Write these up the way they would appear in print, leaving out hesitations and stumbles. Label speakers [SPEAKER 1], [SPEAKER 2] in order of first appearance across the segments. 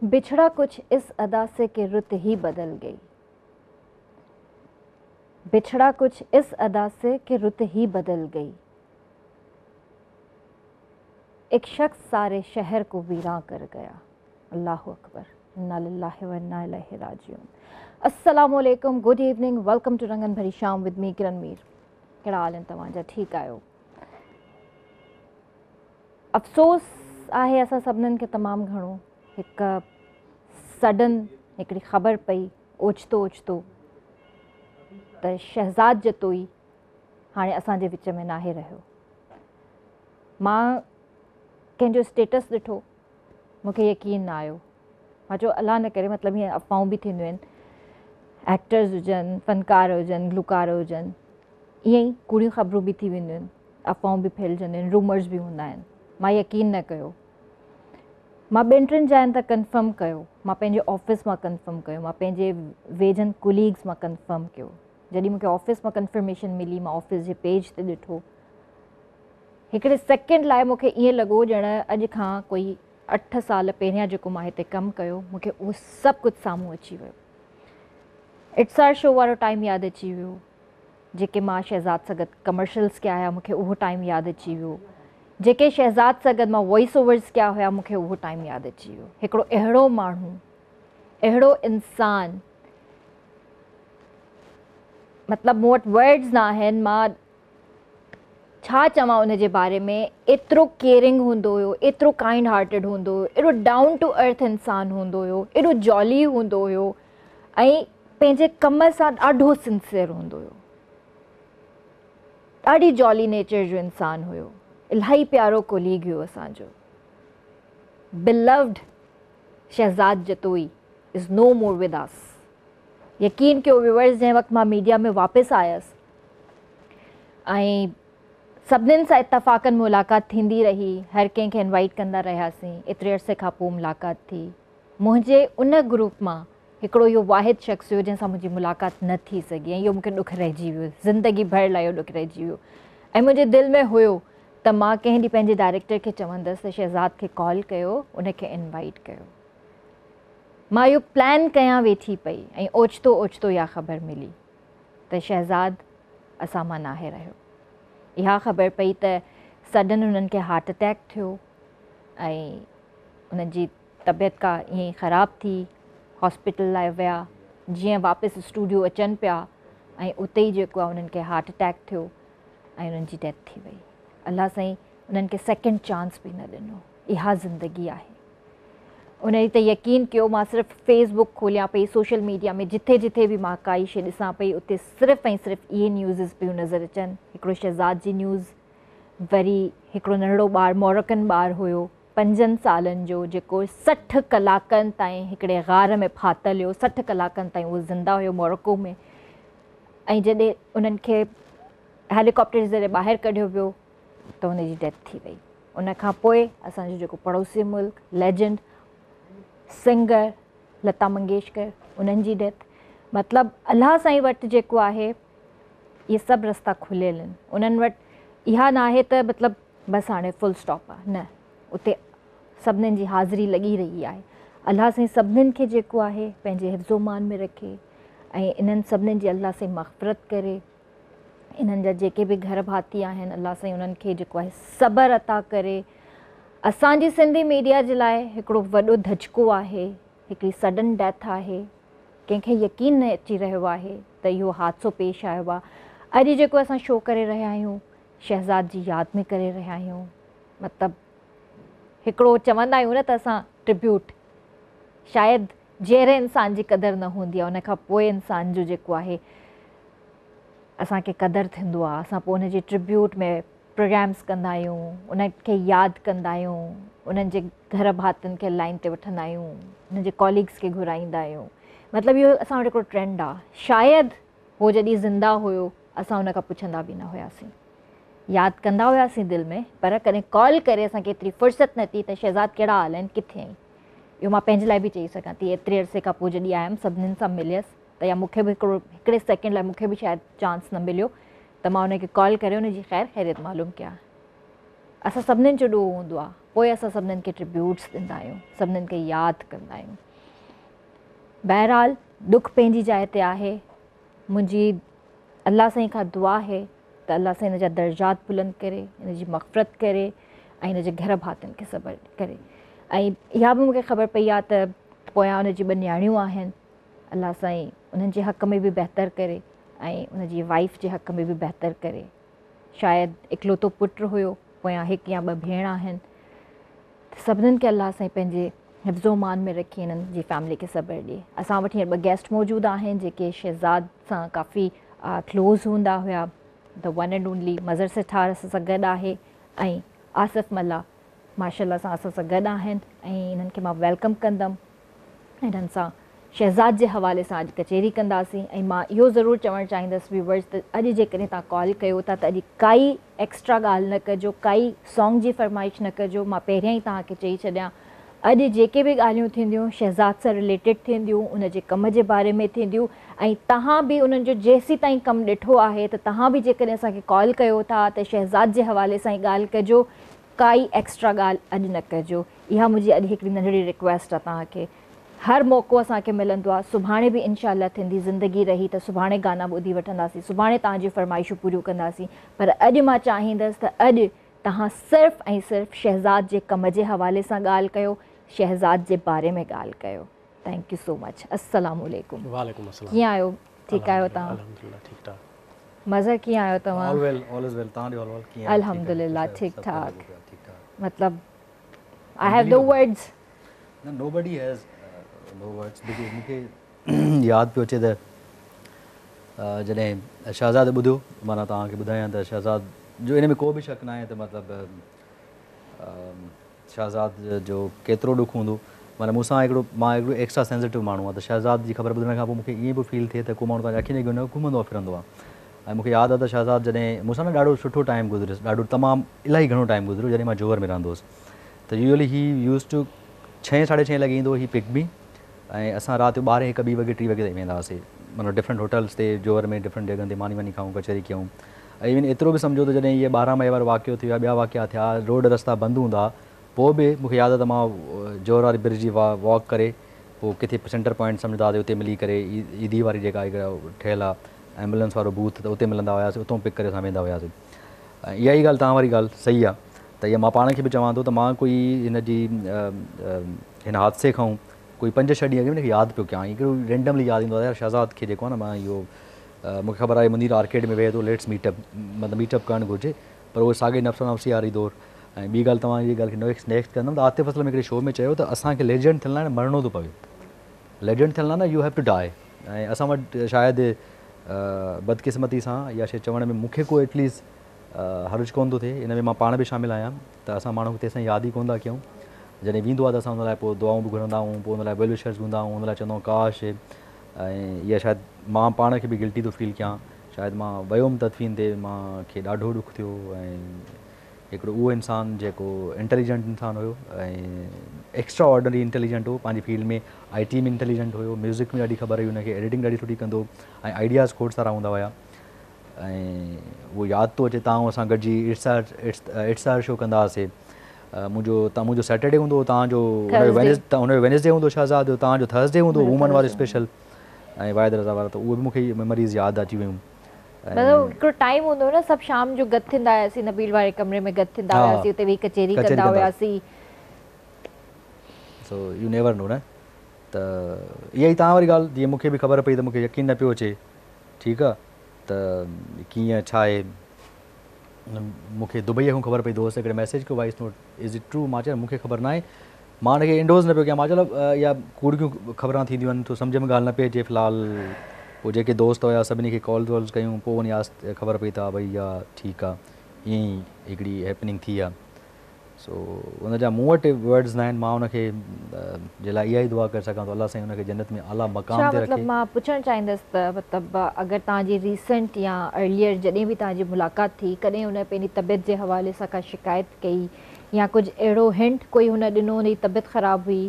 [SPEAKER 1] बिछड़ा कुछ इस अदा से कि रुत ही बदल गई, बिछड़ा कुछ इस अदा से कि रुत ही बदल गई, एक शख्स सारे शहर को वीरां कर गया। अल्लाहु अकबर, इन्ना लिल्लाहि व इन्ना इलैहि राजिऊन। अस्सलामु अलैकुम, गुड इवनिंग, welcome to रंगन भरी शाम विद मी किरण मीर। कहिड़ा हाल आहिनि तव्हांजा? ठीकु आहियो? अफ़सोस आहे असां सभिनीनि खे तमामु घणो, हिकु सडन हिकिड़ी ख़बर पई ओचितो ओचितो त शहज़ाद जतोई हाणे असांजे विच में नाहे रहियो। मां कंहिंजो स्टेटस ॾिठो, मूंखे यकीन न आयो। मां चयो अलाह न करे, मतिलबु हीअं अफ़वाहूं बि थींदियूं आहिनि, एक्टर्स हुजनि, फ़नकार हुजनि, गुलूकार हुजनि, ईअं ई कूड़ियूं ख़बरूं बि थी वेंदियूं आहिनि, अफ़वाहूं बि फैलिजंदियूं आहिनि, रूमर्स बि हूंदा आहिनि। मां यकीन न कयो, मां ॿिनि टिनि जायुनि तां कन्फर्म कयो, मां पंहिंजे ऑफिस मां कन्फर्म कयो, मां पंहिंजे वेझनि कोलीग्स मां कन्फर्म कयो। जॾहिं मूंखे ऑफिस मां कन्फर्मेशन मिली, मां ऑफिस जे पेज ते ॾिठो, हिकिड़े सेकेंड लाइ मूंखे ईअं लॻो ॼण अॼु खां कोई 8 साल पहिरियां जेको मां हिते कमु कयो, मूंखे उहो सभु कुझु साम्हूं अची वियो। It's our show वारो टाइम यादि अची वियो, जेके मां शहज़ाद सां गॾु कमर्शियल्स कया हुआ, मूंखे उहो टाइम यादि अची वियो, जेके शहज़ाद सां गॾु मां वॉइस ओवर्स कया हुआ, मूंखे उहो टाइम यादि अची वियो। हिकिड़ो अहिड़ो माण्हू, अहिड़ो इंसान, मतिलबु मूं वटि वर्ड्स न आहिनि, मां छा चवां उनजे बारे में। एतिरो केयरिंग हूंदो हुयो, एतिरो काइंड हार्टेड हूंदो हुयो, एॾो डाउन टू अर्थ इंसान हूंदो हुयो, एॾो जॉली हूंदो हुयो ऐं पंहिंजे कम सां ॾाढो सिंसियर हूंदो हुयो। ॾाढी जॉली नेचर जो इंसान हुयो, इलाही प्यारो कोलीग हुयो असांजो। Beloved Shahzad Jatoi is no more with us. यकीन कयो व्यूअर्स, जंहिं वक़्तु मां मीडिया में वापसि आयुसि ऐं सभिनीनि सां इतफ़ाक़नि मुलाक़ात थींदी रही, हर कंहिंखे इनवाइट कंदा रहियासीं, एतिरे अरसे खां पोइ मुलाक़ात थी। मुंहिंजे उन ग्रुप मां हिकिड़ो इहो वाहिद शख़्स हुयो जंहिंसां मुंहिंजी मुलाक़ात न थी सघी ऐं इहो मूंखे ॾुख रहिजी वियो, ज़िंदगी भर लाइ इहो ॾुख रहिजी वियो। ऐं मुंहिंजे दिलि में हुयो त मां कंहिं ॾींहुं पंहिंजे डायरेक्टर खे चवंदसि त शहज़ाद खे कॉल कयो, उनखे इनवाइट कयो। मां इहो प्लान कयां वेठी पई ऐं ओचितो ओचितो इहा ख़बर मिली त शहज़ाद असां मां नाहे रहियो। इहा ख़बर पई त सडन हुननि खे हार्ट अटैक थियो ऐं हुननि जी तबियत का ईअं ई ख़राबु थी, हॉस्पिटल लाइ विया। जीअं वापसि स्टूडियो अचनि पिया ऐं उते ई जेको आहे हुननि खे हार्ट अटैक थियो ऐं हुननि जी डेथ थी वई। अलाह साईं उन्हनि खे सेकेंड चांस बि न ॾिनो। इहा ज़िंदगी आहे। उन त यकीन कयो, मां सिर्फ़ु फेसबुक खोलियां पई, सोशल मीडिया में जिथे जिथे बि मां काई शइ ॾिसां पई, उते सिर्फ़ु ऐं सिर्फ़ु इहे न्यूज़ पियूं नज़र अचनि। हिकिड़ो शहज़ाद जी न्यूज़, वरी हिकिड़ो नंढड़ो ॿार, मोरकन ॿार हुयो 5 सालनि जो, जेको 60 कलाकनि ताईं हिकिड़े गार में फातिल हुयो। 60 कलाकनि ताईं उहो ज़िंदा हुयो मोरको में। ऐं जॾहिं उन्हनि खे हेलीकॉप्टर जे ज़रिए ॿाहिरि कढियो वियो त हुनजी डेथ थी वई। उन खां पोइ असांजो जेको पड़ोसी मुल्क लेजेंड सिंगर लता मंगेशकर, उन्हनि जी डेथ। मतिलबु अलाह साईं वटि जेको आहे इहे सभु रस्ता खुलियल आहिनि। उन्हनि वटि इहा न आहे त मतिलबु बसि हाणे फुल स्टॉप आहे, न, उते सभिनीनि जी हाज़िरी लॻी रही आहे। अलाह साईं सभिनीनि खे जेको आहे पंहिंजे हिफ़्ज़ो-मान में रखे ऐं इन्हनि सभिनीनि जी अलाह साईं मग़फ़िरत करे। इन्हनि जा जेके बि घर भाती आहिनि, अलाह साईं उन्हनि खे जेको आहे सब्र अता करे। असांजी सिंधी मीडिया जे लाइ हिकिड़ो वॾो धचको आहे, हिकिड़ी सडन डेथ आहे, कंहिंखे यकीन न अची रहियो आहे त इहो हादिसो पेश आयो आहे। अॼु जेको असां शो करे रहिया आहियूं, शहज़ाद जी यादि में करे रहिया आहियूं। मतिलबु हिकिड़ो चवंदा आहियूं न त असां ट्रिब्यूट, शायदि जहिड़े इंसान जी क़दर न हूंदी आहे, उन खां पोइ इंसान जो जेको आहे असांखे क़दर थींदो आहे। असां पोइ उनजे ट्रिब्यूट में प्रोग्राम्स कंदा आहियूं, उनखे यादि कंदा आहियूं, उन्हनि जे घर भातियुनि खे लाइन ते वठंदा आहियूं, उन्हनि जे कॉलीग्स खे घुराईंदा आहियूं। मतिलबु इहो असां वटि हिकिड़ो ट्रेंड आहे। शायदि हो जॾहिं ज़िंदा हुयो असां हुन खां पुछंदा बि न हुयासीं, यादि कंदा हुयासीं दिलि में, पर कॾहिं कॉल करे असांखे एतिरी फुर्सत न थी त शहज़ाद कहिड़ा हाल आहिनि, किथे आहीं। इहो मां पंहिंजे लाइ बि चई सघां थी। एतिरे अरसे खां पोइ जॾहिं आयुमि, सभिनीनि सां मिलियसि त या मूंखे बि हिकिड़ो हिकिड़े सेकेंड लाइ मूंखे बि शायदि चांस न मिलियो त मां हुनखे कॉल करे हुनजी ख़ैर ख़ैरियत मालूम कयां। असां सभिनीनि जो ॾोह हूंदो आहे, پوء اسان سڀنن کي ٽربيوٽس ڏيندا آهيون، سڀنن کي ياد ڪندا آهيون. بهرحال ڏک پنهنجي جاء تي آهي. منهنجي الله سائين کان دعا آهي ته الله سائين هن جا درجات بلند ڪري، هن جي مغفرت ڪري ۽ هن جي گهر ڀاتين کي صبر ڪري. ۽ اها به مونکي خبر پئي آهي ته پويان ان جي ٻه نياڻيون آهن، الله سائين انهن جي حق ۾ به بهتر ڪري ۽ ان جي وائيف جي حق ۾ به بهتر ڪري. شايد اڪلوتو پٽ هيو، پويان هڪ يا ٻه ڀيڻ آهن. ته سڀنن کي الله سائين پنهنجي حفظ و امان ۾ رکي انهن جي فيملي کي صبر ڏي. اسان وٽ هينئر ٻه گيسٽ موجود آهن جيڪي شهزاد سان ڪافي ڪلوز هوندا هيا. The one and only Mazhar Sethar اسان سان گڏ آهي ۽ آصف ملاح ماشاءالله سان اسان سان گڏ آهن ۽ انهن کي مان welcome ڪندم. انهن سان شهزاد جي حوالي سان اڄ ڪچهري ڪنداسين ۽ مان اهو ضرور چوڻ چاهيندس ويورز ته اڄ جيڪڏهن توهان ڪال ڪيو ٿا ته اڄ ڪائي ايڪسٽرا ڳالهه نه ڪجو، ڪائي سانگ جي فرمائش نه ڪجو، مان پهريان ئي توهان کي چئي ڇڏيان اڄ جيڪي به ڳالهيون ٿينديون شهزاد سان رليٽيڊ ٿينديون، ان جي ڪم جي باري ۾ ٿينديون ۽ توهان به انهن جو جيسيتائين ڪم ڏٺو آهي ته توهان به جيڪڏهن اسان کي ڪال ڪيو ٿا ته شهزاد جي حوالي سان ئي ڳالهه ڪجو، ڪائي ايڪسٽرا ڳالهه اڄ نه ڪجو. اها منهنجي اڄ هڪڙي ننڍڙي رڪويسٽ آ توهان کي. هر موقعو اسان کي ملندو آ. سڀاڻي به انشاء الله ٿيندي زندگي رهي ته سڀاڻي گانا ٻڌي وٺنداسين. سڀاڻي توهان جون فرمائشون پوريون ڪنداسين. پر اڄ مان چاهيندس ته اڄ توهان صرف ۽ صرف شهزاد جي ڪم جي حوالي سان ڳالهه ڪيو. شهزاد جي باري ۾ ڳالهه ڪيو. Thank you so much. السلام عليڪم.
[SPEAKER 2] وعليڪم السلام.
[SPEAKER 1] ڪيئن آهيو؟ ٺيڪ آهيو توهان؟
[SPEAKER 2] الحمدلله ٺيڪ ٺاڪ.
[SPEAKER 1] مظهر ڪيئن آهيو توهان؟
[SPEAKER 3] All well all is well توهان ڏيو حال ڪيئن آهيو؟
[SPEAKER 1] الحمدلله ٺيڪ ٺاڪ مطلب I have no words.
[SPEAKER 3] نه nobody has no words because مون کي ياد پيو اچي ته جڏهن شهزاد ٻڌو معنيٰ توهان کي ٻڌايان ته شهزاد جو ان ۾ ڪو به شڪ ناهي ته مطلب شهزاد جو ڪيترو ڏک هوندو معنيٰ مون سان هڪڙو مان هڪڙو ايڪسٽرا سينسيٽو ماڻهو آهيان ته شهزاد جي خبر ٻڌڻ کان پوء مون کي ائين پيو فيل ٿئي ته ڪو ماڻهو توهان جي اکين جي اڳيان گهمندو آهي ڦرندو آهي ۽ مون کي ياد آهي ته شهزاد جڏهن مون سان نه ڏاڍو سٺو ٽائيم گذريس ڏاڍو تمام الاهي گهڻو ٽائيم گذريو جڏهن مان جوهر ۾ رهندو هوس ته يوزلي هي يوز ٽو ڇهين ساڍي ڇهين لڳي ايندو هو هي پڪ مي ۽ اسان رات جو ٻارهين هڪ ٻي وڳي ٽي وڳي تائين ويندا هئاسي معنيٰ ڊفرنٽ هوٽلس تي جوهر ۾ ڊفرنٽ جڳهن تي ماني واني کائون ڪچهري ڪيون ۽ ايون ايترو به سمجهو ته جڏهن اهي 12 مئي وارو واقعو ٿيو يا ٻيا واقعا ٿيا روڊ رستا بند هوندا ها پوء به مون کي ياد آهي ته مان جوهر واري برج جي واڪ ڪري پوء ڪٿي سينٽر پوائنٽ سمجهندا هئاسي اتي ملي ڪري ايڌي واري جيڪا هڪ ٺهيل آهي ايمبولينس وارو بوٿ ته اتي ملندا هياسي اتون پڪ ڪري اسان ويندا هياسي ۽ اها ئي ڳالهه توهان واري ڳالهه صحيح آهي ته اها مان پاڻ کي به چوان ٿو ته مان ڪوئي هن جي هن حادثي کان ڪوئي پنج ڇهه ڏينهن اڳ ۾ هن کي ياد پيو ڪيان هڪڙو رينڊملي ياد ايندو آهي يار شهزاد کي جيڪو آهي نه مان اهو مون کي خبر آهي منير آرڪيڊ ۾ ويهي ٿو ليٽس ميٽ اپ مطلب ميٽ اپ ڪرڻ گهرجي پر اهو ساڳي نفس نفسي واري دور ۽ ٻي ڳالهه توهان جي ڳالهه کي نيڪسٽ نيڪسٽ ڪندم ته عاطف اسلم هڪڙي شو ۾ چيو ته اسان کي ليجنڊ ٿيڻ لاء مرڻو ٿو پوي ليجنڊ ٿيڻ لاء نه you have two ڊاء ۽ اسان وٽ شايد بدقسمتي سان اها شيء چوڻ ۾ مون کي ڪو ايٽليسٽ حرج ڪونه ٿو ٿئي ان ۾ مان پاڻ به شامل آهيان ته اسان ماڻهو کي تيستائين ياد ئي ڪونه ٿا ڪيون جڏهن ويندو آهي ته اسان ان لاء پوء دعائون به گهرندا آهيون پوء ان لاء ويل وشرز به هوندا آهيون ان لاء چوندا آهيون ڪاش ۽ اها شايد مان پاڻ کي به گلٽي ٿو فيل ڪيان شايد مان ويو هوم تدفين تي مان کي ڏاڍو ڏک ٿيو ۽ هڪڙو اهو انسان جيڪو انٽيليجنٽ انسان هيو ۽ ايڪسٽرا آرڊنري انٽيليجنٽ هو پنهنجي فيلڊ ۾ آئي ٽي ۾ انٽيليجنٽ هيو ميوزڪ ۾ ڏاڍي خبر هئي هن کي ايڊيٽنگ ڏاڍي سٺي ڪندو هو ۽ آئيڊياز کوڙ سارا هوندا هيا ۽ اهو ياد ٿو اچي تان اسان گڏجي it's R it's R show ڪندا هئاسي منهنجو تان منهنجو سيٽرڊي هوندو هو تان جو هن جو وينسڊي هوندو شهزاد جو تان جو ٿرسڊي هوندو وومن وارو اسپيشل ۽ واحد رضا وارو ته اهي به مون کي ميموريز ياد اچي ويون.
[SPEAKER 1] مطلب هڪڙو ٽائيم هوندو هو نه سڀ شام جو گڏ ٿيندا هياسين نبيل واري ڪمري ۾ گڏ ٿيندا هياسين اتي ويهي ڪچهري ڪندا هياسين.
[SPEAKER 3] سو يو نيور نو نه ته اها ئي توهان واري ڳالهه جيئن مون کي به خبر پئي ته مون کي يقين نه پيو اچي ٺيڪ آ ته ڪيئن ڇا آهي مون کي دبئي کان خبر پئي دوست هڪڙي ميسيج ڪيو voice note is it true مان چيو مون کي خبر ناهي مان ان کي انڊوز نه پيو ڪيان مان چيو اها ڪوڙڪيون خبران ٿينديون آهن ٿو سمجهه ۾ ڳالهه نه پئي اچي في الحال پوء جيڪي دوست هيا سڀني کي ڪالز والز ڪيون پوء وڃي آهستي خبر پئي ته ها ڀئي اها ٺيڪ آ ائين ئي هڪڙي هيپننگ ٿي آ سو ان جا مون وٽ ورڊز ناهن مان ان کي جي لاء اها ئي دعا ڪري سگهان ٿو الله سائين ان کي جنت ۾ اعليٰ مقام
[SPEAKER 1] ڇا
[SPEAKER 3] تي
[SPEAKER 1] مطلب
[SPEAKER 3] رکي.
[SPEAKER 1] مان پڇڻ چاهيندس ته مطلب اگر توهان جي ريسنٽ يا ارليئر جڏهن به توهان جي ملاقات ٿي ڪڏهن هن پنهنجي طبيعت جي حوالي سان ڪا شڪايت ڪئي يا ڪجهه اهڙو هنٽ ڪوئي هن ڏنو هن جي طبيعت خراب هئي.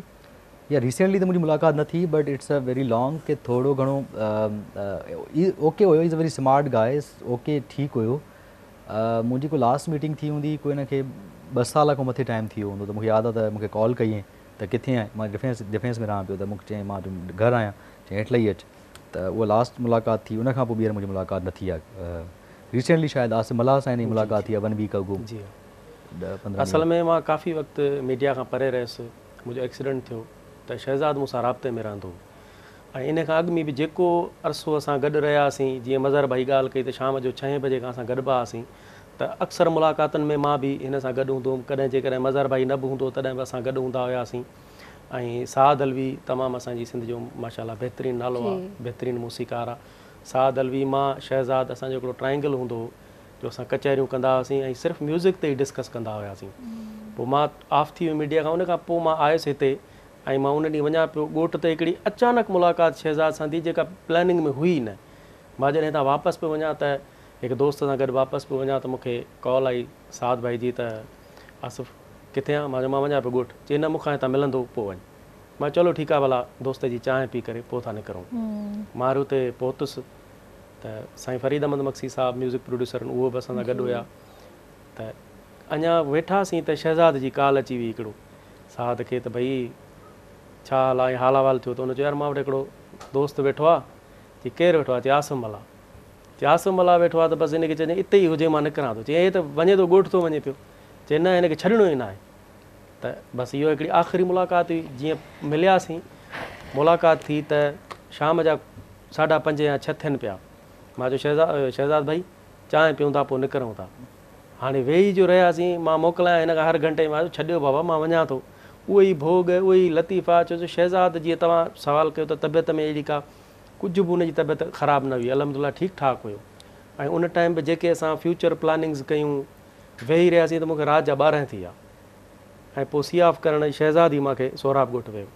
[SPEAKER 3] يا ريسينٽلي ته منهنجي ملاقات نه ٿي but it's a very long ڪي ٿورو گهڻو okay have is a very smart guy okay ٺيڪ هيو منهنجي ڪو لاسٽ ميٽنگ ٿي هوندي ڪو هن کي 2 سال کان مٿي ٽائيم ٿي ويو هوندو ته مون کي ياد آهي ته مون کي ڪال ڪئي ته ڪٿي آهين؟ مان ڊفينس ڊفينس ۾ رهان پيو ته مون کي چيائين مان گهر آهيان، چيائين هيٺ لهي اچ ته اها لاسٽ ملاقات ٿي ان کان پوء ٻيهر منهنجي ملاقات نه ٿي آهي ريسينٽلي شايد آصف ملاح سان هن جي ملاقات ٿي آهي ون ويڪ اگو.
[SPEAKER 2] جي
[SPEAKER 3] ها 15
[SPEAKER 2] اصل ۾ مان ڪافي وقت ميڊيا کان پري رهيس منهنجو ايڪسيڊنٽ ٿيو ته شهزاد مون سان رابطي ۾ رهندو هو ۽ ان کان اڳ ۾ به جيڪو عرصو اسان گڏ رهياسين جيئن مظهر ڀائي ڳالهه ڪئي ته شام جو ڇهين بجي کان اسان گڏبا هئاسين ته اڪثر ملاقاتن ۾ مان به هن سان گڏ هوندو هوم ڪڏهن جيڪڏهن مظهر ڀائي نه به هوندو تڏهن به اسان گڏ هوندا هياسين ۽ سعد علوي تمام اسان جي سنڌ جو ماشاء الله بهترين نالو آ بهترين موسيقار آ سعد علوي مان شهزاد اسان جو هڪڙو ٽرائنگل هوندو هو جو اسان ڪچهريون ڪندا هئاسين ۽ صرف ميوزڪ تي ئي ڊسڪس ڪندا هياسين پوء مان آف ٿي ويم ميڊيا کان ان کان پوء مان آيس هتي ۽ مان ان ڏينهن وڃان پيو ڳوٺ ته هڪڙي اچانڪ ملاقات شهزاد سان ٿي جيڪا پلاننگ ۾ هئي نه. مان جڏهن هتان واپس پيو وڃان ته هڪ دوست سان گڏ واپس پيو وڃان ته مون کي ڪال آئي سعد ڀائي جي ته آصف ڪٿي آن؟ مان چيو مان وڃان پيو ڳوٺ. چي نه مون کان هتان ملندو پوء وڃ. مان چيو چلو ٺيڪ آ ڀلا دوست جي چانهه پي ڪري پوء ٿا نڪرون. مان وري اتي پهتس ته سائين فريد احمد مگسي صاحب ميوزڪ پروڊيوسر اهو به اسان سان گڏ هيا ته اڃا ويٺاسين ته شهزاد جي ڪال اچي وئي هڪڙو سعد کي ته ڀئي ڇا حال آ ۽ حال احوال ٿيو ته هن چيو يار مان وٽ هڪڙو دوست ويٺو آ چي ڪير ويٺو آ چي آصف ملاح چي آصف ملاح ويٺو آ ته بس هن کي چئجانء اتي ئي هجي مان نڪران ٿو چي هي ته وڃي ٿو ڳوٺ ٿو وڃي پيو چي نه هن کي ڇڏڻو ئي ناهي ته بس اهو هڪڙي آخري ملاقات هئي جيئن ملياسين ملاقات ٿي ته شام جا ساڍا پنج يا ڇهه ٿين پيا مان چيو شهزاد شهزاد ڀائي چانهه پيون ٿا پوء نڪرون ٿا هاڻي ويهي جو رهياسين، مان موڪلايان هن کان هر گهنٽي مان چيو ڇڏيو بابا مان وڃان ٿو. اهي ئي ڀوڳ، اهي ئي لطيفا، ڇو جو شهزاد جيئن توهان سوال ڪيو ته طبيعت ۾ اهڙي ڪا ڪجهه به ان جي طبيعت خراب نه هئي الحمدلله ٺيڪ ٺاڪ هيو ۽ ان ٽائيم به جيڪي اسان فيوچر پلاننگز ڪيون ويهي رهياسين ته مون کي رات جا 12 ٿي ويا ۽ پوء سي آف ڪرڻ شهزاد ئي مان کي سهراب ڳوٺ ويو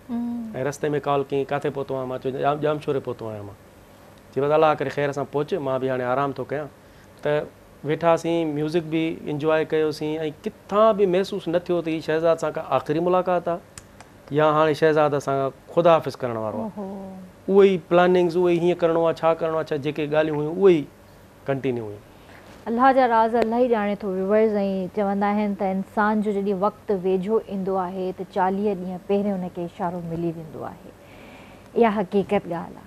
[SPEAKER 2] ۽ رستي ۾ ڪال ڪيائين ڪاٿي پهتو آهين مان چيو ڄامشوري پهتو آهيان مان چي بس الله ڪري خير سان پهچ مان به هاڻي آرام ٿو ڪيان ته ويٺاسين ميوزڪ به انجواء ڪيوسين ۽ ڪٿان به محسوس نه ٿيو ته هي شهزاد سان ڪا آخري ملاقات آ يا هاڻي شهزاد اسان کان خدا حافظ ڪرڻ وارو آ. اهي ئي پلاننگز اهي ئي هيئن ڪرڻو آ ڇا ڪرڻو آ ڇا جيڪي ڳالهيون هيون اهي ئي ڪنٽينيو هيون.
[SPEAKER 1] الله جا راز الله ئي ڄاڻي ٿو ويورز ۽ چوندا آهن ته انسان جو جڏهن وقت ويجهو ايندو آهي ته 40 ڏينهن پهرين ان کي اشارو ملي ويندو آهي اها حقيقت ڳالهه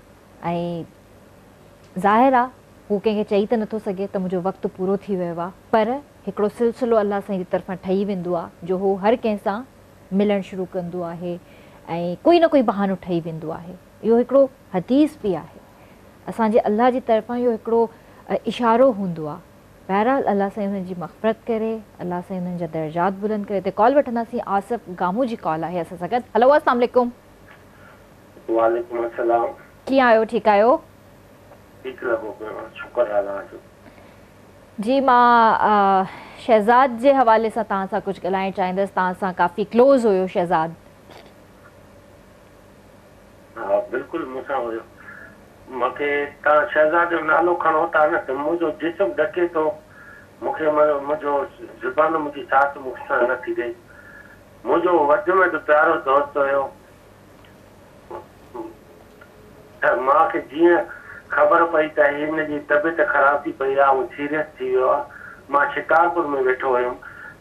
[SPEAKER 1] آ ۽ ظاهر آ هو ڪنهن کي چئي ته نٿو سگهي ته منهنجو وقت پورو ٿي ويو آ پر هڪڙو سلسلو الله سائين جي طرفان ٺهي ويندو آ جو هو هر ڪنهن سان ملڻ شروع ڪندو آهي ۽ ڪوئي نه ڪوئي بهانو ٺهي ويندو آهي اهو هڪڙو حديث به آهي اسان جي الله جي طرفان اهو هڪڙو اشارو هوندو آ بهرحال الله سائين انهن جي مغفرت ڪري الله سائين انهن جا درجات بلند ڪري هتي ڪال وٺنداسين آصف گامون جي ڪال آهي اسان سان گڏ هلو السلام عليڪم.
[SPEAKER 4] وعليڪم السلام.
[SPEAKER 1] ڪيئن آهيو ٺيڪ آهيو.
[SPEAKER 4] ٺيڪ لڳو پيو آهيان شڪر الله جو.
[SPEAKER 1] جي مان شهزاد جي حوالي سان توهان سان ڪجهه ڳالهائڻ چاهيندس توهان سان ڪافي ڪلوز هيو شهزاد.
[SPEAKER 4] ها بلڪل مون سان هيو. مونکي توهان شهزاد جو نالو کڻو ٿا نه ته منهنجو جسم ڏڪي ٿو مونکي منهنجو زبان منهنجي ساٿ مون سان نه ٿي ڏئي منهنجو وڌ ۾ وڌ پيارو دوست هيو. ته مان کي جيئن خبر پئي ته هن جي طبيعت خراب ٿي پئي آ ۽ سيريس ٿي ويو آ. مان شڪارپور ۾ ويٺو هيم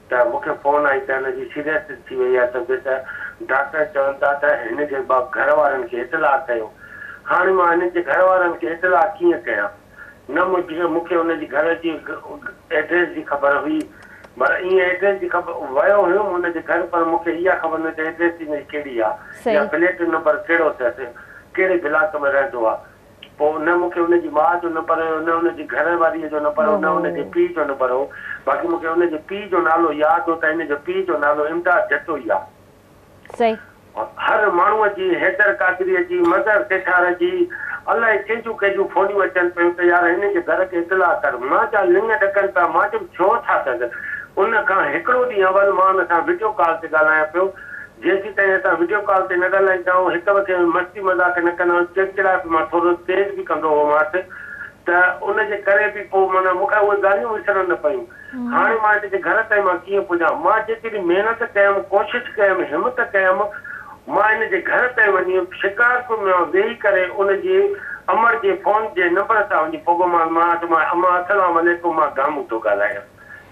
[SPEAKER 4] ته مون کي فون آئي ته هن جي سيريس ٿي وئي آ طبيعت، ڊاڪٽر چون ٿا ته هن جي گهر وارن کي اطلاع ڪيو. هاڻي مان هن جي گهر وارن کي اطلاع ڪيئن ڪيان؟ نه منهنجي مون کي ان جي گهر جي ايڊريس جي خبر هئي پر ائين ايڊريس جي خبر ويو هيم ان جي گهر پر مون کي اها خبر نه ته ايڊريس ان جي ڪهڙي آ يا فليٽ نمبر ڪهڙو اٿس ڪهڙي بلاڪ ۾ رهندو آ پوء نه مون کي ان جي ماء جو نمبر هيو نه ان جي گهر واريء جو نمبر هو نه ان جي پيء جو نمبر هو باقي مون کي ان جي پيء جو نالو ياد هو ته ان جو پيء جو نالو امداد جتوئي آ.
[SPEAKER 1] صحيح.
[SPEAKER 4] هر ماڻهوء جي، حيدر قادريء جي، مظهر سيٺار جي، الائي ڪنهن جون ڪنهن جون فونيون اچن پيون ته يار هن جي گهر کي اطلاع ڪر. مان چيان لڱ ڏڪن پيا، مان چيم ڇو ڇا ٿس؟ ان کان هڪڙو ڏينهن اول مان ان سان وڊيو ڪال تي ڳالهايان پيو. جيسيتائين اسان وڊيو ڪال تي نه ڳالهائيندا آهيون، هڪ ٻئي کي مستي مذاق نه ڪندا آهيون، چڙچڙائپ مان ٿورو تيز به ڪندو هومانس ته ان جي ڪري به پوء معنيٰ مون کان اهي ڳالهيون وسرن نه پيون. هاڻي مان هن جي گهر تائين مان ڪيئن پڄان؟ مان جيتري محنت ڪيم، ڪوشش ڪيم، همت ڪيم، مان هن جي گهر تائين وڃي شڪارپور ۾ مان ويهي ڪري ان جي امڙ جي فون جي نمبر تان وڃي پڳومانس، مان ته مان امان السلام عليڪم مان گامون ٿو ڳالهايان.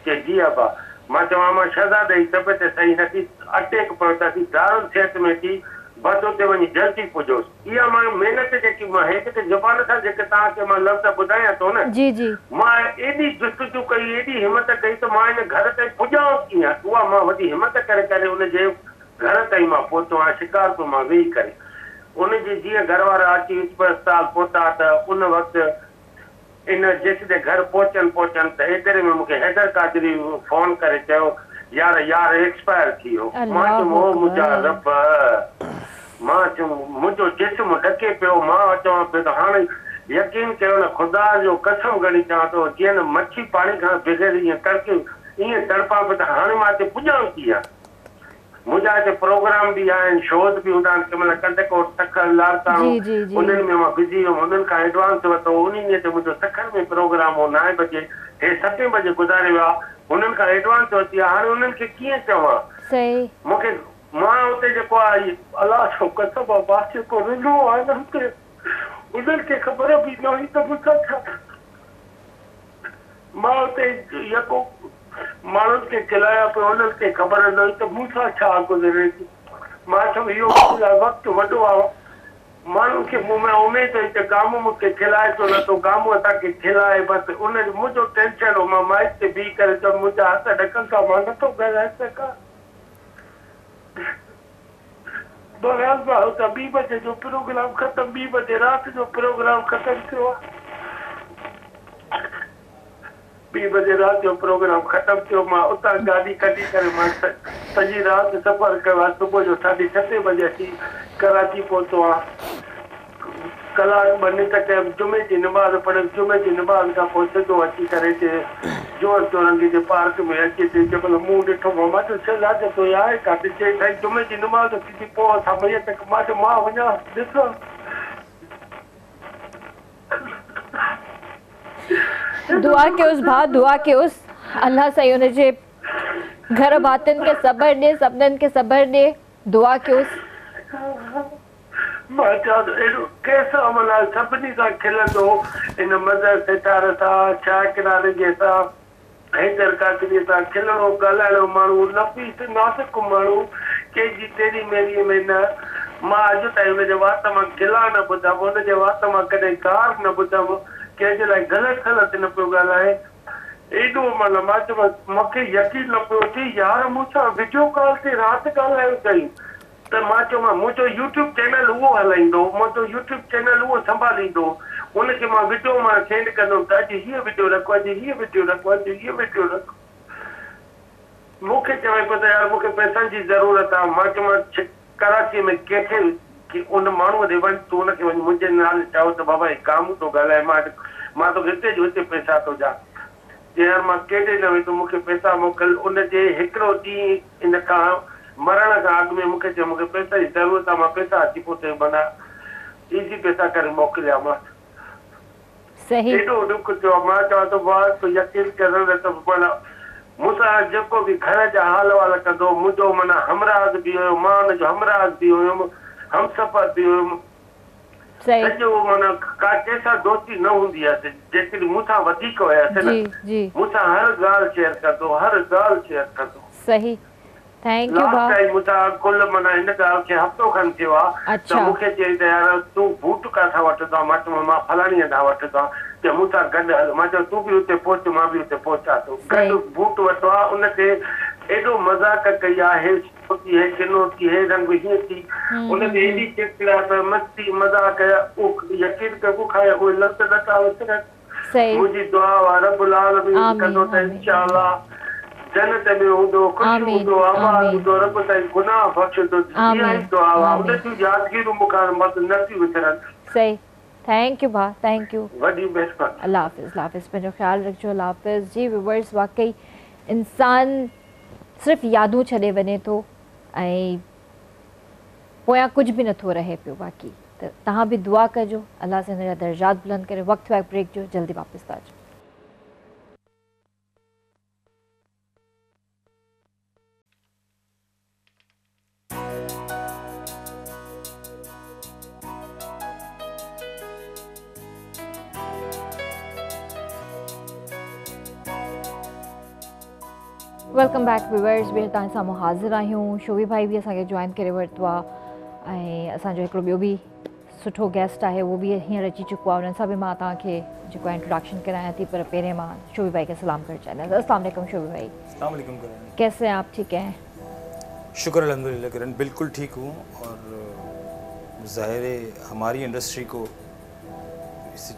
[SPEAKER 4] چي جي ابا. مان چوان مان شهزاد جي طبيعت صحيح نه ٿي، اٽيڪ پيو ته اسين دارالصحت ۾ ٿي بس اتي وڃي جلدي پڄوس. اها مان محنت جيڪي مان هيٺ تي زبان سان جيڪي توهان کي مان لفظ ٻڌايان ٿو نه
[SPEAKER 1] جي جي.
[SPEAKER 4] مان ايڏي جستجو ڪئي، ايڏي همت ڪئي ته مان هن گهر تائين پڄان ڪيئن؟ اها مان وڏي همت ڪري ڪري ان جي گهر تائين مان پهتو آهيان شڪارپور مان ويهي ڪري. ان جي جيئن گهر وارا اچي اسپتال پهتا ته ان وقت ان جيسين گهر پهچن پهچن ته ايتري ۾ مون کي حيدر قادري فون ڪري چيو يار يار ايڪسپائر ٿي ويو. مان چيم او منهنجا رب، مان چيم منهنجو جسم ڏڪي پيو. مان چوان پيو ته هاڻي يقين ڪيو نه خدا جو قسم ڳڻي چوان ٿو جيئن نه مڇي پاڻي کان بغير ائين تڙڪي ائين تڙپان پيو ته هاڻي مان هتي پڄان ڪيئن؟ منهنجا هتي پروگرام به آهن، شوز به هوندا آهن، ڪنهن مهل ڪنڌڪوٽ، سکر، لاڙڪاڻو انهن ۾ مان بزي هيم، انهن کان ايڊوانس ورتو هو، انهي ڏينهن تي منهنجو سکر ۾ پروگرام هو 9 بجي، هي 7 بجي گذاري ويا، هنن کان ايڊوانس ورتي آهي، هاڻي انهن کي ڪيئن چوان؟ مون کي مان اتي جيڪو آهي الله جو قسم آهي مان جيڪو رنو آهي نه اتي انهن کي خبر به نه هئي ته مون سان ڇا مان اتي يڪو ماڻهن کي کلايان پيو، انهن کي خبر نه هئي ته مون سان ڇا گذري ٿي. مان چيو اهو منهنجي لاء وقت وڏو آهي. ماڻهن کي مون ۾ اميد هئي ته گامون مون کي کلائي ڇو نه ٿو، گامون اسان کي کلائي بس ان جو منهنجو ٽينشن هو. مان مائيڪ تي بيهي ڪري چيم منهنجا هٿ ڏڪن ٿا، مان نه ٿو ڳالهائي سگهان. بهرحال مان اتان 2 بجي جو پروگرام ختم 2 بجي رات جو پروگرام ختم ٿيو آهي. 2 بجي رات جو پروگرام ختم ٿيو، مان اتان گاڏي ڪڍي ڪري مان سڄي رات سفر ڪيو آهي، صبح جو 7:30 بجي اچي ڪراچي پهتو آهيان. ڪلاڪ ٻه ننڊ ڪيم، جمعي جي نماز پڙهيم، جمعي جي نماز کان پوء سڌو اچي ڪري هتي جوهر چورنگي جي پارڪ ۾ اچي هتي جنهن مهل منهن ڏٺو مان، مان چيو شهزاد جتوئي آهي ڪاٿي؟ چيائين سائين جمعي جي نماز ٿيندي پوء اسان ميت کي، مان چيو مان وڃان ڏسان.
[SPEAKER 1] دعا ڪيوس ڀاء دعا ڪيوس الله سائين ان جي گهر ڀاتين کي صبر ڏي سڀنن کي صبر ڏي دعا ڪيوس.
[SPEAKER 4] مان چوان ٿو اهڙو ڪنهن سان معنيٰ سڀني سان کلندو هو ان مظهر ستار سان شاڪر عالجي سان حيدر قادريء سان کلڻو ڳالهائڻو ماڻهو، نفيس نازڪ ماڻهو، ڪنهن جي تيري ميريء ۾ نه. مان اڄ تائين هن جي وات مان گلا نه ٻڌم، هن جي وات مان ڪڏهن گار نه ٻڌم، ڪنهن جي لاء غلط سلط نه پيو ڳالهائي. ايڏو معنيٰ مان چيومانس، مون کي يقين نه پيو اچي، يار مون سان وڊيو ڪال تي رات ڳالهايو اٿئي. ته مان چيومانس منهنجو يوٽيوب چينل اهو هلائيندو، منهنجو يوٽيوب چينل اهو سنڀاليندو، ان کي مان وڊيو مان سينڊ ڪندم ته اڄ هيء وڊيو رک، اڄ هيء وڊيو رک، اڄ هيء وڊيو رک. مون کي چوي پيو ته يار مون کي پئسن جي ضرورت آ. مان چيومانس ڪراچيء ۾ ڪنهن کي ان ماڻهوء ڏي وڃ، تون ان کي وڃي منهنجي نالي چئو ته بابا هي گامون ٿو ڳالهائي، مان توکي هتي جو هتي پئسا ٿو ڏيان. چي يار مان ڪيڏي نه ويندم مون کي پئسا موڪل. ان جي هڪڙو ڏينهن ان کان مرڻ کان اڳ ۾ مون کي چيو مون کي پئسن جي ضرورت آ مان پئسا اچي پوء چيو معنيٰ ايزي پئسا ڪري موڪليامانس.
[SPEAKER 1] صحيح.
[SPEAKER 4] ايڏو ڏک ٿيو آ مان چوان ٿو ڀاء تون يقين ڪر نه ته معنيٰ مون سان جيڪو به گهر جا حال احوال ڪندو هو منهنجو معنيٰ همراز به هيو مان ان جو همراز به هيم همسفر به هيم.
[SPEAKER 1] صحيح.
[SPEAKER 4] سڄو معنيٰ ڪا ڪنهن سان دوستي نه هوندي هيس جيتري مون سان وڌيڪ هيس نه
[SPEAKER 1] جي جي.
[SPEAKER 4] مون سان هر ڳالهه شيئر ڪندو هر ڳالهه شيئر ڪندو.
[SPEAKER 1] صحيح thank you
[SPEAKER 4] last
[SPEAKER 1] ڀاء.
[SPEAKER 4] ٽائيم مون سان ڪل معنيٰ هن ڳالهه کي هفتو کن ٿيو آ ته
[SPEAKER 1] اڇا.
[SPEAKER 4] مون کي چيائين ته يار تون بوٽ ڪاٿان وٺندو آن مان چيومانس مان فلاڻي هنڌان وٺندو آن چي مون سان گڏ هل مان چيو تون به اتي پهچ مان به اتي پهچان ٿو گڏ
[SPEAKER 1] صحيح.
[SPEAKER 4] بوٽ ورتو آ ان تي ايڏو مذاق ڪئي آ هي ٿي هي ڪنو ٿي هي رنگ هيئن ٿي ان تي ايڏي چڙچڙائپ مستي مذاق اهو يقين ڪر مون کان اهي لفظ نه ٿا وسرن منهنجي دعا آ رب العالمين ڪندو ته انشاء الله جنت ۾ هوندو خوش هوندو آباد هوندو رب سائين گناهه بخشندو اها ئي دعا آ ان جون يادگيرون مون کان نه ٿيون وسرن.
[SPEAKER 1] صحيح thank you ڀاء thank you
[SPEAKER 4] وڏي مهرباني.
[SPEAKER 1] الله حافظ الله حافظ پنهنجو خيال رکجو الله حافظ جي ويورز واقعي انسان صرف يادون ڇڏي وڃي ٿو ۽ پويان ڪجهه به نٿو رهي پيو باقي ته توهان به دعا ڪجو الله سائين هن جا درجات بلند ڪري وقت ٿيو آهي بريڪ جو جلدي واپس ٿا اچون. Welcome back viewers, ٻيهر توهان جي سامهون حاضر آهيون. شوبي ڀائي به اسان کي جوائن ڪري ورتو آهي ۽ اسان جو هڪڙو ٻيو به سٺو گيسٽ آهي اهو به هينئر اچي چڪو آهي، انهن سان به مان توهان کي جيڪو آهي انٽروڊڪشن ڪرايان ٿي، پر پهرين مان شوبي ڀائي کي سلام ڪرڻ چاهيندس. السلام عليڪم شوبي ڀائي.
[SPEAKER 5] السلام عليڪم ڪرن.
[SPEAKER 1] ڪيسي ہیں آپ؟ ٺيڪ ہیں؟
[SPEAKER 5] شڪر الحمدلله ڪرن، بلڪل ٺيڪ هون. اور ظاهر هي هماري انڊسٽري ڪو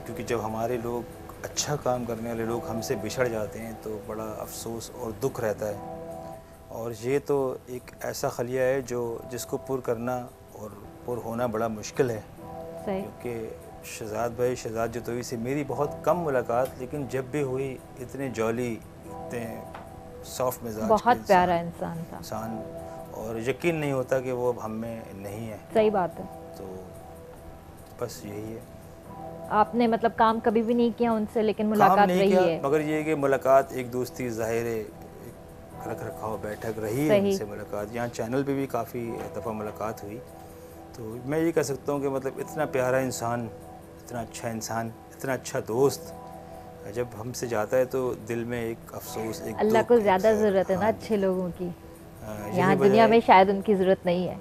[SPEAKER 5] ڪيونڪه جب هماري لوگ اچها ڪام ڪرني والي لوگ هم سي بڇڙ جاتي هين تو بڙا افسوس اور دک رهتا هي، اور يه تو ايڪ ايسا خليه هي جو جس ڪو پر ڪرنا اور پر هونا بڙا مشڪل هي. ڪيونڪه شهزاد ڀائي شهزاد جتوئي سي ميري بهت ڪم ملاقات، ليڪن جب ڀي هئي اتني جولي، اتني سافٽ مزاج،
[SPEAKER 1] بهت پيارا انسان ٿا
[SPEAKER 5] انسان، اور يقين نهين هوتا ڪه وو اب هم ۾ نهين هي.
[SPEAKER 1] صحيح بات هي.
[SPEAKER 5] تو بس يهي هي.
[SPEAKER 1] آپ ني مطلب ڪام ڪڀي ڀي نهين ڪيا ان سي، ليڪن ملاقات رهي هي.
[SPEAKER 5] مگر يه ڪه ملاقات ايڪ دوستي ظاهر هي رک رکاؤ بيٺڪ رهي هي ان سي ملاقات، يهان چينل پي ڀي ڪافي دفعا ملاقات هئي. تو مين يه ڪهه سڪتا هون ڪه مطلب اتنا پيارا انسان، اتنا اچها انسان، اتنا اچها دوست جب هم سي جاتا هي تو دل ۾ ايڪ افسوس، ايڪ
[SPEAKER 1] الله ڪو زياده ضرورت هي نا اڇي لوگون ڪي، يهان دنيا ۾ شايد ان ڪي ضرورت نهين هي.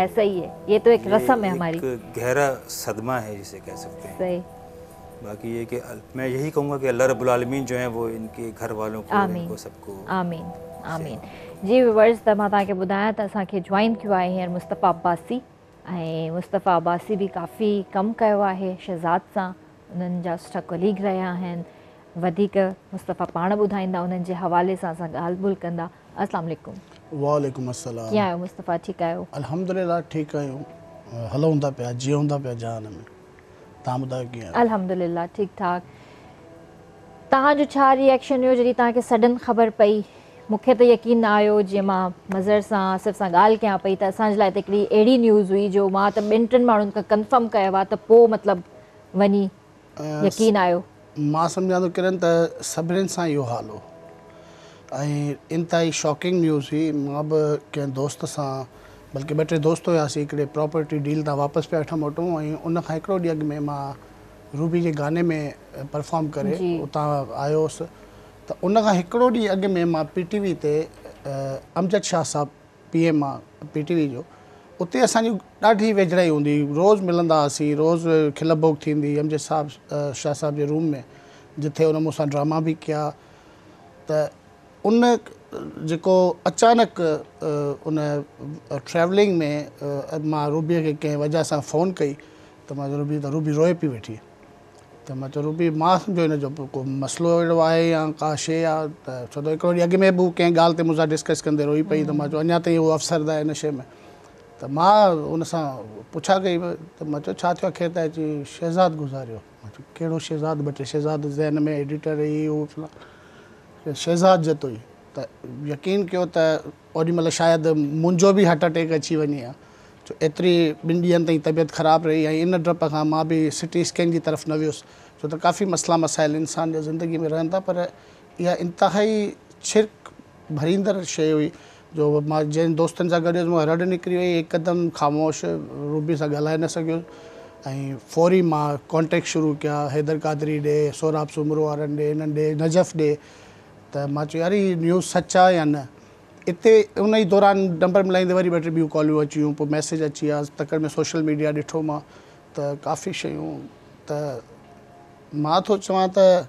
[SPEAKER 1] ايسا هي هي، يه تو ايڪ رسم هي هماري،
[SPEAKER 5] ايڪ گهرا صدمه هي جسي ڪهه سڪتي هين.
[SPEAKER 1] صحيح.
[SPEAKER 5] باقي يه ڪه مين يهي ڪهونگا ڪه الله رب العالمين جو هين وو ان ڪي گهر والون ڪو، ان ڪو سب ڪو.
[SPEAKER 1] آمين آمين. جي ويورز، ته مان توهان کي ٻڌايان ته اسان کي جوائن ڪيو آهي هينئر مصطفيٰ عباسي، ۽ مصطفيٰ عباسي به ڪافي ڪم ڪيو آهي شهزاد سان، انهن جا سٺا ڪليگ رهيا آهن. وڌيڪ مصطفيٰ پاڻ ٻڌائيندا، انهن جي حوالي سان اسان ڳالهه ٻولهه ڪندا. السلام عليڪم.
[SPEAKER 6] وعليڪم السلام.
[SPEAKER 1] ڪيئن آهيو مصطفيٰ؟ ٺيڪ آهيو؟
[SPEAKER 6] الحمدلله ٺيڪ آهيون، هلون ٿا پيا، جيئون ٿا پيا جهان ۾. توهان ٻڌايو ڪيئن آهيو؟
[SPEAKER 1] الحمدلله ٺيڪ ٺاڪ. توهان جو ڇا ريئيڪشن هيو جڏهن توهان کي سڊن خبر پئي؟ مون کي ته يقين نه آيو، جيئن مان مظهر سان آصف سان ڳالهه ڪيان پئي ته اسان جي لاء ته هڪڙي اهڙي نيوز هئي جو مان ته ٻن ٽن ماڻهن کان ڪنفرم ڪيو آهي ته پوء مطلب وڃي يقين آيو.
[SPEAKER 6] مان سمجهان ٿو ڪرن ته سڀني سان اهو حال هو ۽ انتهائي شاڪنگ نيوز هئي. مان به ڪنهن دوست سان، بلڪه ٻه ٽي دوست هياسين، هڪڙي پراپرٽي ڊيل تان واپس پيا ويٺا موٽون ۽ ان کان هڪڙو ڏينهن اڳ ۾ مان روبي جي گاني ۾ پرفارم ڪري اتان آيو هوس ته ان کان هڪڙو ڏينهن اڳ ۾ مان پي ٽي وي تي امجد شاهه صاحب پي ايم آ پي ٽي وي جو، اتي اسان جي ڏاڍي ويجهڙائي هوندي هئي، روز ملندا هئاسين، روز کل ڀوڳ ٿيندي هئي امجد صاحب شاهه صاحب جي روم ۾ جتي ان مون سان ڊراما به ڪيا. ته ان جيڪو اچانڪ ان ٽريولنگ ۾ مان روبيء کي ڪنهن وجهه سان فون ڪئي ته مان چيو روبي، ته روبي روئي پئي ويٺي. ته مان چيو روبي، مان سمجهيو هن جو ڪو مسئلو اهڙو آهي يا ڪا شيء آهي، ته ڇو ته هڪڙو ڏينهن اڳ ۾ به هو ڪنهن ڳالهه تي مون سان ڊسڪس ڪندي روئي پئي ته مان چيو اڃا تائين هو افسرده آهي ان شيء ۾. ته مان ان سان پڇا ڪئي ته مان چيو ڇا ٿيو آهي خير ته آهي؟ چي شهزاد گذاريو. مان چيو ڪهڙو شهزاد؟ ٻه ٽي شهزاد ذهن ۾ ايڊيٽر هي هو فلان، شهزاد جتوئي. ته يقين ڪيو ته اوڏي مهل شايد منهنجو به هارٽ اٽيڪ اچي وڃي ها، ڇو ايتري ٻن ڏينهن تائين طبيعت خراب رهي ۽ ان ڊپ کان مان به سٽي اسڪين جي طرف نه ويس، ڇو ته ڪافي مسئلا مسائل انسان جي زندگي ۾ رهن ٿا، پر اها انتهائي ڇرڪ ڀريندڙ شيء هئي جو مان جنهن دوستن سان گڏ هيس مون کان رڙ نڪري وئي، هڪدم خاموش، روبي سان ڳالهائي نه سگهيس ۽ فوري مان ڪانٽيڪٽ شروع ڪيا حيدر قادري ڏي، سهراب سومرو وارن ڏي، انهن ڏي، نجف ڏي، ته مان چيو يار هي نيوز سچ آ يا نه. اتي ان ئي دوران نمبر ملائيندي وري ٻه ٽي ٻيون ڪاليون اچي ويون، پوء ميسيج اچي ويا، تڪڙ ۾ سوشل ميڊيا ڏٺو مان ته ڪافي شيون. ته مان ٿو چوان ته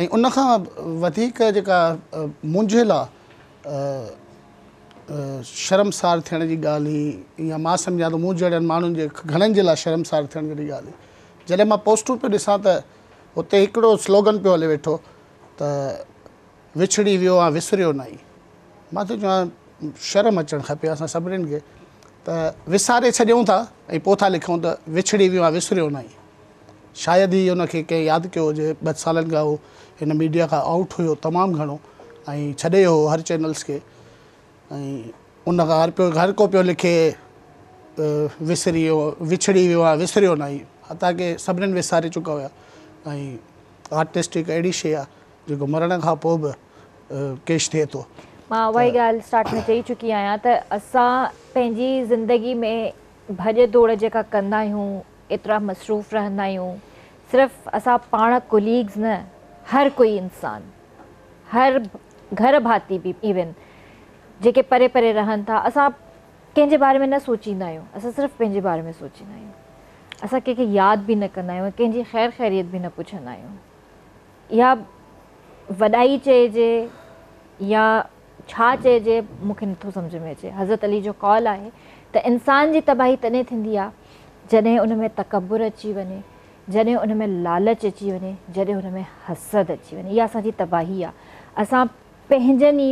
[SPEAKER 6] ۽ ان کان وڌيڪ جيڪا منهنجي لا شرمسار ٿيڻ جي ڳالهه هئي، يا مان سمجهان ٿو مون جهڙن ماڻهن جي گهڻن جي لا شرمسار ٿيڻ جهڙي ڳالهه هئي، جڏهن مان پوسٽون پيو ڏسان ته اتي هڪڙو سلوگن پيو هلي ويٺو ته وڇڙي ويو آ وسريو ناهي. مان ٿو چوان شرم اچڻ کپي اسان سڀنين کي ته وساري ڇڏيون ٿا ۽ پوء ٿا لکون ته وڇڙي ويو آ وسريو ناهي. شايد ئي ان کي ڪنهن ياد ڪيو هجي. ٻه سالن کان هو هن ميڊيا کان آئوٽ هيو تمام گهڻو ۽ ڇڏي ويو هو هر چينلز کي ۽ ان کان هر پيو هر ڪو پيو لکي وسري ويو وڇڙي ويو آ وسريو ناهي. حتيٰ ڪه سڀنين وساري چڪا هيا ۽ آرٽسٽ هڪ اهڙي شيء آ جيڪو مرڻ کان پوء به ڪيش ٿئي ٿو.
[SPEAKER 1] مان اها ئي ڳالهه اسٽارٽ ۾ چئي چڪي آهيان ته اسان پنهنجي زندگي ۾ ڀڄ ڊوڙ جيڪا ڪندا آهيون، ايترا مصروف رهندا آهيون، صرف اسان پاڻ ڪوليگز نه، هر ڪوئي انسان، هر گهر ڀاتي به ايون جيڪي پري پري رهن ٿا اسان ڪنهن جي باري ۾ نه سوچيندا آهيون اسان صرف پنهنجي باري ۾ سوچيندا آهيون اسان ڪنهن کي ياد به نه ڪندا آهيون ڪنهن جي خير خيريت به نه پڇندا آهيون اها وڏائي چئجي يا ڇا چئجي مون کي نٿو سمجهه ۾ اچي. حضرت علي جو قول آهي ته انسان جي تباهي تڏهن ٿيندي آهي جڏهن ان ۾ تڪبر اچي وڃي، جڏهن ان ۾ لالچ اچي وڃي، جڏهن ان ۾ حسد اچي وڃي. اها اسان جي تباهي آهي. اسان پنهنجن ئي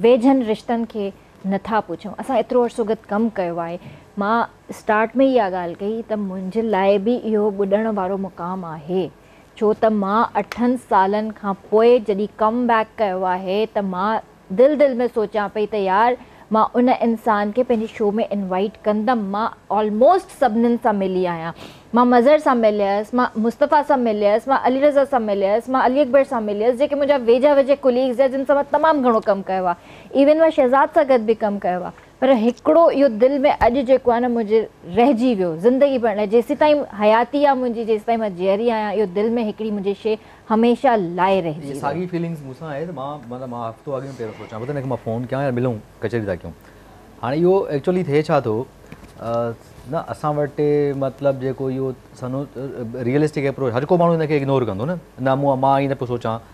[SPEAKER 1] ويجهن رشتن کي نٿا پڇون. اسان ايترو عرصو گڏ ڪم ڪيو آهي. مان اسٽارٽ ۾ ئي اها ڳالهه ڪئي ته منهنجي لاء به اهو ٻڏڻ وارو مقام آهي. ڇو ته مان اٺن سالن کان پوء جڏهن ڪم بيڪ ڪيو آهي ته مان دل دل ۾ سوچيان پئي ته يار مان ان انسان کي پنهنجي شو ۾ انوائيٽ ڪندم مان آلموسٽ سڀنين سان ملي آهيان مان مظهر سان مليس مان مصطفيٰ سان مليس مان علي رضا سان مليس مان علي اڪبر سان مليس جيڪي منهنجا ويجها ويجها ڪليگز هيا جن سان مان تمام گهڻو ڪم ڪيو آهي ايون مان شهزاد سان گڏ به ڪم ڪيو آهي پر هڪڙو اهو دل ۾ اڄ جيڪو آهي نه منهنجي رهجي ويو زندگي ڀر لاء جيسيتائين حياتي آهي منهنجي جيسيتائين مان جيئري آهيان اهو دل ۾ هڪڙي منهنجي شيء هميشه لاء رهجي
[SPEAKER 3] هي
[SPEAKER 1] وئي.
[SPEAKER 3] ساڳي فيلنگس مون سان آهي ته مان مطلب مان هفتو اڳ ۾ پهريون سوچان پيو ته هن کي مان فون ڪيان يا ملون ڪچهري ٿا ڪيون هاڻي اهو ايڪچولي ٿئي ڇا ٿو نه اسان وٽ مطلب جيڪو اهو سنو ريئلسٽڪ اپروچ هر ڪو ماڻهو هن کي اگنور ڪندو نه نه مون مان ائين نه پيو سوچان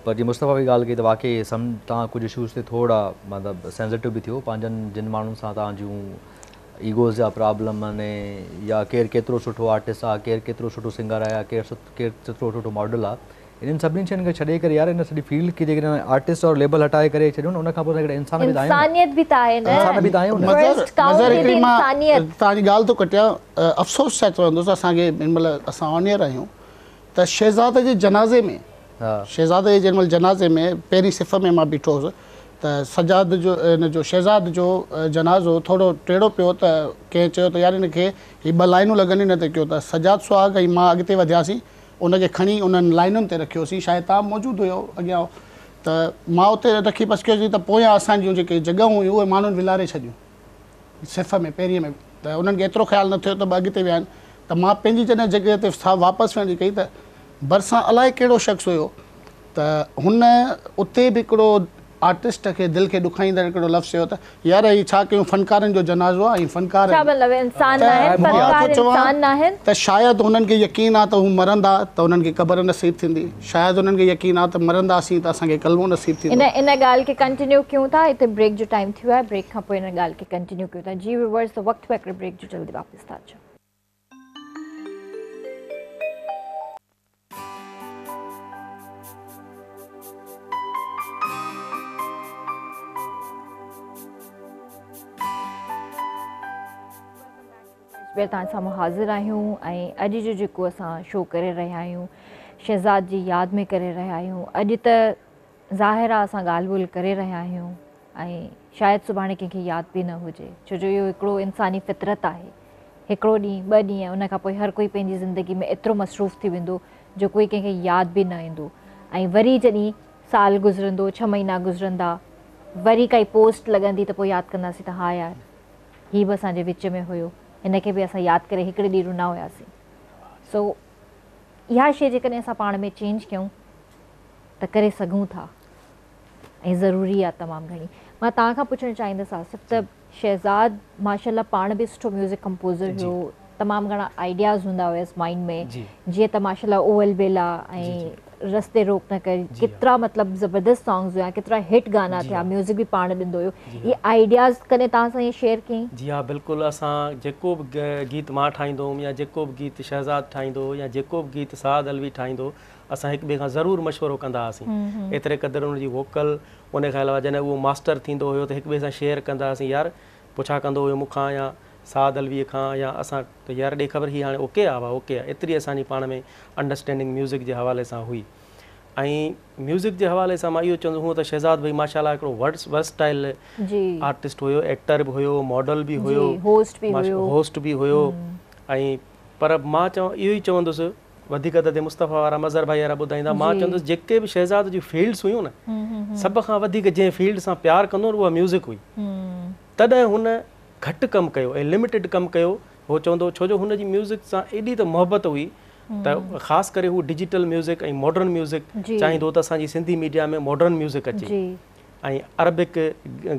[SPEAKER 3] پر جيئن مصطفيٰ به ڳالهه ڪئي ته واقعي سم توهان ڪجهه اشوز تي ٿورا مطلب سينسيٽو به ٿيو پنهنجن جن ماڻهن سان توهان جون ايگوز جا پرابلم آهن يا ڪير ڪيترو سٺو آرٽسٽ آهي ڪير ڪيترو سٺو سنگر آهي يا ڪير ڪير ڪيترو سٺو ماڊل آهي انهن سڀني شين کي ڇڏي ڪري يار ان سڄي فيلڊ کي جيڪڏهن آرٽسٽ اور ليبل هٽائي ڪري ڇڏيون نه ان کان پوء هڪڙا انسان به ته آهيون نه
[SPEAKER 1] انسانيت به ته آهي نه
[SPEAKER 3] انسان به ته آهيون نه
[SPEAKER 1] فرسٽ
[SPEAKER 6] مظهر
[SPEAKER 1] ڪائونٽ
[SPEAKER 6] هڪڙي
[SPEAKER 1] ٿي
[SPEAKER 6] مان
[SPEAKER 1] انسانيت.
[SPEAKER 6] توهان جي ڳالهه ٿو ڪٽيان افسوس ڇا چوندس اسان کي هن مهل اسان آن ايئر آهيون ته شهزاد جي جنازي ۾ شهزاد جي جنهن مهل جنازي ۾ پهرين صف ۾ مان بيٺو هوس ته سجاد جو ان جو شهزاد جو جنازو ٿورو ٽيڙو پيو ته ڪنهن چيو ته يار ان کي هي ٻه لائنون لڳن ان تي ڪيو ته سجاد سهاڳ ۽ مان اڳتي وڌياسين ان کي کڻي انهن لائنن تي رکيوسين شايد توهان موجود هيو اڳيان ته مان اتي رکي بس ڪيوسين ته پويان اسان جون جيڪي جڳهون هيون اهي ماڻهن ولاري ڇڏيون. صف ۾ پهرين ۾ ته انهن کي ايترو خيال نه ٿيو ته ٻه اڳتي ويا آهن ته مان پنهنجي جڏهن جڳهه تي واپس وڃڻ جي ڪئي ته ڀرسان الائي ڪهڙو شخص هيو ته هن اتي به هڪڙو آرٽسٽ کي دل کي ڏکائيندڙ هڪڙو لفظ چيو ته يار هي ڇا ڪيون فنڪارن جو جنازو آهي ۽ فنڪار
[SPEAKER 1] ڇا مطلب انسان ناهن فنڪار انسان ناهن.
[SPEAKER 6] ته شايد هنن کي يقين آ ته هو مرندا ته انهن کي قبر نصيب ٿيندي شايد انهن کي يقين آ ته مرنداسين ته اسان کي ڪلمو نصيب ٿيندو.
[SPEAKER 1] ان ڳالهه کي ڪنٽينيو ڪيون ٿا هتي بريڪ جو ٽائيم ٿيو آهي بريڪ کان پوء ان ڳالهه کي ڪنٽينيو ڪيون ٿا جي ويورز ته وقت ٿيو آهي هڪڙي بريڪ جو جلدي واپس ٿا اچون. ٻيهر توهان سامهون حاضر آهيون ۽ اڄ جو جيڪو اسان شو ڪري رهيا آهيون شهزاد جي ياد ۾ ڪري رهيا آهيون اڄ ته ظاهر آهي اسان ڳالهه ٻولهه ڪري رهيا آهيون ۽ شايد سڀاڻي ڪنهن کي ياد به نه هجي ڇو جو اهو هڪڙو انساني فطرت آهي هڪڙو ڏينهن ٻه ڏينهن ان کان پوء هر ڪوئي پنهنجي زندگي ۾ ايترو مصروف ٿي ويندو جو ڪوئي ڪنهن کي ياد به نه ايندو ۽ وري جڏهن سال گذرندو ڇهه مهينا گذرندا وري ڪائي پوسٽ لڳندي ته پوء ياد ڪنداسين ته ها يار هي به اسان جي وچ ۾ هيو، هن کي به اسان ياد ڪري هڪڙي ڏينهن رنا هياسين. سو اها شيء جيڪڏهن اسان پاڻ ۾ چينج ڪيون ته ڪري سگهون ٿا ۽ ضروري آهي تمام گهڻي. مان توهان کان پڇڻ چاهيندس آصف ته شهزاد ماشاء الله پاڻ به سٺو ميوزڪ ڪمپوزر هيو، تمام گهڻا آئيڊياز هوندا هيس مائنڊ ۾ جيئن ته ماشاء الله او البيلا ۽ رستي روڪ نه ڪر ڪيترا مطلب زبردست سانگز هيا ڪيترا هٽ گانا ٿيا ميوزڪ به پاڻ ڏيندو هيو اهي آئيڊياز ڪڏهن توهان سان ائين شيئر ڪيائين؟
[SPEAKER 2] جي ها بلڪل اسان جيڪو به گيت مان ٺاهيندو هوم يا جيڪو به گيت شهزاد ٺاهيندو هو يا جيڪو به گيت سعد علوي ٺاهيندو هو اسان هڪ ٻئي کان ضرور مشورو ڪندا هئاسين ايتري قدر ان جي ووڪل ان کان علاوه جڏهن اهو ماسٽر ٿيندو هيو ته هڪ ٻئي سان شيئر ڪندا هئاسين يار پڇا ڪندو هيو مون کان يا سعد علويء کان يا اسان ته يار ڏي خبر هي هاڻي اوڪي آ ها اوڪي آ ايتري اسان جي پاڻ ۾ انڊرسٽينڊنگ ميوزڪ جي حوالي سان هئي ۽ ميوزڪ جي حوالي سان مان اهو چوندس هونء ته شهزاد ڀئي ماشاء الله هڪڙو ورس ورسٽائل آرٽسٽ هيو ايڪٽر به هيو ماڊل به هيو هوسٽ به هيو ۽ پر مان چوان اهو ئي چوندس وڌيڪ ته هتي مصطفيٰ وارا مظهر ڀائي وارا ٻڌائيندا مان چوندس جيڪي به شهزاد جون فيلڊس هيون نه سڀ کان وڌيڪ جنهن فيلڊ سان پيار ڪندو هو اها ميوزڪ هئي تڏهن هن گهٽ ڪم ڪيو ۽ لميٽيڊ ڪم ڪيو. هو چوندو هو ڇو جو هن جي ميوزڪ سان ايڏي ته محبت هئي ته خاص ڪري هو ڊجيٽل ميوزڪ ۽ ماڊرن ميوزڪ چاهيندو ته اسان جي سنڌي ميڊيا ۾ ماڊرن ميوزڪ اچي ۽ عربڪ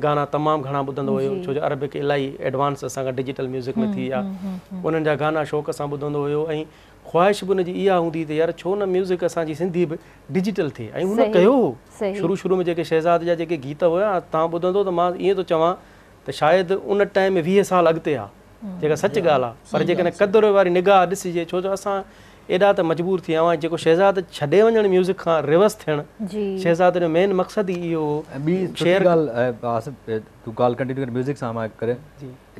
[SPEAKER 2] گانا تمام گهڻا ٻڌندو هيو ڇو جو عربڪ الاهي ايڊوانس اسان کان ڊجيٽل ميوزڪ ۾ ٿي ويا انهن جا گانا شوق سان ٻڌندو هيو ۽ خواهش به ان جي اها هوندي ته يار ڇو نه ميوزڪ اسان جي سنڌي به ڊجيٽل ٿئي ۽ هن ڪيو هو شروع شروع ۾ جيڪي شهزاد جا جيڪي گيت هيا توهان ٻڌندو ته مان ائين ٿو چوان ته شايد ان ٽائيم ۾ 20 سال اڳتي آ جيڪا سچ ڳالهه آ پر جيڪڏهن قدر واري نگاهه ڏسجي ڇو جو اسان ايڏا ته مجبور ٿي ويا آهيون جيڪو شهزاد ڇڏي وڃڻ ميوزڪ کان ريورس ٿيڻ شهزاد جو مين مقصد ئي اهو هو.
[SPEAKER 3] ۽ ٻي سٺي ڳالهه آصف تون ڳالهه ڪنٽينيو ڪر ميوزڪ سان مان ڪري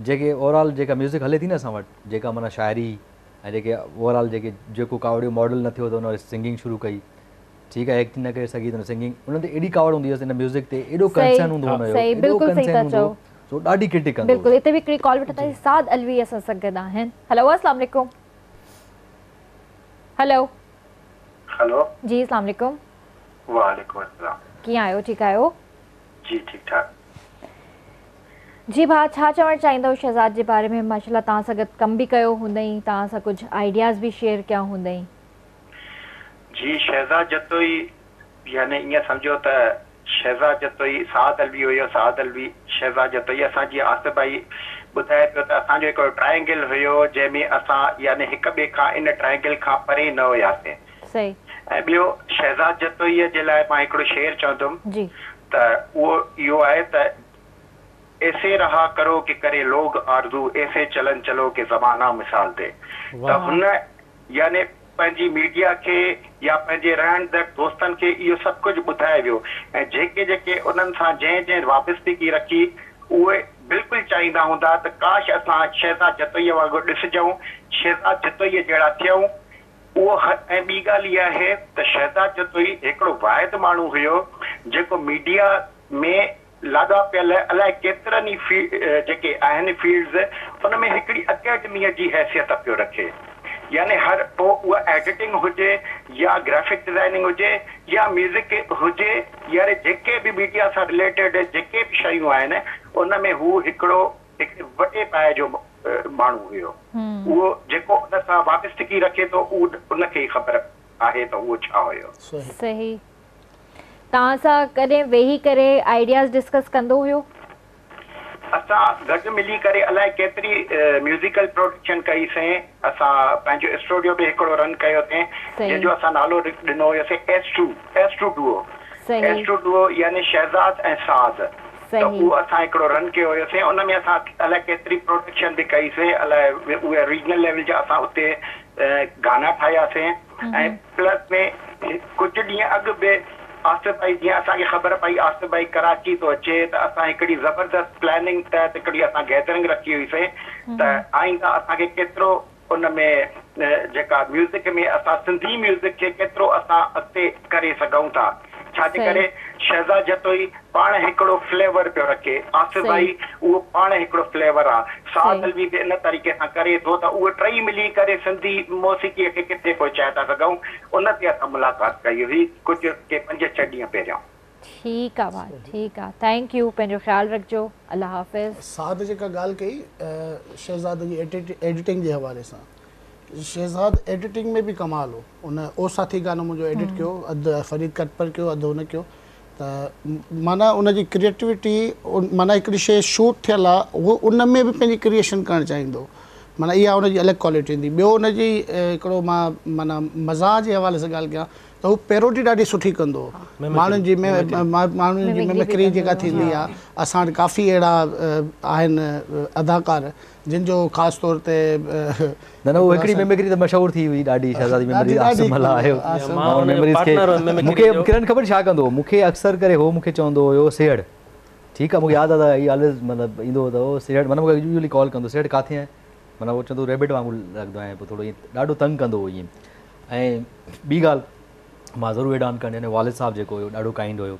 [SPEAKER 3] جيڪي اوور آل جيڪا ميوزڪ هلي ٿي نه اسان وٽ جيڪا معنيٰ شاعري ۽ جيڪي اوور آل جيڪي جيڪو ڪاوڙيو ماڊل نه ٿيو ته ان سنگنگ شروع ڪئي ٺيڪ آهي ايڪٽنگ نه ڪري سگهي ته سنگنگ انهن تي ايڏي ڪاوڙ هوندي هيس ان ميوزڪ تي ايڏو ڪنسرن هوندو هو هن جو ايڏو ڪنسرن هوندو هو سو ڏاڍي ڪرٽڪ ڪندو هو.
[SPEAKER 1] بلڪل هتي به هڪڙي ڪال وٺنداسين سعد علوي اسان سان گڏ آهن هلو السلام عليڪم هلو.
[SPEAKER 7] هلو.
[SPEAKER 1] جي السلام عليڪم.
[SPEAKER 7] وعليڪم السلام.
[SPEAKER 1] ڪيئن آهيو ٺيڪ آهيو؟
[SPEAKER 7] جي ٺيڪ ٺاڪ.
[SPEAKER 1] جي ڀاء ڇا چوڻ چاهيندؤ شهزاد جي باري ۾ ماشاءالله توهان سان گڏ ڪم به ڪيو هوندئين توهان سان ڪجهه آئيڊياز به شيئر ڪيا هوندئين.
[SPEAKER 7] جي شهزاد جتوئي يعني ائين سمجهو ته شهزاد جتوئي سعد علوي هيو سعد علوي شهزاد جتوئي اسان جيئن آصف ڀائي ٻڌائي پيو ته اسان جو هڪڙو ٽرائنگل هيو جنهن ۾ اسان يعني هڪ ٻئي کان ان ٽرائنگل کان پري نه هياسين
[SPEAKER 1] صحيح.
[SPEAKER 7] ۽ ٻيو شهزاد جتوئي جي لاء مان هڪڙو شعر چوندم
[SPEAKER 1] جي.
[SPEAKER 7] ته اهو اهو آهي ته ايسي رها ڪرو ڪي ڪري لوگ آرزو ايسي چلن چلو ڪي زمانا مثال the ته هن يعني پنهنجي ميڊيا کي يا پنهنجي رهندڙ دوستن کي اهو سڀ ڪجهه ٻڌائي ويو ۽ جيڪي جيڪي انهن سان جنهن جنهن وابستگي رکي اهي بلڪل چاهيندا هوندا ته ڪاش اسان شهزاد جتوئيء وانگر ڏسجون، شهزاد جتوئيء جهڙا ٿيون. اهو ۽ ٻي ڳالهه اها آهي ته شهزاد جتوئي هڪڙو واحد ماڻهو هيو جيڪو ميڊيا ۾ لاڳاپيل الائي ڪيترن ئي جيڪي آهن فيلڊز ان ۾ هڪڙي اڪيڊميء جي حيثيت پيو رکي يعني هر پوء اها ايڊيٽنگ هجي يا گرافڪ ڊزائننگ هجي يا ميوزڪ هجي يعني جيڪي به ميڊيا سان رليٽيڊ جيڪي به شيون آهن ان ۾ هو هڪڙو هڪڙي وڏي پايي جو ماڻهو هيو اهو جيڪو ان سان وابستگي رکي ٿو اهو ان کي ئي خبر آهي ته اهو ڇا هيو.
[SPEAKER 1] صحيح. توهان سان ڪڏهن ويهي ڪري آئيڊياز ڊسڪس ڪندو هيو؟
[SPEAKER 7] اسان گڏ ملي ڪري الائي ڪيتري ميوزيڪل پروڊڪشن ڪئي سين. اسان پنهنجو اسٽوڊيو به هڪڙو رن ڪيو سين جنهن جو اسان نالو ڏنو هيو سين S two, S two duo, S two duo يعني شهزاد ۽ سعد ته اهو اسان هڪڙو رن ڪيو هيو سين ان ۾ اسان الائي ڪيتري پروڊڪشن به ڪئي سين الائي اهي ريجنل ليول جا اسان اتي گانا ٺاهيا سين ۽ پلس ۾ ڪجهه ڏينهن اڳ به آصف ڀائي جيئن اسان کي خبر پئي آصف ڀائي ڪراچي ٿو اچي ته اسان هڪڙي زبردست پلاننگ تحت هڪڙي اسان گيدرنگ رکي هئي سين ته آئنده اسان کي ڪيترو ان ۾ جيڪا ميوزڪ ۾ اسان سنڌي ميوزڪ کي ڪيترو اسان اڳتي ڪري سگهون ٿا ڇا جي ڪري شهزاد جتوئي پاڻ هڪڙو فليور پيو رکي آصف ڀائي اهو پاڻ هڪڙو فليور آ سعد علوي به ان طريقي سان ڪري ٿو ته اهي ٽئي ملي ڪري سنڌي موسيقي کي ڪٿي پهچائي ٿا سگهون ان تي اسان ملاقات ڪئي هئي ڪجهه ڪي پنج ڇهه ڏينهن پهريان.
[SPEAKER 1] ٺيڪ آ ڀاء ٺيڪ آ thank you پنهنجو خيال رکجو الله حافظ.
[SPEAKER 6] سعد جيڪا ڳالهه ڪئي شهزاد جي ايڊيٽنگ جي حوالي سان شهزاد ايڊيٽنگ ۾ به ڪمال هو ان او ساٿي گانو منهنجو ايڊٽ ڪيو اڌ فريد ڪٽپر ڪيو اڌ هن ڪيو ته معنيٰ ان جي ڪريئيٽوٽي معنيٰ هڪڙي شيء شوٽ ٿيل آ هو ان ۾ به پنهنجي ڪريئيشن ڪرڻ چاهيندو معنيٰ اها ان جي الڳ ڪوالٽي هوندي ٻيو ان جي هڪڙو مان معنيٰ مزاح جي حوالي سان ڳالهه ڪيان ته هو پيروڊي ڏاڍي سٺي ڪندو هو ماڻهن جي ماڻهن جي ممڪري جيڪا ٿيندي آ اسان وٽ ڪافي اهڙا آهن اداڪار جن جو خاص طور تي.
[SPEAKER 3] نه نه اهو هڪڙي ميمڪري ته مشهور ٿي هئي ڏاڍي شهزادي ميمڪري آصف ملاح آهيو مان ان ميموريز کي مون کي ڪرن خبر ڇا ڪندو هو مون کي اڪثر ڪري هو مون کي چوندو هيو سيهڙ ٺيڪ آ مون کي ياد آ ته هي آلويز مطلب ايندو هو ته هو سيهڙ معنيٰ مون کي يوزلي ڪال ڪندو سيهڙ ڪاٿي آهين معنيٰ هو چوندو ريبٽ وانگر لڳندو آهيان پوء ٿورو ائين ڏاڍو تنگ ڪندو هو ائين ۽ ٻي ڳالهه مان ضرور ايڊ آن ڪرڻ چاهيندس والد صاحب جيڪو هيو ڏاڍو ڪائنڊ هيو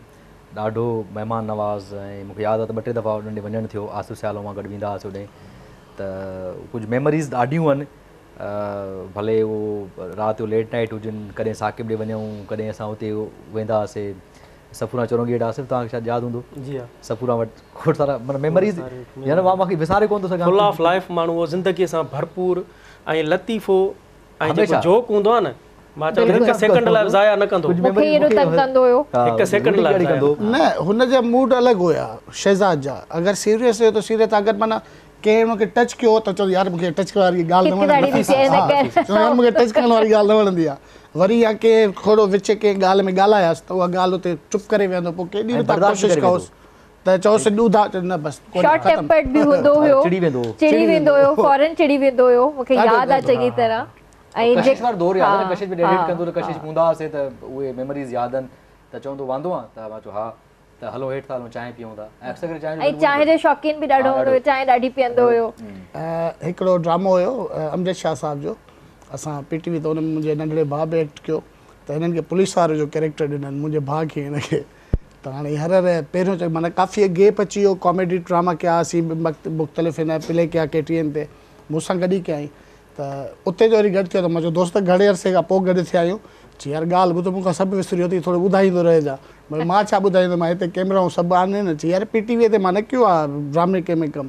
[SPEAKER 3] ڏاڍو مهمان نواز ۽ مون کي ياد آ ته ٻه ٽي دفعا انهن ڏي وڃڻ ٿيو آصف سيال مان گڏ ويندا هئاسين اوڏي ته ڪجهه ميموريز ڏاڍيون آهن ڀلي اهو رات جو ليٽ نائيٽ هجن ڪڏهن ثاقب ڏي وڃون ڪڏهن اسان اتي ويندا هئاسين صفوران چورنگي وٽ آصف توهان کي شايد ياد هوندو
[SPEAKER 2] جي ها
[SPEAKER 3] صفوران وٽ کوڙ سارا معنيٰ ميموريز يعني مان مونکي وساري ڪونه ٿو سگهان
[SPEAKER 2] فل آف لائف ماڻهو هو زندگي سان ڀرپور ۽ لطيفو ऐं जेको जोक हूंदो आहे न, मां चवंदो हिकु सेकंड लाइ ज़ाया न कंदो।
[SPEAKER 1] मूंखे एॾो तंग कंदो हुयो,
[SPEAKER 2] हिकु सेकंड लाइ
[SPEAKER 3] कंदो
[SPEAKER 6] न। हुन जा मूड अलॻि हुया शहज़ाद जा। अगरि सीरियस हुयो त सीरियस, अगरि माना कंहिं हुनखे टच कयो त चओ यार मूंखे टच करण वारी ॻाल्हि न वणंदी, यार मूंखे टच करण वारी ॻाल्हि न वणंदी आहे। वरी या कंहिं थोरो विच कंहिं ॻाल्हि में ॻाल्हायासि त उहा ॻाल्हि उते चुप करे वेहंदो। पोइ केॾी बि तव्हां कोशिशि कयोसि त चओसि ॿुधा न, बसि।
[SPEAKER 1] शॉर्ट टेम्पर्ड बि हूंदो हुयो, चिड़ी वेंदो हुयो, फ़ौरन चिड़ी वेंदो हुयो, मूंखे यादि आहे चङी तरह।
[SPEAKER 3] ऐं कशिश वारो दौर यादि आहे, कशिश बि एडिट कंदो त कशिश हूंदा हुआसीं त उहे मेमोरीज़ यादि आहिनि। त चवंदो वांदो आहियाँ त मां चयो हा, त हलो हेठि था हलूं चांहि पीऊं था। ऐं अक्सर करे चांहि
[SPEAKER 1] ऐं चांहि जो शौक़ीन बि ॾाढो हूंदो हुयो, चांहि ॾाढी पीअंदो हुयो।
[SPEAKER 6] हिकिड़ो ड्रामो हुयो अमजद शाह साहिब जो, असां पीटीवी त हुन में मुंहिंजे नंढड़े भाउ बि एक्ट कयो। त हिननि खे पुलिस वारो जो कैरेक्टर ॾिननि मुंहिंजे भाउ खे, हिनखे। त हाणे हर हर पहिरियों चयो माना काफ़ी गैप अची वियो। कॉमेडी ड्रामा कयासीं मुख़्तलिफ़ हिन प्ले कया KTN ते, मूंसां गॾु ई कयाईं। त उते जो वरी गॾु थियो त मां चयो दोस्त घणे अरसे खां पोइ गॾु थिया आहियूं। चई यार ॻाल्हि ॿुध, मूंखां सभु विसरी वियो अथई, थोरो ॿुधाईंदो रहिजां। मां छा ॿुधाईंदो, मां हिते कैमराऊं सभु आहिनि न। चई यार PTV ते मां न कयो आहे ड्रामे कंहिं में कमु।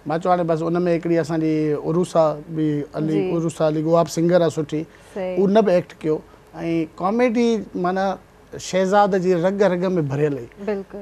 [SPEAKER 6] मां चयो हाणे बसि उन में हिकिड़ी असांजी उरूसा बि अली, उरूसा अली उहा बि सिंगर आहे सुठी, उन बि एक्ट कयो। ऐं कॉमेडी माना शहज़ाद जी रग रग में भरियल हुई,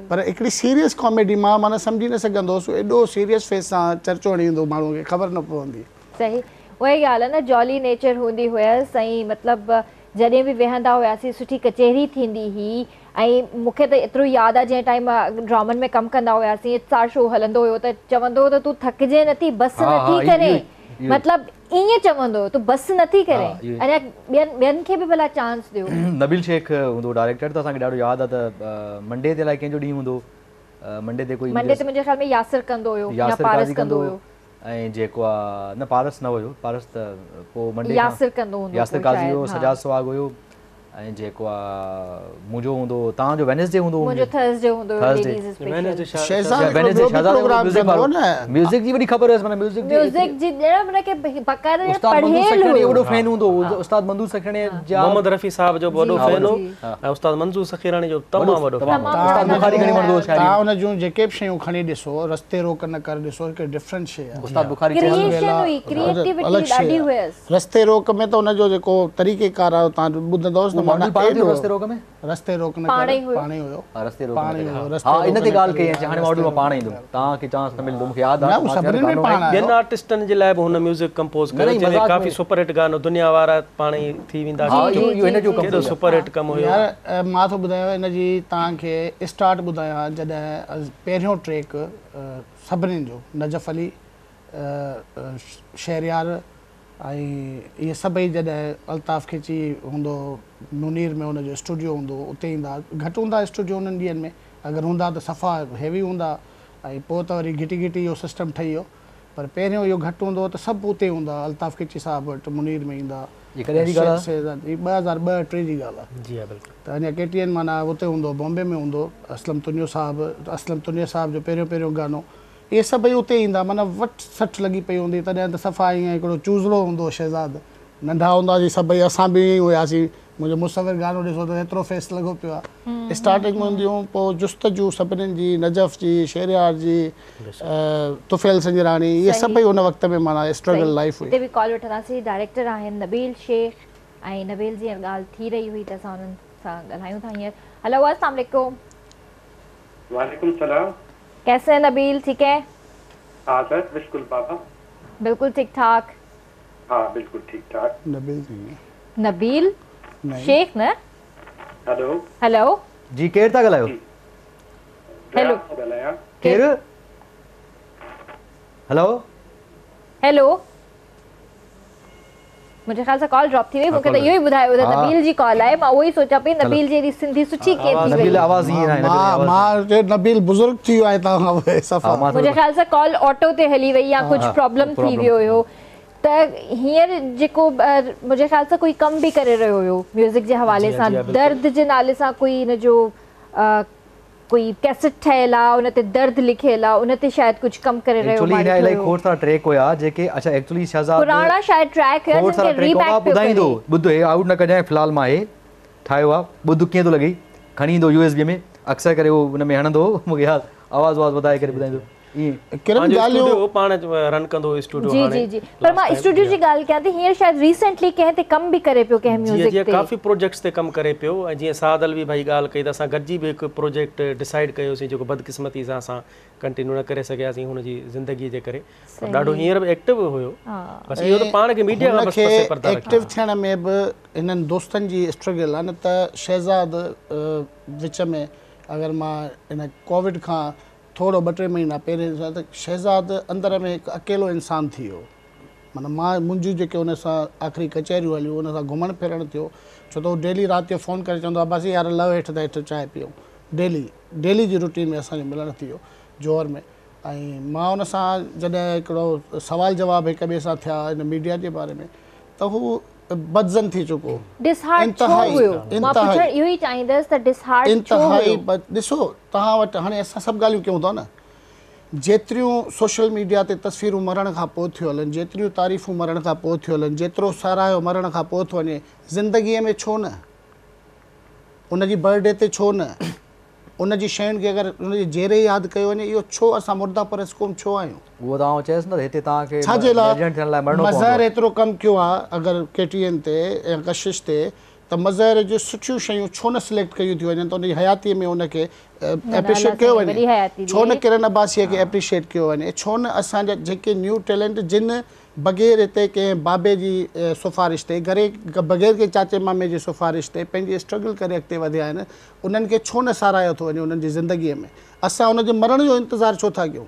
[SPEAKER 6] पर हिकिड़ी सीरियस कॉमेडी मां माना सम्झी न सघंदो हुउसि। एॾो सीरियस फेस सां चर्चो हणी ईंदो, माण्हूअ खे ख़बर न पवंदी।
[SPEAKER 1] सही उहा ई ॻाल्हि आहे न, जॉली नेचर हूंदी हुयसि। ऐं मतिलबु जॾहिं बि वेहंदा हुआसीं सुठी कचहरी थींदी हुई। ऐं मूंखे त एतिरो यादि आहे जंहिं टाइम ड्रामनि में कमु कंदा हुआसीं, स्टार शो हलंदो हुयो त चवंदो हो त तूं थकिजे नथी, बसि नथी करे, मतिलबु ईअं चवंदो हो तूं बसि नथी करे, अञा ॿियनि खे बि भला चांस ॾियो।
[SPEAKER 3] नबील शेख हूंदो डायरेक्टर, त असांखे ॾाढो यादि आहे त मंडे ते अलाए कंहिंजो ॾींहुं हूंदो, मंडे ते कोई
[SPEAKER 1] मंडे ते मुंहिंजे ख़्याल में यासिर कंदो हुयो या पारस कंदो हुयो।
[SPEAKER 3] ऐं जेको आहे न पारस न हुयो, पारस त पोइ मंडे
[SPEAKER 1] यासिर कंदो हूंदो,
[SPEAKER 3] यासिर काज़ी हुयो, सजाद सुहाग हुयो। ऐं जेको आहे मुंहिंजो हूंदो, तव्हांजो वेनसडे हूंदो,
[SPEAKER 1] मुंहिंजो थर्सडे हूंदो,
[SPEAKER 3] म्यूज़िक जी वॾी ख़बर हुयसि, माना म्यूज़िक
[SPEAKER 1] जी ॼण हुनखे बाक़ाइदा पढ़ियल
[SPEAKER 3] हुयो, वॾो फैन हूंदो हो उस्ताद मंज़ूर सखीराणी जा,
[SPEAKER 2] मोहम्मद रफ़ी साहब जो वॾो फैन हो ऐं उस्ताद मंज़ूर सखीराणी जो तमामु वॾो फैन।
[SPEAKER 3] उस्ताद बुखारी घणी वणंदो हो शायरी।
[SPEAKER 6] तव्हां हुन जूं जेके बि शयूं खणी ॾिसो, रस्ते रोक न कर ॾिसो, हिकु डिफरेंट शइ आहे।
[SPEAKER 3] उस्ताद बुखारी
[SPEAKER 1] क्रिएशन हुई, क्रिएटिविटी ॾाढी हुयसि।
[SPEAKER 6] रस्ते रोक में त हुनजो जेको तरीक़ेकार आहे तव्हां ॿुधंदव
[SPEAKER 3] माना रस्ते रोक में,
[SPEAKER 6] रस्ते रोक न पाण ई हुयो,
[SPEAKER 3] रस्ते रोक हां, इन ते ॻाल्हि कई आहे। हाणे मॉडल मां पाण ईंदो, तव्हांखे चांस न मिलंदो, मूंखे यादि आहे
[SPEAKER 6] न सभिनी में पाण
[SPEAKER 2] आयो। ॿियनि आर्टिस्टनि जे लाइ बि हुन म्यूज़िक कंपोज़ कयो, जंहिंमें काफ़ी सुपर हिट गानो दुनिया वारा पाण ई थी वेंदा।
[SPEAKER 3] हां, इहो हिन जो
[SPEAKER 2] केॾो सुपर हिट कमु हुयो
[SPEAKER 6] यार। मां थो ॿुधायां हिन जी तव्हांखे स्टार्ट ॿुधायां, जॾहिं पहिरियों ट्रैक सभिनीनि जो नजफ़ अली, शहरयार ऐं इहे सभई जॾहिं अल्ताफ़ खिची हूंदो मुनीर में हुनजो स्टूडियो हूंदो, उते ईंदा, घटि हूंदा स्टूडियो उन्हनि ॾींहंनि में, अगरि हूंदा त सफ़ा हेवी हूंदा। ऐं पोइ त वरी घिटी घिटी इहो सिस्टम ठही वियो, पर पहिरियों इहो घटि हूंदो त सभु उते हूंदा, अल्ताफ़ खिची साहिबु वटि मुनीर में ईंदा।
[SPEAKER 3] हीअ कॾहिं जी ॻाल्हि आहे?
[SPEAKER 6] 2002-3 जी ॻाल्हि आहे।
[SPEAKER 2] जी हा बिल्कुलु।
[SPEAKER 6] त अञा KTN माना उते हूंदो, बॉम्बे में हूंदो असलम तुनियो साहिबु, असलम तुनियो साहिबु जो पहिरियों पहिरियों गानो, इहे सभई उते ईंदा, माना वठि सठि लॻी पई हूंदी। तॾहिं त सफ़ा ईअं हिकिड़ो चूज़ड़ो हूंदो शहज़ाद, नंढा हूंदासीं सभई, असां बि ईअं ई हुयासीं। मुंहिंजो मुसविर गानो ॾिसो त एतिरो फेस लॻो पियो आहे। स्टार्टिंग में हूंदियूं, पोइ जुस्तजू सभिनीनि जी, नजफ़ जी, शहरयार जी, तुफ़ैल संजरानी, इहे सभई उन वक़्त में माना स्ट्रगल लाइफ हुई।
[SPEAKER 1] हिते बि कॉल वठंदासीं। डायरेक्टर आहिनि नबील शेख ऐं नबील जी ॻाल्हि थी रही हुई त असां उन्हनि सां ॻाल्हायूं था हींअर। हेलो, अस्सलाम वालेकुम।
[SPEAKER 8] वालेकुम सलाम।
[SPEAKER 1] कैसे हैं नबील, ठीक है?
[SPEAKER 8] हाँ सर बिल्कुल बाबा,
[SPEAKER 1] बिल्कुल ठीक ठाक।
[SPEAKER 8] हाँ बिल्कुल ठीक ठाक।
[SPEAKER 6] नबील नहीं,
[SPEAKER 1] नबील शेख न?
[SPEAKER 8] हेलो
[SPEAKER 1] हेलो
[SPEAKER 3] जी, केरु था ॻाल्हायो?
[SPEAKER 1] हेलो
[SPEAKER 3] केरु? हेलो
[SPEAKER 1] हेलो, मुंहिंजे ख़्याल सां कॉल ड्रॉप थी वई। मूंखे त इहो ई ॿुधायो त नबील जी कॉल आहे, मां उहो ई सोचां पई नबील जी सिंधी सुठी कीअं थी वई।
[SPEAKER 3] नबील आवाज़ ई आहे,
[SPEAKER 6] मां चयो नबील बुज़ुर्ग थी वियो आहे तव्हां खां सफ़ा।
[SPEAKER 1] मुंहिंजे ख़्याल सां कॉल ऑटो ते हली वई या कुझु प्रॉब्लम थी वियो हुयो। त हींअर जेको मुंहिंजे ख़्याल सां कोई कमु बि करे रहियो हुयो म्यूज़िक जे हवाले सां, दर्द जे नाले सां कोई हिन जो कोई कैसेट ठहियल आहे, उन ते दर्द लिखियल आहे, उन ते शायदि कुझु कमु करे रहियो
[SPEAKER 3] एक्चुअली हिन इलाही खोड़ सारा ट्रैक हुया जेके, अच्छा एक्चुअली शहज़ाद
[SPEAKER 1] पुराणा शायदि ट्रैक हुया जिनखे रीबैक पियो
[SPEAKER 3] ॿुधाईंदो। ॿुध हे आउट न कजांइ, फ़िलहाल मां हे ठाहियो आहे, ॿुध कीअं थो लॻई, खणी ईंदो USB में, अक्सर करे उहो हुन में हणंदो, मूंखे यादि आवाज़ वाज़ वधाए करे ॿुधाईंदो। ائين.
[SPEAKER 6] ڪرن
[SPEAKER 2] پنهنجو
[SPEAKER 6] ڳالهيون
[SPEAKER 2] اسٽوڊيو پاڻ رن ڪندو هو اسٽوڊيو
[SPEAKER 1] جي
[SPEAKER 2] هاڻي
[SPEAKER 1] جي جي پر مان اسٽوڊيو جي ڳالهه ڪيان ٿي هينئر شايد ريسينٽلي ڪنهن تي ڪم به ڪري پيو ڪنهن
[SPEAKER 2] جي
[SPEAKER 1] ميوزڪ
[SPEAKER 2] جي
[SPEAKER 1] تي.
[SPEAKER 2] ڪافي پروجيڪٽس تي ڪم ڪري پيو ۽ جيئن سعد علوي ڀائي ڳالهه ڪئي ته اسان گڏجي به هڪ پروجيڪٽ ڊسائيڊ ڪيوسين جيڪو بدقسمتي سان اسان ڪنٽينيو نه ڪري سگهياسين هن جي زندگي جي ڪري پر ڏاڍو هينئر به ايڪٽو هيو بس اهو ته پاڻ کي ميڊيا کان
[SPEAKER 6] هن
[SPEAKER 2] بس
[SPEAKER 6] کي
[SPEAKER 2] پسي پرده
[SPEAKER 6] ايڪٽو
[SPEAKER 2] رکيو.
[SPEAKER 6] ٿيڻ ۾ به هنن دوستن جي اسٽرگل آ نه ته شهزاد وچ ۾ اگر مان ان ڪووڊ کان ٿورو ٻه ٽي مهينا پهرين ڏسان ته شهزاد اندر ۾ هڪ اڪيلو انسان ٿي ويو. معنيٰ مان منهنجون جيڪي ان سان آخري ڪچهريون هليون ان سان گهمڻ ڦرڻ ٿيو ڇو ته هو ڊيلي رات جو فون ڪري چوندو عباسي يار لهه هيٺ ته هيٺ چانهه پيئون ڊيلي ڊيلي جي روٽين ۾ اسان جو ملڻ ٿي ويو جوهر ۾ ۽ مان ان سان جڏهن هڪڙو سوال جواب هڪ ٻئي سان ٿيا ان ميڊيا جي باري ۾ ته هو بدظن ٿي چڪو هو.
[SPEAKER 1] ڊسهارٽ ڇو هيو؟ مان پڇڻ اهو ئي چاهيندس ته ڊسهارٽ ڇو هيو؟
[SPEAKER 6] انتهائي ڏسو توهان وٽ هاڻي اسان سڀ ڳالهيون ڪيون ٿا نه جيتريون سوشل ميڊيا تي تصويرون مرڻ کان پوء ٿيون هلن جيتريون تعريفون مرڻ کان پوء ٿيون هلن جيترو ساراهيو مرڻ کان پوء ٿو وڃي زندگيء ۾ ڇو نه ان جي برٿ ڊي تي ڇو نه ان جي شين کي اگر ان جي جيئري ياد ڪيو وڃي اهو ڇو اسان مرده پرست قوم ڇو آهيون؟
[SPEAKER 3] اهو ته آئون چيس نه ته هتي توهان کي
[SPEAKER 6] ڇا جي لاء
[SPEAKER 3] ليجنڊ ٿيڻ لاء مرڻو پوندو.
[SPEAKER 6] مظهر ايترو ڪم ڪيو آ اگر ڪي ٽي اين تي يا ڪشش تي ته مظهر جون سٺيون شيون ڇو نه سليڪٽ ڪيون ٿيون وڃن ته ان جي حياتي ۾ ان کي اپريشيٽ ڪيو وڃي ڇو نه ڪرن عباسيء کي اپريشيٽ ڪيو وڃي ڇو نه اسان جا جيڪي نيو ٽيلنٽ جن بغير هتي ڪنهن بابي جي سفارش تي گهري بغير ڪنهن چاچي مامي جي سفارش تي پنهنجي اسٽرگل ڪري اڳتي وڌيا آهن انهن کي ڇو نه ساراهيو ٿو وڃي انهن جي زندگيء ۾ اسان ان جي مرڻ جو انتظار ڇو ٿا ڪيون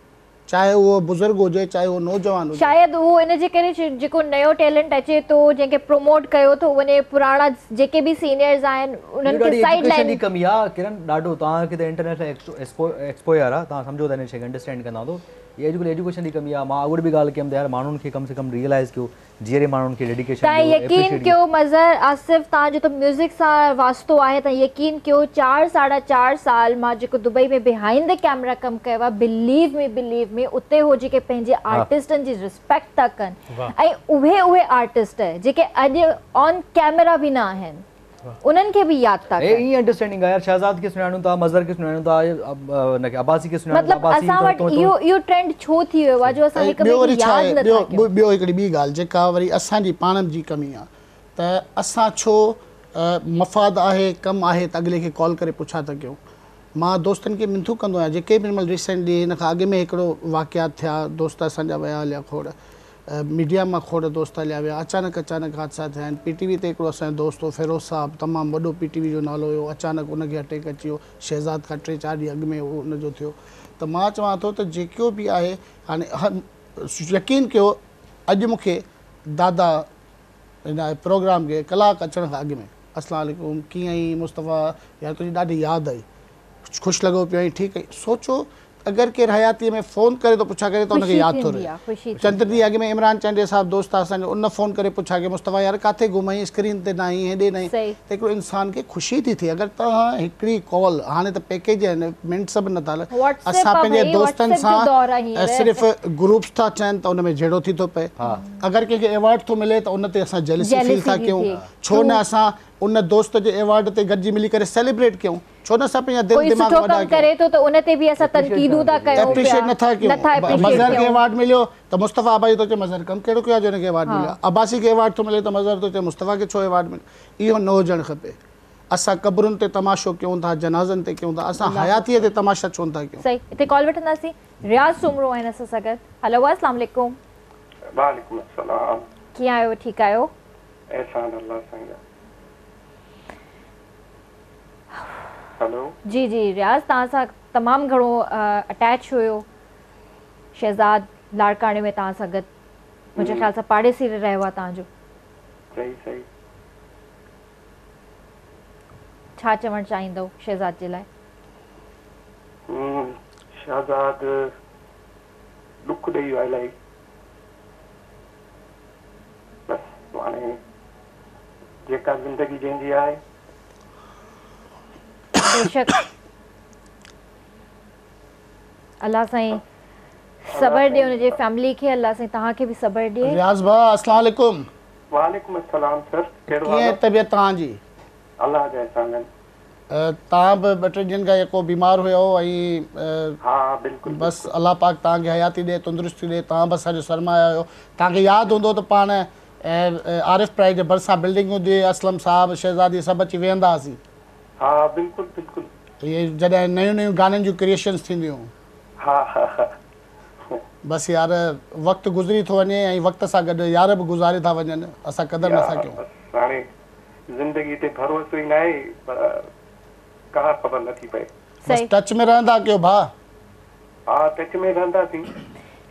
[SPEAKER 6] چاهي اهو بزرگ هجي چاهي اهو نوجوان هجي.
[SPEAKER 1] شايد اهو ان جي ڪري جيڪو نيو ٽيلنٽ اچي ٿو جنهن کي پروموٽ ڪيو ٿو وڃي پراڻا جيڪي به سينيئرز آهن انهن کي سائيڊ لائن.
[SPEAKER 3] جي ڪمي آ ڪرن ڏاڍو توهان کي ته انٽرنيشنل ايڪسپوزر آ توهان سمجهو ٿا ان شي کي انڊرسٽينڊ ڪندا هوندو هي اڄڪلهه ايجوڪيشن جي ڪمي آ مان اڳ به ڳالهه ڪيم ته يار ماڻهن کي ڪم سي ڪم ريئلائز ڪيو جيئري ماڻهن کي ڊيڊيڪيشن
[SPEAKER 1] تان
[SPEAKER 3] ڏيو
[SPEAKER 1] يقين
[SPEAKER 3] اپريشيٽ
[SPEAKER 1] ڪيو
[SPEAKER 3] ڪيو.
[SPEAKER 1] مظهر آصف تان جو ته ميوزڪ سان واسطو آهي تان يقين ڪيو چار ساڍا چار سال مان جيڪو دبئي ۾ بيهائينڊ the camera ڪم ڪيو آهي بليو مي بليو مي اتي هو جيڪي پنهنجي آرٽسٽن جي ريسپيڪٽ ٿا ڪن ۽ اهي اهي آرٽسٽ جيڪي اڄ آن ڪيمرا به نه آهن انهن کي به ياد ٿا
[SPEAKER 3] هي
[SPEAKER 1] ڪن.
[SPEAKER 3] ائين انڊرسٽينڊنگ آهي يار شهزاد کي سڃاڻون ٿا مظهر کي سڃاڻون ٿا ان کي عباسي کي سڃاڻون ٿا
[SPEAKER 1] مطلب
[SPEAKER 3] عباسي
[SPEAKER 1] اسان وٽ اهو اهو ٽرينڊ ڇو ٿي ويو آهي جو اسان
[SPEAKER 6] ۽
[SPEAKER 1] هڪ
[SPEAKER 6] ٻيو
[SPEAKER 1] ٻئي
[SPEAKER 6] وري
[SPEAKER 1] کي
[SPEAKER 6] ڇا
[SPEAKER 1] ياد
[SPEAKER 6] آهي
[SPEAKER 1] نه
[SPEAKER 6] ٻيو
[SPEAKER 1] ٿا ڪيون.
[SPEAKER 6] ٻيو هڪڙي ٻي ڳالهه جيڪا وري اسان جي پاڻ جي ڪمي آهي ته اسان ڇو مفاد آهي ڪم آهي ته اڳلي کي ڪال ڪري پڇا ٿا ڪيون مان دوستن کي منٿون ڪندو آهيان جيڪي به هن مهل ريسينٽلي هن کان اڳ ۾ هڪڙو واقعات ٿيا دوست اسان جا ويا هليا کوڙ ميڊيا مان کوڙ دوست هليا ويا اچانڪ اچانڪ حادثا ٿيا آهن پي ٽي وي تي هڪڙو اسان جو دوست هو فيروز صاحب تمام وڏو پي ٽي وي جو نالو هيو اچانڪ ان کي اٽيڪ اچي ويو شهزاد کان ٽي چار ڏينهن اڳ ۾ ان جو ٿيو ته مان چوان ٿو ته جيڪو به آهي هاڻي يقين ڪيو اڄ مون کي دادا هن پروگرام کي ڪلاڪ اچڻ کان اڳ ۾ اسلام عليڪم ڪيئن آهين مصطفيٰ يار تنهنجي ڏاڍي ياد آئي خوش لڳو پيو آهين ٺيڪ آهين سوچو اگر ڪير حياتيء ۾ فون ڪري ٿو پڇا ڪري ته ان کي
[SPEAKER 1] خوشي
[SPEAKER 6] ياد ٿو
[SPEAKER 1] ٿيندي
[SPEAKER 6] رهي.
[SPEAKER 1] آ خوشي
[SPEAKER 6] چند
[SPEAKER 1] ٿيندي
[SPEAKER 6] ڏينهن
[SPEAKER 1] آ.
[SPEAKER 6] اڳ ۾ عمران چانڊيي صاحب دوست آ اسان جو ان فون ڪري پڇا ڪئي مصطفيٰ يار ڪاٿي گم آهين اسڪرين تي نه آهين هيڏي نه آهين
[SPEAKER 1] صحيح.
[SPEAKER 6] ته هڪڙو انسان کي خوشي ٿي ٿئي اگر توهان هڪڙي ڪال هاڻي ته پيڪيج آهن منٽس به نٿا هلن
[SPEAKER 1] واٽس
[SPEAKER 6] اسان
[SPEAKER 1] ايپ آ
[SPEAKER 6] پنهنجي
[SPEAKER 1] ڀئي
[SPEAKER 6] دوستن
[SPEAKER 1] واٽس ايپ جو
[SPEAKER 6] سان
[SPEAKER 1] دور آ هينئر.
[SPEAKER 6] صرف گروپس ٿا چئن ته ان ۾ جهيڙو ٿي ٿو پئي اگر ڪنهن کي ايوارڊ ٿو ملي ته ان تي اسان جيلسي فيل
[SPEAKER 1] جيلسي
[SPEAKER 6] ٿا
[SPEAKER 1] ٿي
[SPEAKER 6] ڪيون
[SPEAKER 1] ٿئي
[SPEAKER 6] ڇو نه
[SPEAKER 1] ٽرو.
[SPEAKER 6] اسان ان دوست جي ايوارڊ تي گڏجي ملي ڪري سيليبريٽ ڪيون. ڇو نه اسان پنهنجا دل
[SPEAKER 1] ڪوئي
[SPEAKER 6] دماغ
[SPEAKER 1] سٺو
[SPEAKER 6] وڏا
[SPEAKER 1] ڪم
[SPEAKER 6] ڪيون.
[SPEAKER 1] ڪري ٿو ته ان تي به اسان تنقيدون ٿا ڪيون پيا.
[SPEAKER 6] اپريشيٽ نٿا ڪيون.
[SPEAKER 1] نٿا اپريشيٽ
[SPEAKER 6] مظهر کي
[SPEAKER 1] ڪيون.
[SPEAKER 6] ايوارڊ مليو ته مصطفيٰ عباسي ٿو چئي مظهر ڪم ڪهڙو ڪيو آهي جو هن کي ايوارڊ مليو آهي. عباسي کي ايوارڊ ٿو ملي ته مظهر ٿو چئي مصطفيٰ کي ڇو ايوارڊ مليو. اهو نه هجڻ کپي. اسان قبرن تي تماشو ڪيون ٿا، جنازن تي ڪيون ٿا، اسان حياتيء تي تماشا ڇو نٿا ڪيون.
[SPEAKER 1] صحيح هتي ڪال وٺنداسين. رياض سومرو آهن اسان سان گڏ. هلو السلام عليڪم.
[SPEAKER 8] وعليڪم السلام.
[SPEAKER 1] ڪيئن آهيو ٺيڪ آهيو.
[SPEAKER 8] احسان الله سائين جا. هلو.
[SPEAKER 1] جي جي رياض توهان سان تمام گهڻو اٽيچ هيو شهزاد لاڙڪاڻي ۾ توهان سان گڏ منهنجي خيال سان پاڙيسري رهيو آهي توهان جو.
[SPEAKER 8] صحيح صحيح.
[SPEAKER 1] ڇا چوڻ چاهيندو شهزاد جي لاء؟
[SPEAKER 8] شهزاد ڏک ڏئي ويو آهي الاهي بس هاڻي جيڪا زندگي جنهن جي آهي.
[SPEAKER 1] بيشڪ الله سائين صبر ڏي ان جي فيملي کي الله سائين توهان کي به صبر ڏي.
[SPEAKER 6] رياض ڀاء السلام عليڪم.
[SPEAKER 8] وعليڪم السلام سر ڪهڙو حال
[SPEAKER 6] ڪيئن
[SPEAKER 8] آ.
[SPEAKER 6] طبيعت توهان جي.
[SPEAKER 8] الله جا احسان آهن.
[SPEAKER 6] توهان به ٻه ٽن ڏينهن کان يڪو بيمار هيؤ ۽
[SPEAKER 8] ها بلڪل
[SPEAKER 6] بس الله پاڪ توهان کي حياتي ڏي تندرستي ڏي توهان به اسان جو سرمايه آهيو توهان کي ياد هوندو ته پاڻ عارف پرائي جي ڀرسان بلڊنگ هوندي هئي اسلم صاحب شهزادي سڀ اچي ويهندا هئاسين.
[SPEAKER 8] ها بلڪل بلڪل.
[SPEAKER 6] اهي جڏهن نيون نيون گانن جون ڪريئيشنز ٿينديون هيون.
[SPEAKER 8] ها ها ها.
[SPEAKER 6] بس يار وقت گذري ٿو وڃي ۽ وقت سان گڏ يار به گذاري ٿا وڃن اسان قدر نٿا
[SPEAKER 8] يار
[SPEAKER 6] ڪيون.
[SPEAKER 8] بس هاڻي زندگي تي ڀروسو ئي ناهي پر ڪا خبر نٿي پئي.
[SPEAKER 6] بس ٽچ ۾ رهندا ڪيو ڀاء.
[SPEAKER 8] ها ٽچ ۾ رهنداسين.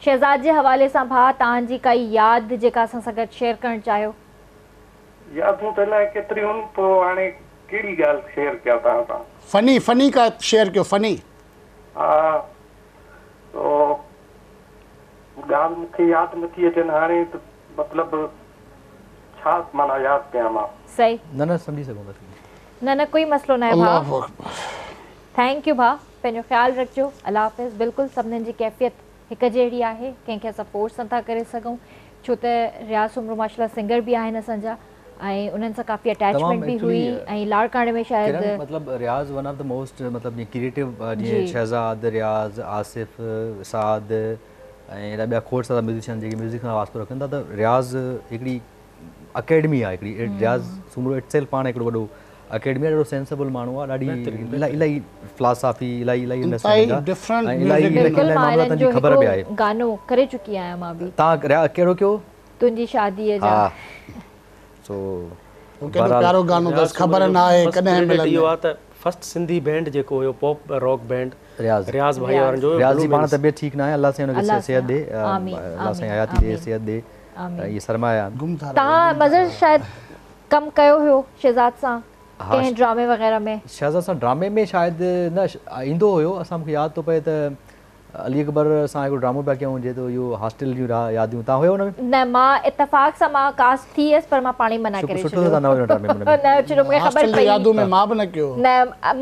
[SPEAKER 1] شهزاد جي حوالي سان ڀاء توهان جي ڪائي ياد جيڪا اسان سان گڏ شيئر ڪرڻ چاهيو.
[SPEAKER 8] يادون ته الائي ڪيتريون پوء هاڻي ڪهڙي ڳالهه شيئر ڪيان توهان سان.
[SPEAKER 6] فني فني ڪا شيئر ڪيو فني.
[SPEAKER 8] ها سو ڳالهه مون کي ياد نٿي اچن هاڻي ته مطلب ڇا معنيٰ ياد ڪيان مان.
[SPEAKER 1] صحيح.
[SPEAKER 3] نه نه سمجهي سگهون ٿا.
[SPEAKER 1] نه نه ڪوئي مسئلو ناهي ڀاء.
[SPEAKER 6] الله اڪبر.
[SPEAKER 1] Thank you ڀاء پنهنجو خيال رکجو الله حافظ بلڪل سڀنين جي ڪيفيت هڪ جهڙي آهي ڪنهن کي اسان فورس نٿا ڪري سگهون ڇو ته رياض سومرو ماشاءالله سنگر به آهن اسان جا ۽ انهن سان ڪافي
[SPEAKER 3] تمام
[SPEAKER 1] اٽيچمينٽ به
[SPEAKER 3] ايڪچولي
[SPEAKER 1] هئي ۽ لاڙڪاڻي ۾ شايد
[SPEAKER 3] ڪرن مطلب Riaz one of the most مطلب جيئن ڪريٽو جيئن
[SPEAKER 1] جي
[SPEAKER 3] شهزاد رياض آصف سعد ۽ اهڙا ٻيا کوڙ سارا ميوزيشن جيڪي ميوزڪ سان واسطو رکن ٿا ته رياض هڪڙي اڪيڊمي آهي هڪڙي رياض سومرو it self پاڻ هڪڙو وڏو اڪيڊمي آهي ڏاڍو سينسبل ماڻهو آهي ڏاڍي
[SPEAKER 6] بهترين
[SPEAKER 3] الاهي فلاسافي الاهي الاهي
[SPEAKER 6] انتهائي
[SPEAKER 3] انڊرسٽينڊنگ آهي
[SPEAKER 6] ڊفرنٽ
[SPEAKER 3] ۽ الاهي
[SPEAKER 6] ميوزڪ
[SPEAKER 3] هن کي
[SPEAKER 1] بلڪل
[SPEAKER 3] الاهي
[SPEAKER 1] مان
[SPEAKER 3] معاملاتن
[SPEAKER 1] انهن
[SPEAKER 3] جي
[SPEAKER 1] جو
[SPEAKER 3] خبر به
[SPEAKER 1] هڪڙو
[SPEAKER 3] آهي
[SPEAKER 1] گانو ڪري چڪي آهيان مان به
[SPEAKER 3] توهان ڪهڙو ڪيو
[SPEAKER 1] تنهنجي شاديء جا
[SPEAKER 3] ها سو
[SPEAKER 6] هو ڪيڏو
[SPEAKER 3] بهرحال
[SPEAKER 6] پيارو گانو
[SPEAKER 2] رياض
[SPEAKER 6] اٿس خبر
[SPEAKER 2] سومري جو
[SPEAKER 6] نه آهي
[SPEAKER 2] فرسٽ
[SPEAKER 6] ڪڏهن
[SPEAKER 2] ڪريڊٽ اهو
[SPEAKER 6] ملندي.
[SPEAKER 2] آهي ته فرسٽ سنڌي بينڊ جيڪو هيو پاپ راڪ بينڊ
[SPEAKER 3] رياض
[SPEAKER 2] رياض ڀائي وارن
[SPEAKER 1] رياض
[SPEAKER 2] جو هيو
[SPEAKER 3] رياض
[SPEAKER 2] بلو
[SPEAKER 3] جي پاڻ
[SPEAKER 2] مينس
[SPEAKER 3] طبيعت ٺيڪ ناهي الله سائين هن کي
[SPEAKER 1] الله
[SPEAKER 3] صحت ڏي
[SPEAKER 1] سائين آمين
[SPEAKER 3] الله سائين
[SPEAKER 1] آمين
[SPEAKER 3] حياتي ڏي
[SPEAKER 1] آمين
[SPEAKER 3] صحت ڏي ته
[SPEAKER 1] آمين
[SPEAKER 3] اهي سرمايا آهن.
[SPEAKER 6] گم ٿا رهو
[SPEAKER 1] توهان
[SPEAKER 6] گم ٿا
[SPEAKER 1] مظهر
[SPEAKER 6] رهو.
[SPEAKER 1] شايد ڪم ڪيو هيو شهزاد سان
[SPEAKER 3] ها
[SPEAKER 1] ڪنهن ڊرامي وغيره ۾.
[SPEAKER 3] شهزاد سان ڊرامي ۾ شايد نه ايندو هيو اسان مونکي ياد ٿو پئي ته علي اڪبر سان هڪڙو ڊرامو پيا ڪيون جي ته اهو هاسٽل جون ياديون توهان هيو ان ۾؟
[SPEAKER 1] نه مان اتفاق سان مان ڪاسٽ ٿي هيس پر مان پاڻ ئي منع ڪري
[SPEAKER 3] سٺو
[SPEAKER 1] ڇڏيو
[SPEAKER 3] ته نه هيو ڊرامي ۾
[SPEAKER 1] نه ڇو جو مونکي خبر
[SPEAKER 6] هاسٽل جون
[SPEAKER 1] پئي
[SPEAKER 6] يادون ۾ مان به نه ڪيو.
[SPEAKER 1] نه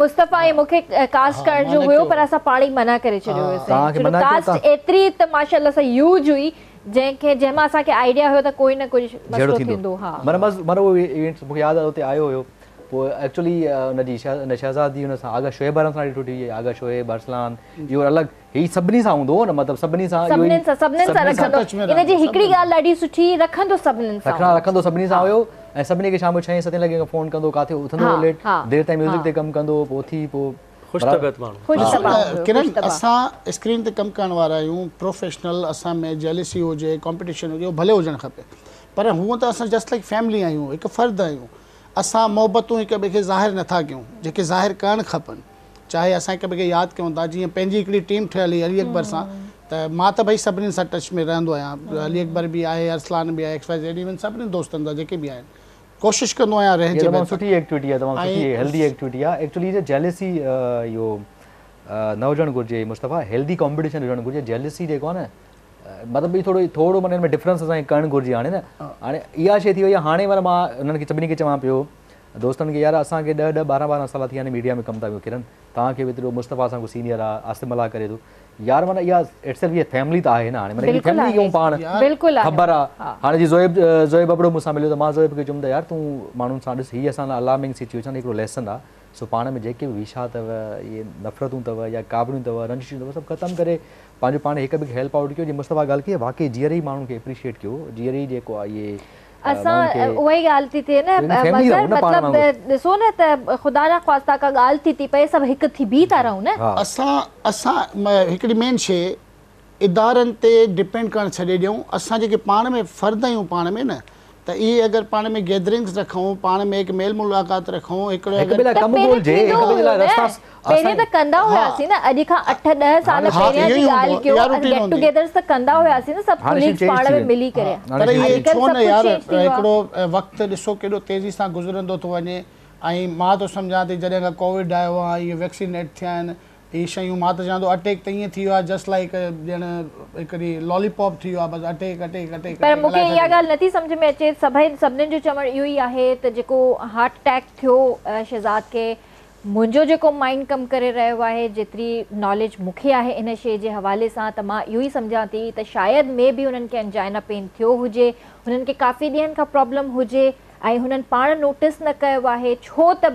[SPEAKER 1] مصطفيٰ ۽ مونکي ڪاسٽ
[SPEAKER 6] ها
[SPEAKER 1] ڪرڻ
[SPEAKER 6] مان
[SPEAKER 1] جو
[SPEAKER 6] نه
[SPEAKER 1] هيو
[SPEAKER 6] ڪيو.
[SPEAKER 1] پر اسان پاڻ ئي منع ڪري ڇڏيو هيوسين
[SPEAKER 3] توهان کي
[SPEAKER 1] ڇو جو
[SPEAKER 3] منع ڪيو
[SPEAKER 1] ڪاسٽ
[SPEAKER 3] توهان
[SPEAKER 1] ايتري ته ماشاءالله سان هيوج هئي جنهن کي جنهن مان اسان کي آئيڊيا هيو ته ڪوئي نه ڪجهه
[SPEAKER 3] جهيڙو
[SPEAKER 1] مسئلو
[SPEAKER 3] ٿيندو
[SPEAKER 1] ٿيندو ها.
[SPEAKER 3] معنيٰ معنيٰ اهو ايونٽس مونکي ياد آهي اتي آيو هيو پوء ايڪچولي ان جي شهزاد جي ان سان آغا شعيب وارن سان ڏاڍي سٺي هئي آغا شعيب ارسلان اهو الڳ هي سڀني سان هوندو هو نه مطلب سڀني سان اهو ئي
[SPEAKER 1] سڀنين سان سڀنين سان
[SPEAKER 3] سڀني سان
[SPEAKER 1] رکندو
[SPEAKER 6] ٽچ ۾
[SPEAKER 1] ان جي
[SPEAKER 6] رهندو
[SPEAKER 1] هڪڙي
[SPEAKER 6] سڀني
[SPEAKER 1] ڳالهه ڏاڍي سٺي رکندو سڀنين سان
[SPEAKER 3] رکڻا
[SPEAKER 1] هو
[SPEAKER 3] رکندو سڀني سان
[SPEAKER 1] ها
[SPEAKER 3] هيو ۽ سڀني کي شام جو ڇهين ستين لڳي کان فون ڪندو ڪاٿي اٿندو
[SPEAKER 1] ها
[SPEAKER 3] هو ليٽ
[SPEAKER 1] ها
[SPEAKER 3] دير تائين
[SPEAKER 1] ها
[SPEAKER 3] ميوزڪ تي ڪم ڪندو هو پوء اٿي پوء
[SPEAKER 2] خوش
[SPEAKER 3] برابر
[SPEAKER 2] طبيعت ماڻهو.
[SPEAKER 1] خوش
[SPEAKER 3] ها
[SPEAKER 6] ڏسو
[SPEAKER 1] طبع
[SPEAKER 6] نه
[SPEAKER 1] هيو خوش
[SPEAKER 6] ڪرن
[SPEAKER 1] طبع.
[SPEAKER 6] اسان اسڪرين تي ڪم ڪرڻ وارا آهيون پروفيشنل اسان ۾ جيلسي هجي ڪامپيٽيشن هجي اهو ڀلي هجڻ کپي پر هونء ته اسان جسٽ لائيڪ فيملي آهيون هڪ فرد آهيون اسان محبتون هڪ ٻئي کي ظاهر نٿا ڪيون جيڪي ظاهر ڪرڻ کپن چاهي اسان هڪ ٻئي کي ياد ڪيون ٿا جيئن پنهنجي هڪڙي ٽيم ٺهيل هئي علي اڪبر سان ته مان ته ڀئي سڀني سان ٽچ ۾ رهندو آهيان علي اڪبر به آهي ارسلان به آهي ايڪس وائي زيڊ ايون سڀني دوستن سان جيڪي به آهن ڪوشش ڪندو آهيان
[SPEAKER 3] هي
[SPEAKER 6] رهجي
[SPEAKER 3] تمام
[SPEAKER 6] بهتر
[SPEAKER 3] سٺي ايڪٽيوٽي آهي تمام سٺي
[SPEAKER 6] ۽
[SPEAKER 3] هيلدي ايڪٽيوٽي آهي ايڪچولي جي جيلسي اهو نه هجڻ گهرجي مصطفيٰ هيلدي ڪامپيٽيشن هجڻ گهرجي جيلسي جيڪو آهي نه مطلب ٿورو ٿورو معنيٰ ان ۾ ڊفرنس اسان کي ڪرڻ گهرجي هاڻي نه هاڻي اها شي ٿي وئي آهي هاڻي معنيٰ مان انهن کي سڀني کي چوان پيو دوستن کي يار اسان کي ڏهه ڏهه ٻارهن ٻارهن سال ٿي ويا آهن ميڊيا ۾ ڪم ٿا ڪيون ڪرن توهان کي به ايترو مصطفيٰ اسان کان سينيئر آهي آصف ملاح ڪري ٿو يار معنيٰ اها it self اها فيملي ته آهي نه هاڻي معنيٰ هڪڙي
[SPEAKER 1] بلڪل
[SPEAKER 3] فيملي
[SPEAKER 1] آهي
[SPEAKER 3] ڪيون پاڻ
[SPEAKER 1] بلڪل آهي
[SPEAKER 3] خبر آهي
[SPEAKER 1] ها
[SPEAKER 3] هاڻي جي زويب زويب ابڙو مون سان مليو ته مان زويب کي چيم ته يار تون ماڻهن سان ڏس هي اسان لاء الارمنگ سچويشن هڪڙو ليسن آهي سو پاڻ ۾ جيڪي به ويڇا اٿو اهي نفرتون اٿو يا ڪاوڙيون اٿو رنجشون اٿو سڀ ختم ڪري پنهنجو پاڻ هڪ ٻئي کي هيلپ آئوٽ ڪيو جي مصطفيٰ ڳالهه ڪئي واقعي جيئري ئي ماڻهن کي اپريشيئيٽ ڪيو جيئري ئي جيڪو آهي اهي
[SPEAKER 1] اسان
[SPEAKER 3] ماڻهن کي
[SPEAKER 1] اها ئي ڳالهه ٿي ٿئي نه
[SPEAKER 3] فيملي
[SPEAKER 1] مظهر
[SPEAKER 3] رهون نه پاڻ
[SPEAKER 1] مطلب
[SPEAKER 3] وانگر
[SPEAKER 1] ڏسو نه ته خدا نخواسته ڪا ڳالهه ٿي ٿي پئي سڀ هڪ ٿي بيهي ٿا رهون نه.
[SPEAKER 3] ها.
[SPEAKER 6] اسان اسان هڪڙي مين شي ادارن تي ڊپينڊ ڪرڻ ڇڏي ڏيون اسان جيڪي پاڻ ۾ فرد آهيون پاڻ ۾ نه ته اهي اگر پاڻ ۾ گيدرنگس رکون پاڻ ۾ هڪ ميل ملاقات رکون هڪڙو
[SPEAKER 3] هڪ
[SPEAKER 6] اگر
[SPEAKER 3] ٻئي لاء
[SPEAKER 1] ته
[SPEAKER 3] ڪم
[SPEAKER 1] پهرين
[SPEAKER 3] ڳولجي
[SPEAKER 1] ٿيندو
[SPEAKER 3] هڪ ٻئي جي
[SPEAKER 1] هيو
[SPEAKER 3] لاء
[SPEAKER 1] نه
[SPEAKER 3] رستا
[SPEAKER 1] پهرين
[SPEAKER 3] اسان
[SPEAKER 1] ته ڪندا
[SPEAKER 6] ها
[SPEAKER 1] هياسين نه اڄ کان 8 10 سال
[SPEAKER 3] هاڻي
[SPEAKER 6] ها
[SPEAKER 1] پهريان
[SPEAKER 6] اهو
[SPEAKER 1] جي
[SPEAKER 6] ئي هوندو
[SPEAKER 1] ڳالهه
[SPEAKER 6] هو
[SPEAKER 1] ڪيو
[SPEAKER 6] اها روٽين
[SPEAKER 1] گيٽ
[SPEAKER 6] هوندي
[SPEAKER 1] ٽوگيدرس ته ڪندا هياسين نه سڀ
[SPEAKER 3] هاڻي شيون
[SPEAKER 1] ڪليگس
[SPEAKER 3] چينج
[SPEAKER 1] پاڻ
[SPEAKER 3] ٿي
[SPEAKER 1] ۾
[SPEAKER 3] ويون
[SPEAKER 1] ملي ڪري
[SPEAKER 6] پر
[SPEAKER 3] هاڻي شيون
[SPEAKER 6] اهي
[SPEAKER 3] چينج
[SPEAKER 1] اڄڪلهه
[SPEAKER 6] ڇو
[SPEAKER 1] سڀ
[SPEAKER 6] نه
[SPEAKER 1] ڪجهه
[SPEAKER 6] يار
[SPEAKER 1] چينج ٿي ويو آهي.
[SPEAKER 6] هڪڙو وقت ڏسو ڪيڏو تيزي سان گذرندو ٿو وڃي ۽ مان ٿو سمجهان ٿي جڏهن کان ڪووڊ آيو آهي اهي ويڪسينيٽ ٿيا آهن اهي شيون مان ته چوان ٿو اٽيڪ ته ائين ٿي ويو آهي جسٽ لائيڪ ڄڻ هڪڙي لالي پاپ ٿي ويو آهي بس اٽيڪ اٽيڪ اٽيڪ
[SPEAKER 1] پر
[SPEAKER 6] اٽيڪ
[SPEAKER 1] مون کي
[SPEAKER 6] الائي ڇا
[SPEAKER 1] اها
[SPEAKER 6] ٿي
[SPEAKER 1] ڳالهه نٿي سمجهه ۾ اچي سڀئي سڀنين جو چوڻ اهو ئي آهي ته جيڪو هارٽ اٽيڪ ٿيو شهزاد کي منهنجو جيڪو مائنڊ ڪم ڪري رهيو آهي جيتري ناليج مون کي آهي ان شيء جي حوالي سان ته مان اهو ئي سمجهان ٿي ته شايد مي بي انهن کي انجائنا پين ٿيو هجي هنن کي ڪافي ڏينهن کان پرابلم هجي ۽ هنن پاڻ نوٽس نه ڪيو آهي ڇو ته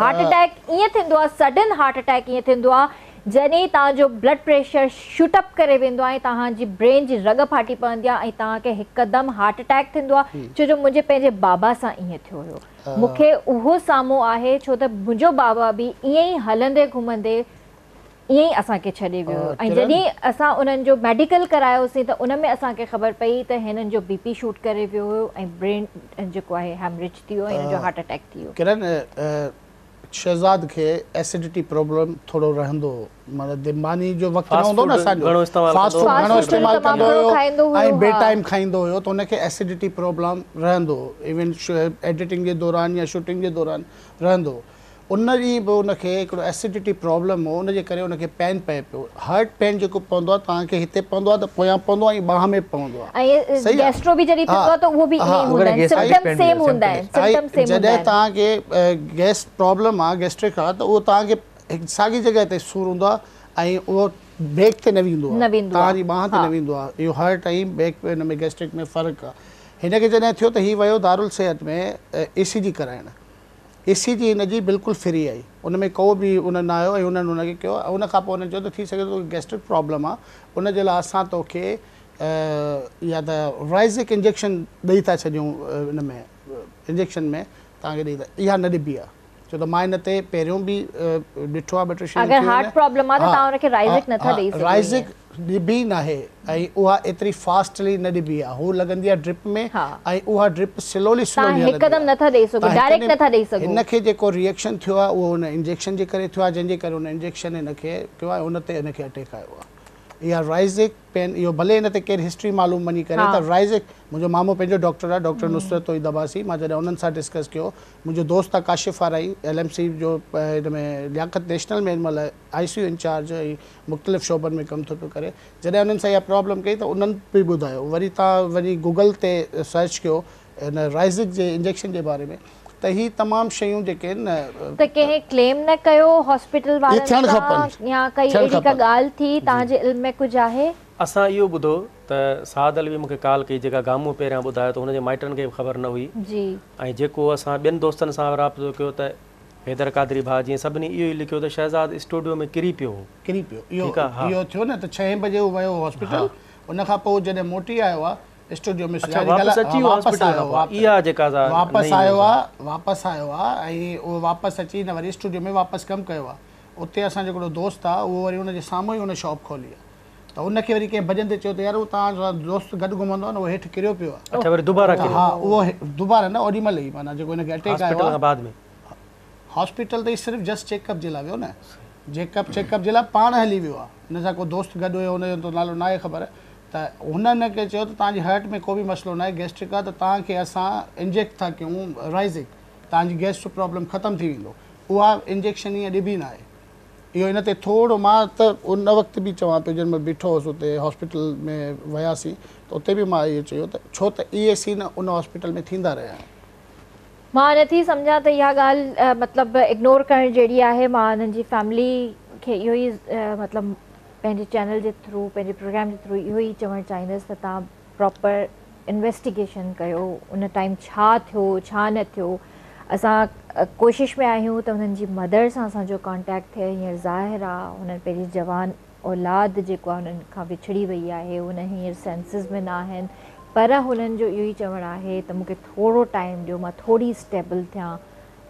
[SPEAKER 1] هارٽ اٽيڪ ائين ٿيندو آهي سڊن هارٽ اٽيڪ ائين ٿيندو آهي جڏهن توهان جو بلڊ پريشر شوٽ اپ ڪري ويندو آهي ۽ توهان جي برين جي رڳ ڦاٽي پوندي آهي ۽ توهان کي هڪدم هارٽ اٽيڪ ٿيندو آهي ڇو جو منهنجي پنهنجي بابا سان ائين ٿيو هيو مون کي اهو سامهون آهي ڇو ته منهنجو بابا به ائين ئي هلندي گهمندي ائين ئي اسان کي ڇڏي ويو هيو ۽ جڏهن اسان انهن جو ميڊيڪل ڪرايوسين ته ان ۾ اسان کي خبر پئي ته هنن جو بي پي شوٽ ڪري ويو هيو ۽ برين جيڪو آهي هيمريج ٿي ويو ۽ هنن جو هارٽ اٽيڪ ٿي ويو.
[SPEAKER 6] ڪرن شهزاد کي ايسڊٽي پرابلم ٿورو رهندو هو معنيٰ ماني جو وقت نه هوندو نه اسان جو فاسٽ فوڊ گهڻو استعمال ڪندو هيو ۽ بي ٽائيم کائيندو هيو ته ان کي ايسڊٽي پرابلم رهندو هو ايون ايڊيٽنگ جي دوران يا شوٽنگ جي دوران رهندو هو ان ڏينهن به ان کي هڪڙو ايسڊٽي پرابلم هو ان جي ڪري ان کي پين پئي پيو هارٽ پين جيڪو پوندو آهي توهان کي هتي پوندو آهي ته پويان پوندو آهي ۽ ٻانهن ۾ پوندو آهي
[SPEAKER 1] ۽ صحيح آهي گيسٽرو به جڏهن ٿيندو آهي ته اهو به ائين ئي هوندا آهن سمپٽم سيم هوندا آهن سمپٽم سيم هوندا
[SPEAKER 6] جڏهن توهان کي گيس پرابلم آهي گيسٽرڪ آهي ته اهو توهان کي هڪ ساڳي جڳهه تي سور هوندو آهي ۽ اهو بيڪ تي نه ويندو آهي توهان جي ٻانهن تي نه ويندو آهي اهو هارٽ ۽ بيڪ ان ۾ گيسٽرڪ ۾ فرق آهي هن کي جڏهن ٿيو ته هي ويو دارالصحت ۾ اي سي جي ڪرائڻ اي سي جي هن جي بلڪل فري آئي ان ۾ ڪو به ان نه آيو ۽ انهن ان کي ڪيو ان کان پوء انهن چيو ته ٿي سگهي ٿو توکي گيسٽرڪ پرابلم آ ان جي لاء اسان توکي يا ته رائزڪ انجيڪشن ڏئي ٿا ڇڏيون ان ۾ انجيڪشن ۾ توهان کي ڏئي ٿا اها نه ڏبي آ ڇو ته مان ان تي پهريون به ڏٺو آ ٻه ٽي شيون
[SPEAKER 1] اگر هارٽ پرابلم آ ته توهان ان کي رائزڪ نه ٿا ڏئي سگهو
[SPEAKER 6] رائزڪ ڏبي ناهي ۽ اها ايتري فاسٽلي نه ڏبي آهي هو لڳندي آهي ڊرپ ۾ ۽ اها ڊرپ سلولي سلولي هلندي
[SPEAKER 1] هڪدم نه ٿا ڏئي سگهو ڊائريڪٽ نه ٿا ڏئي سگهو.
[SPEAKER 6] هن کي جيڪو ريئڪشن ٿيو آهي اهو ان انجيڪشن جي ڪري ٿيو آهي جنهن جي ڪري ان انجيڪشن هن کي ڪيو آهي ان تي هن کي اٽيڪ آيو آهي اها رائزڪ پين اهو ڀلي هن تي ڪير هسٽري معلوم وڃي ڪري ته رائزڪ منهنجو مامو پنهنجو ڊاڪٽر آهي ڊاڪٽر نصرت توحيد عباسي مان جڏهن انهن سان ڊسڪس ڪيو منهنجو دوست آهي ڪاشف آرائين ايل ايم سي جو هن ۾ لياقت نيشنل ۾ هن مهل آء سي يو انچارج ۽ مختلف شعبن ۾ ڪم ٿو پيو ڪري جڏهن انهن سان اها پرابلم ڪئي ته انهن به ٻڌايو وري توهان وڃي گوگل تي سرچ ڪيو ان رائزڪ جي انجيڪشن جي باري ۾ ته هي تمام شيون جيڪي آهن نه.
[SPEAKER 1] ته ڪنهن ڪليم نه ڪيو هاسپيٽل وارن سان يا ڪائي اهڙي ڪا ڳالهه ٿي توهان جي علم ۾ ڪجهه آهي؟
[SPEAKER 2] اسان اهو ٻڌو ته سعد علوي مون کي ڪال ڪئي جيڪا گامون پهريان ٻڌايو ته هن جي مائٽن کي به خبر نه هئي ۽ جيڪو اسان ٻين دوستن سان به رابطو ڪيو ته حيدر قادري ڀاء جيئن سڀني اهو ئي لکيو ته شهزاد اسٽوڊيو ۾ ڪري پيو هو.
[SPEAKER 6] ڪري پيو. اهو اهو ٿيو نه ته ڇهين بجي هو ويو هو هاسپيٽل ان کان پوء جڏهن موٽي آيو آ اسٽوڊيو ۾
[SPEAKER 2] اڇا واپس اچي ويو هاسپيٽل کان پوء اها جيڪا سا
[SPEAKER 6] واپس آيو آ واپس آيو آ ۽ اهو واپس اچي هن وري اسٽوڊيو ۾ واپس ڪم ڪيو آ اتي اسان جو هڪڙو دوست آ اهو وري ان جي سامهون ئي ان شاپ کولي آ ته ان کي وري ڪنهن ڀڄندي چيو ته يار اهو توهان جو دوست گڏ گهمندو آ نه اهو هيٺ ڪريو پيو آ.
[SPEAKER 2] اڇا وري دوباره ڪريو.
[SPEAKER 6] ها اهو دوباره نه اوڏي مهل ئي معنيٰ جيڪو هن کي اٽيڪ آيو آ.
[SPEAKER 2] هاسپيٽل کان بعد ۾.
[SPEAKER 6] هاسپيٽل ته هي صرف جسٽ چيڪ اپ جي لاء ويو نه جيڪ اپ چيڪ اپ جي لاء پاڻ هلي ويو آ هن سان ڪو دوست گڏ هيو ان جو ته نالو ناهي خبر ته هن هن کي چيو ته توهان جي هرٽ ۾ ڪو به مسئلو ناهي گيسٽرڪ آ ته توهان کي اسان انجيڪٽ ٿا ڪيون رائزڪ توهان جي گيس جو پرابلم ختم ٿي ويندو اها انجيڪشن ائين ڏبي ناهي اهو ان تي ٿورو مان ته ان وقت به چوان پيو جنهن مهل بيٺو هوس اتي هاسپيٽل ۾ وياسين ته اتي به مان اهو چيو ته ڇو ته اهي سين ان هاسپيٽل ۾ ٿيندا رهيا آهن.
[SPEAKER 1] مان نٿي سمجهان ته اها ڳالهه مطلب اگنور ڪرڻ جهڙي آهي مان انهن جي فيملي کي اهو ئي مطلب پنهنجي چينل جي ٿرو پنهنجي پروگرام جي ٿرو اهو ئي چوڻ چاهيندس ته توهان پراپر انويسٽيگيشن ڪيو ان ٽائيم ڇا ٿيو ڇا نه ٿيو اسان ڪوشش ۾ آهيون ته انهن جي مدر سان اسان جو ڪانٽيڪٽ ٿئي هينئر ظاهر آ انهن پنهنجي جوان اولاد جيڪو آ انهن کان وڇڙي وئي آهي ان هينئر سينسز ۾ نه آهن پر هنن جو اهو ئي چوڻ آهي ته مونکي ٿورو ٽائيم ڏيو مان ٿوري اسٽيبل ٿيان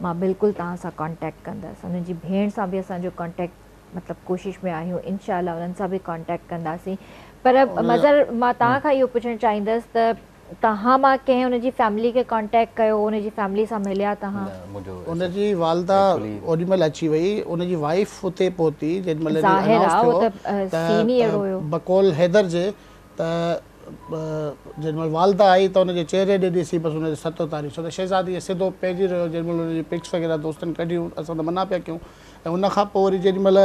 [SPEAKER 1] مان بلڪل توهان سان ڪانٽيڪٽ ڪندس انهن جي ڀيڻ سان به اسان جو ڪانٽيڪٽ مطلب ڪوشش ۾ آهيون انشاء الله انهن سان به ڪانٽيڪٽ ڪنداسين پر مظهر مان توهان کان اهو پڇڻ چاهيندس ته توهان مان ڪنهن ان جي فيملي کي ڪانٽيڪٽ ڪيو ان جي فيملي سان مليا توهان؟
[SPEAKER 6] ان جي والده اوڏي مهل اچي وئي ان جي وائيف اتي پهتي جيڏي مهل انائونس ٿيو ته بقول حيدر جي ته جيڏي مهل والده آئي ته ان جي چهري ڏي ڏسي بس ان جي ستو تاري ڇو ته شهزاد ائين سڌو پئجي رهيو جيڏي مهل ان جي پڪس وغيره دوستن ڪڍيون اسان ته منع پيا ڪيون ۽ ان کان پوء وري جيڏي مهل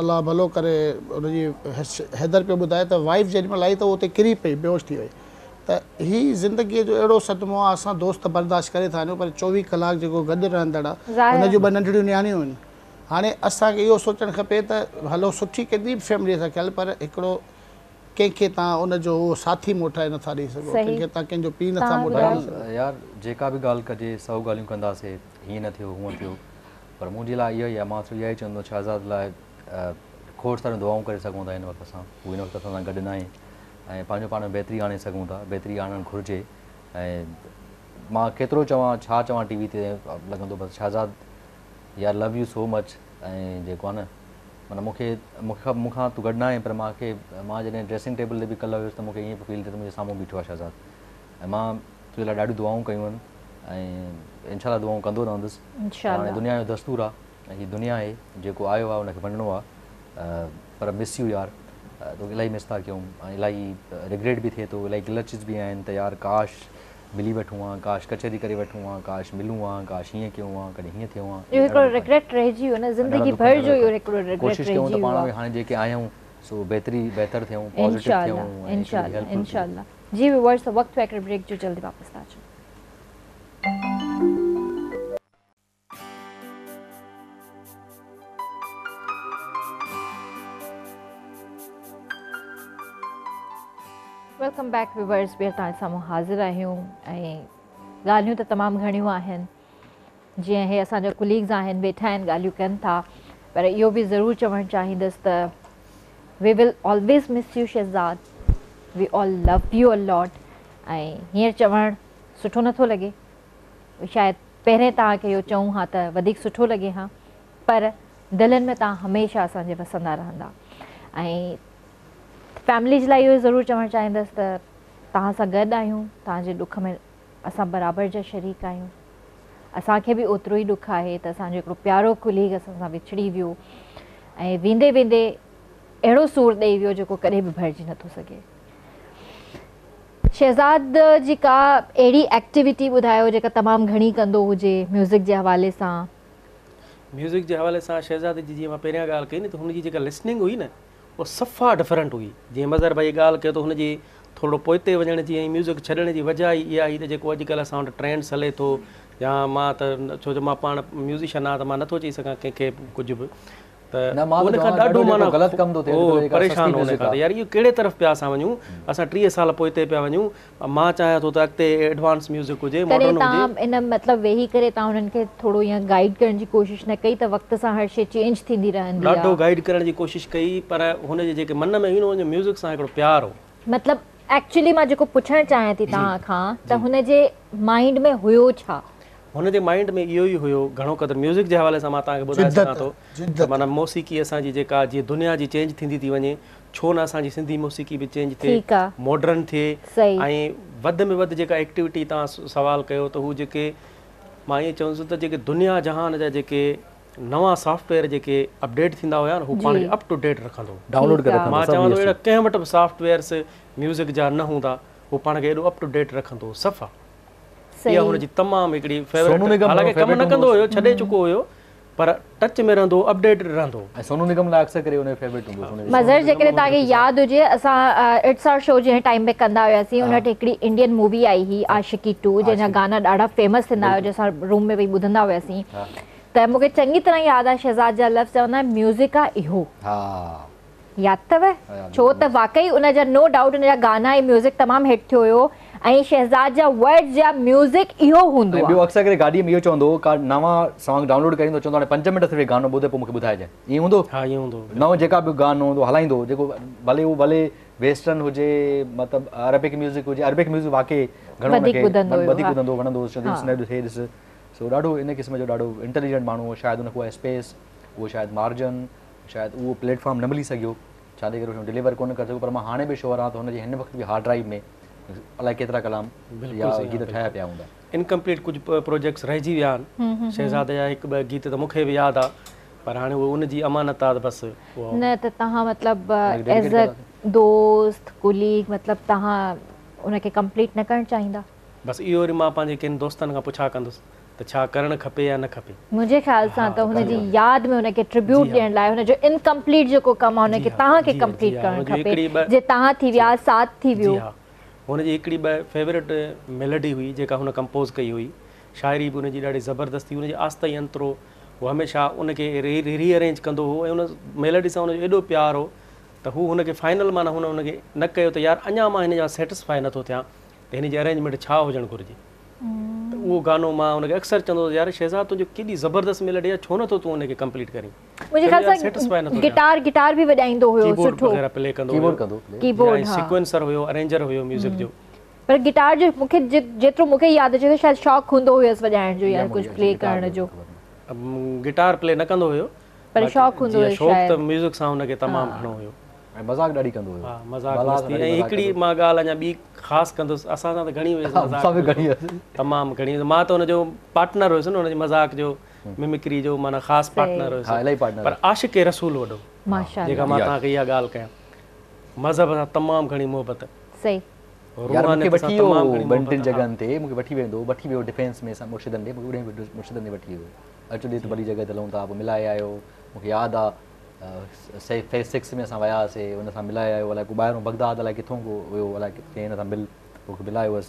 [SPEAKER 6] الله ڀلو ڪري ان جي حيدر پيو ٻڌائي ته وائيف جيڏي مهل آئي ته اتي ڪري پئي بيهوش ٿي وئي ته هي زندگيء جو اهڙو صدمو آهي اسان دوست برداشت ڪري ٿا وڃون پر 24 ڪلاڪ جيڪو گڏ رهندڙ آهي ان جون ٻه ننڍڙيون نياڻيون آهن هاڻي اسان کي اهو سوچڻ کپي ته هلو سٺي ڪيتري به فيمليء سان ٿيل پر هڪڙو ڪنهن کي توهان ان جو اهو ساٿي موٽائي نٿا ڏئي سگهو، ڪنهن کي توهان ڪنهن جو پيء نٿا موٽائي ڏئي سگهو.
[SPEAKER 3] يار جيڪا به ڳالهه ڪجي سئو ڳالهيون ڪنداسي هيئن نه ٿيو هونئن ٿيو پر منهنجي لاء اهو ئي آهي مان صرف اها ئي چوندس شهزاد لاء کوڙ ساريون دعائون ڪري سگهون ٿا هن وقت اسان هو هن وقت اسان سان گڏ ناهي ۽ پنهنجو پاڻ ۾ بهتري آڻي سگهون ٿا بهتري آڻڻ گهرجي ۽ مان ڪيترو چوان ڇا چوان ٽي وي تي لڳندو بس شهزاد يار لو يو سو مچ ۽ جيڪو آ نه معنيٰ مون کي مون کان تون گڏ نه آهين پر مان کي مان جڏهن ڊريسنگ ٽيبل تي به ڪلهه هيس ته مون کي ائين پيو فيل ٿئي ته منهنجي سامهون بيٺو آ شهزاد ۽ مان تنهنجي لاء ڏاڍيون دعائون ڪيون آهن ۽ انشاء الله دعائون ڪندو رهندس هاڻي دنيا جو دستور آ ۽ هي دنيا آهي جيڪو آيو آ ان کي وڃڻو آ پر مس يو يار توکي الاهي مس ٿا ڪيون ۽ الاهي ريگريٽ به ٿئي ٿو الاهي گلچز به آهن ته يار ڪاش ملي وٺون ها ڪاش ڪچهري ڪري وٺون ها ڪاش ملون ها ڪاش هيئن ڪيون ها ڪڏهن هيئن ٿيو ها.
[SPEAKER 1] اهو هڪڙو ريگريٽ رهجي ويو نه زندگي ڀر جو اهو هڪڙو ريگريٽ
[SPEAKER 3] ڪوشش
[SPEAKER 1] رهجي
[SPEAKER 3] ڪيون ته
[SPEAKER 1] ويو
[SPEAKER 3] پاڻ
[SPEAKER 1] آ.
[SPEAKER 3] ۾ هاڻي جيڪي آهيون سو بهتري بهتر ٿيون پازيٽو
[SPEAKER 1] انشاء
[SPEAKER 3] ٿيون
[SPEAKER 1] الله
[SPEAKER 3] ۽
[SPEAKER 1] انشاء
[SPEAKER 3] هڪ ٻئي جي
[SPEAKER 1] الله
[SPEAKER 3] هيلپ فل
[SPEAKER 1] انشاء
[SPEAKER 3] ٿيون.
[SPEAKER 1] الله جي ويورس وقت ٿيو آهي هڪڙي بريڪ جو جلدي واپس ٿا اچون. Welcome back viewers ٻيهر توهان جي سامهون حاضر آهيون ۽ ڳالهيون ته تمام گهڻيون آهن جيئن هي اسان جا ڪليگز آهن ويٺا آهن ڳالهيون ڪن ٿا پر اهو به ضرور چوڻ چاهيندس ته we will always miss you Shahzad we all love you a lot ۽ هينئر چوڻ سٺو نٿو لڳي شايد پهرين توهان کي اهو چئون ها ته وڌيڪ سٺو لڳي ها پر دلين ۾ توهان هميشه اسان جي وسندا رهندا ۽ فيملي جي لاء اهو ضرور چوڻ چاهيندس ته توهان سان گڏ آهيون توهان جي ڏک ۾ اسان برابر جا شريڪ آهيون اسان کي به اوترو ئي ڏک آهي ته اسان جو هڪڙو پيارو ڪليگ اسان سان وڇڙي ويو ۽ ويندي ويندي اهڙو سور ڏئي ويو جيڪو ڪڏهن به ڀرجي نٿو سگهي. شهزاد جي ڪا اهڙي ايڪٽيوٽي ٻڌايو جيڪا تمام گهڻي ڪندو هجي ميوزڪ جي حوالي سان.
[SPEAKER 2] ميوزڪ جي حوالي سان شهزاد جي جيئن مان پهريان ڳالهه ڪئي نه ته هن جي جيڪا لسننگ هئي نه اها صفا ڊفرنٽ هئي جيئن مظهر ڀائي ڳالهه ڪئي ته هن جي ٿورو پوئتي وڃڻ جي ۽ ميوزڪ ڇڏڻ جي وجهه ئي اها هئي ته جيڪو اڄڪلهه اسان وٽ ٽرينڊس هلي ٿو يا مان ته ڇو جو مان پاڻ ميوزيشن آهيان ته مان نٿو چئي سگهان ڪنهن کي به ڪجهه به ته ان کان ڏاڍو معنيٰ هو پريشان هو ان کان ته يار اهو ڪهڙي طرف پيا اسان وڃون اسان 30 سال پوئتي پيا وڃون مان چاهيان ٿو ته اڳتي ايڊوانس ميوزڪ هجي
[SPEAKER 1] تڏهن
[SPEAKER 2] ماڊرن هجي.
[SPEAKER 1] توهان ان مطلب ويهي ڪري توهان انهن کي ٿورو ائين گائيڊ ڪرڻ جي ڪوشش نه ڪئي ته وقت سان هر شي چينج ٿيندي رهندي آ.
[SPEAKER 2] ڏاڍو گائيڊ ڪرڻ جي ڪوشش ڪئي پر هن جي جيڪي من ۾ هئي نه ان جو ميوزڪ سان هڪڙو پيار هو.
[SPEAKER 1] مطلب ايڪچولي مان جيڪو پڇڻ چاهيان ٿي توهان کان ته هن جي مائينڊ ۾ هيو ڇا؟
[SPEAKER 2] هن جي مائينڊ ۾ اهو ئي هيو گهڻو قدر ميوزڪ جي حوالي سان مان توهان کي ٻڌائي سگهان ٿو ته معنيٰ موسيقي اسان جي جيڪا جيئن دنيا جي چينج ٿيندي ٿي وڃي ڇو نه اسان جي سنڌي موسيقي به چينج ٿئي ماڊرن ٿئي ۽ وڌ ۾ وڌ جيڪا ايڪٽيوٽي توهان سوال ڪيو ته هو جيڪي مان ائين چوندس ته جيڪي دنيا جهان جا جيڪي نوان سافٽ ويئر جيڪي اپڊيٽ ٿيندا هيا نه هو پاڻ کي اپ ٽو ڊيٽ رکندو هو مان چوان ٿو اهڙا ڪنهن وٽ به سافٽ ويئرس ميوزڪ جا نه هوندا هو پاڻ کي ايڏو اپ ٽو ڊيٽ رکندو هو صفا اها هن جي تمام هڪڙي فيورٽ حالانڪه ڪم نه ڪندو هيو ڇڏي چڪو هيو پر ٽچ ۾ رهندو هو اپڊيٽ رهندو هو.
[SPEAKER 3] ۽ سونو نگم لاء اڪثر ڪري هن جو فيورٽ هوندو هو سونو نگم.
[SPEAKER 1] مظهر جيڪڏهن توهان کي ياد هجي اسان it's R show جنهن ٽائيم ۾ ڪندا هياسين ان وٽ هڪڙي انڊين مووي آئي هئي عاشقي ٽو جنهن جا گانا ڏاڍا فيمس ٿيندا هيا جو اسان روم ۾ ويهي ٻڌندا هياسين ته مون کي چڱي طرح ياد آهي شهزاد جا لفظ چوندا آهن ميوزڪ آ اهو. ياد اٿو؟ ڇو ته واقعي ان جا نو ڊائوٽ ان جا گانا ۽ ميوزڪ تمام هٽ ٿيو هيو ۽ شهزاد جا ورڊز جا ميوزڪ اهو هوندو
[SPEAKER 3] ۽
[SPEAKER 1] آ.
[SPEAKER 3] ٻيو اڪثر ڪري گاڏيء ۾ اهو چوندو هو ڪا نوان سانگ ڊائونلوڊ ڪريندو چوندو هاڻي پنج منٽ صرف هي گانو ٻڌ پوء مونکي ٻڌائجانء ائين هوندو
[SPEAKER 2] ها ائين هوندو هو.
[SPEAKER 3] نئون جيڪا به گانو هوندو هلائيندو هو جيڪو ڀلي اهو ڀلي ويسٽرن هجي مطلب عربڪ ميوزڪ هجي عربڪ ميوزڪ واقعي گهڻو هن
[SPEAKER 1] وڌيڪ
[SPEAKER 3] کي
[SPEAKER 1] ٻڌندو هيو
[SPEAKER 3] وڌيڪ
[SPEAKER 1] ها.
[SPEAKER 3] ٻڌندو هو وڻندو هوس چوندو
[SPEAKER 1] ها.
[SPEAKER 3] ڏس نه ڏس هي ڏس سو ڏاڍو ان قسم جو ڏاڍو انٽيليجنٽ ماڻهو هو شايد هن کي اها اسپيس اهو شايد مارجن شايد اهو پليٽ فارم نه ملي سگهيو ڇا جي ڪري هو ڊليور ڪونه ڪري سگهيو پر مان هاڻي به شوئر آهيان ته هن جي هن وقت به هارڊ ڊرائيو ۾ الائي ڪيترا ڪلام يا گيت ٺاهيا پيا هوندا.
[SPEAKER 2] انڪمپليٽ ڪجهه پروجيڪٽس رهجي ويا آهن شهزاد جا هڪ ٻه گيت ته مون کي به ياد آ پر هاڻي اهو ان جي امانت آ ته بس اهو.
[SPEAKER 1] نه ته توهان مطلب ايز ا دوست ڪليگ مطلب توهان ان کي ڪمپليٽ نه ڪرڻ چاهيندا؟
[SPEAKER 2] بس اهو وري مان پنهنجي ڪن دوستن کان پڇا ڪندس ته ڇا ڪرڻ کپي يا نه کپي.
[SPEAKER 1] منهنجي خيال سان ته هن جي ياد ۾ هن کي ٽربيوٽ ڏيڻ لاء هن جو انڪمپليٽ جيڪو ڪم آهي هن کي توهان کي ڪمپليٽ ڪرڻ کپي جي توهان ٿي ويا ساٿ ٿي ويو.
[SPEAKER 2] جي ها هن جي هڪڙي ٻه فيورٽ ميلوڊي هئي جيڪا هن ڪمپوز ڪئي هئي شاعري به هن جي ڏاڍي زبردست هئي هن جي آستائي انترو هو هميشه ان کي ري ارينج ڪندو هو ۽ ان ميلوڊي سان هن جو ايڏو پيار هو ته هو هن کي فائنل معنيٰ هن ان کي نه ڪيو ته يار اڃا مان هن جا سيٽسفائي نه ٿو ٿيان ته هن جي ارينجمينٽ ڇا هجڻ گهرجي ته اهو گانو مان هن کي اڪثر چوندو هوس يار شهزاد تنهنجو ڪيڏي زبردست ميلوڊي آهي ڇو نه ٿو تون ان کي ڪمپليٽ ڪرين
[SPEAKER 1] منهنجي خيال سان گٽار گٽار به وڄائيندو هيو
[SPEAKER 2] سٺو وغيره پلي ڪندو هيو
[SPEAKER 1] ڪيبورڊ
[SPEAKER 2] ها سيڪوئنسر هيو ارينجر هيو ميوزڪ جو
[SPEAKER 1] پر گٽار جو مونکي جيترو مونکي ياد اچي ٿو شايد شوق هوندو هيس وڄائڻ جو يا ڪجهه پلي ڪرڻ جو
[SPEAKER 2] گٽار پلي نه ڪندو هيو
[SPEAKER 1] پر شوق هوندو هيس
[SPEAKER 2] شوق ته ميوزڪ سان هن کي تمام گهڻو هيو.
[SPEAKER 3] ۽ مذاق ڏاڍي ڪندو هيو.
[SPEAKER 2] ها مذاق مستي ۽ هڪڙي مان ڳالهه اڃا ٻي خاص ڪندس اسان سان ته گهڻي هيس مذاق
[SPEAKER 3] اسان به گهڻي هيس
[SPEAKER 2] تمام گهڻي مان ته هن جو پارٽنر هيس نه هن جي مذاق جو ممڪري جو معنيٰ خاص پارٽنر هيس
[SPEAKER 3] ها الاهي پارٽنر
[SPEAKER 2] پر عاشق رسول وڏو
[SPEAKER 1] ماشاءالله
[SPEAKER 2] جيڪا مان توهان کي اها ڳالهه ڪيان مذهب سان تمام گهڻي محبت
[SPEAKER 1] صحيح
[SPEAKER 3] يار مون کي وٺي ويو ٻن ٽن جڳهن تي مون کي وٺي ويندو وٺي ويو ڊفينس ۾ مرشدن ڏي مون کي اوڏي مرشدن ڏي وٺي ويو اچ ڏي ته ڀلي جڳهه تي هلون ٿا پوء ملائي آيو مون کي ياد آ فيز سڪس ۾ اسان ويا هئاسي ان سان ملائي آيو الائي ڪو ٻاهرون بغداد الائي ڪٿون ڪو هيو الائي ڪنهن هن سان مل مون کي ملايو هئس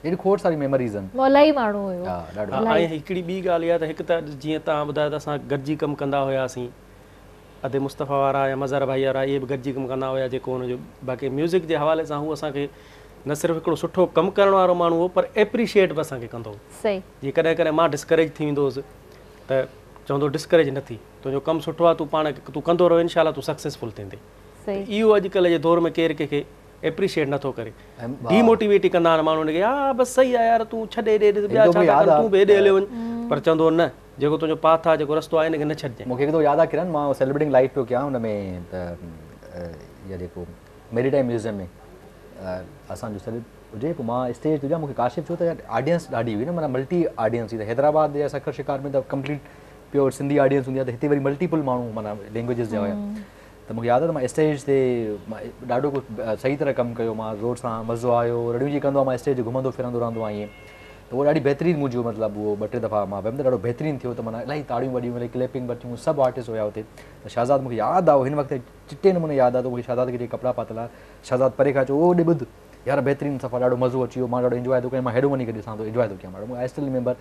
[SPEAKER 3] اهڙي کوڙ ساري ميموريز آهن.
[SPEAKER 1] مولائي ماڻهو هيو.
[SPEAKER 3] ها ڏاڍو.
[SPEAKER 2] ۽ هڪڙي ٻي ڳالهه اها ته هڪ ته جيئن توهان ٻڌايو ته اسان گڏجي ڪم ڪندا هياسين ادي مصطفيٰ وارا يا مظهر ڀائي وارا اهي به گڏجي ڪم ڪندا هيا جيڪو هن جو باقي ميوزڪ جي حوالي سان هو اسان کي نه صرف هڪڙو سٺو ڪم ڪرڻ وارو ماڻهو هو پر ايپريشيئيٽ به اسان کي ڪندو هو.
[SPEAKER 1] صحيح.
[SPEAKER 2] جي ڪڏهن ڪڏهن مان ڊسڪريج ٿي ويندو هوس ته چوندو هو ڊسڪريج نه ٿي تنهنجو ڪم سٺو آهي تون پاڻ تون ڪندو رهه انشاء الله تون سڪسيسفل ٿيندين ته اهو اڄڪلهه جي دور ۾ ڪير ڪنهن کي ايپريشيئيٽ نه ٿو ڪري ڊي موٽيويٽ ئي ڪندا آهن ماڻهو ان کي ها بس صحيح آهي يار تون ڇڏ هيڏي ڏس ٻيا ڇا ٿا ڪن تون به هيڏي هليو وڃ پر چوندو هو نه جيڪو تنهنجو پاٿ آهي جيڪو رستو آهي ان کي نه ڇڏجانء.
[SPEAKER 3] مون کي هڪ دفعو ياد آهي ڪرن مان سيلبريٽنگ لائيف پيو ڪيان ان ۾ ته اها جيڪو ميري ٽائيم ميوزيم ۾ اسان جو سيلب هجي پوء مان اسٽيج تي هجان مون کي ڪاشف چيو ته يار آڊينس ڏاڍي هئي نه معنيٰ ملٽي آڊينس هئي ته حيدرآباد يا سکر شڪار ۾ ته ڪمپليٽ پيور سنڌي آڊينس هوندي آهي ته هتي وري ملٽيپل ماڻهو معنيٰ لينگويجز جا هيا ته مون کي ياد آهي ته مان اسٽيج تي ڏاڍو ڪجهه صحيح طرح ڪم ڪيو مان زور سان مزو آيو رڙيون جي ڪندو آهيان مان اسٽيج تي گهمندو ڦرندو رهندو آهيان ائين ته اهو ڏاڍي بهترين منهنجو مطلب اهو ٻه ٽي دفعا مان ويم ته ڏاڍو بهترين ٿيو ته معنيٰ الاهي تاڙيون وڄيون الاهي ڪليپنگ به ٿيون سڀ آرٽسٽ هيا اتي ته شهزاد مون کي ياد آهي هن وقت چٽي نموني ياد آهي ته مون کي شهزاد کي جيڪي ڪپڙا پاتل هئا شهزاد پري کان چيو او ڏي ٻڌ يار بهترين صفا ڏاڍو مزو اچي ويو مان ڏاڍو انجواء ٿو ڪيان مان هيڏو وڃي ڪري ڏسان ٿو انجواء ٿو ڪيان ماڻهو I still remember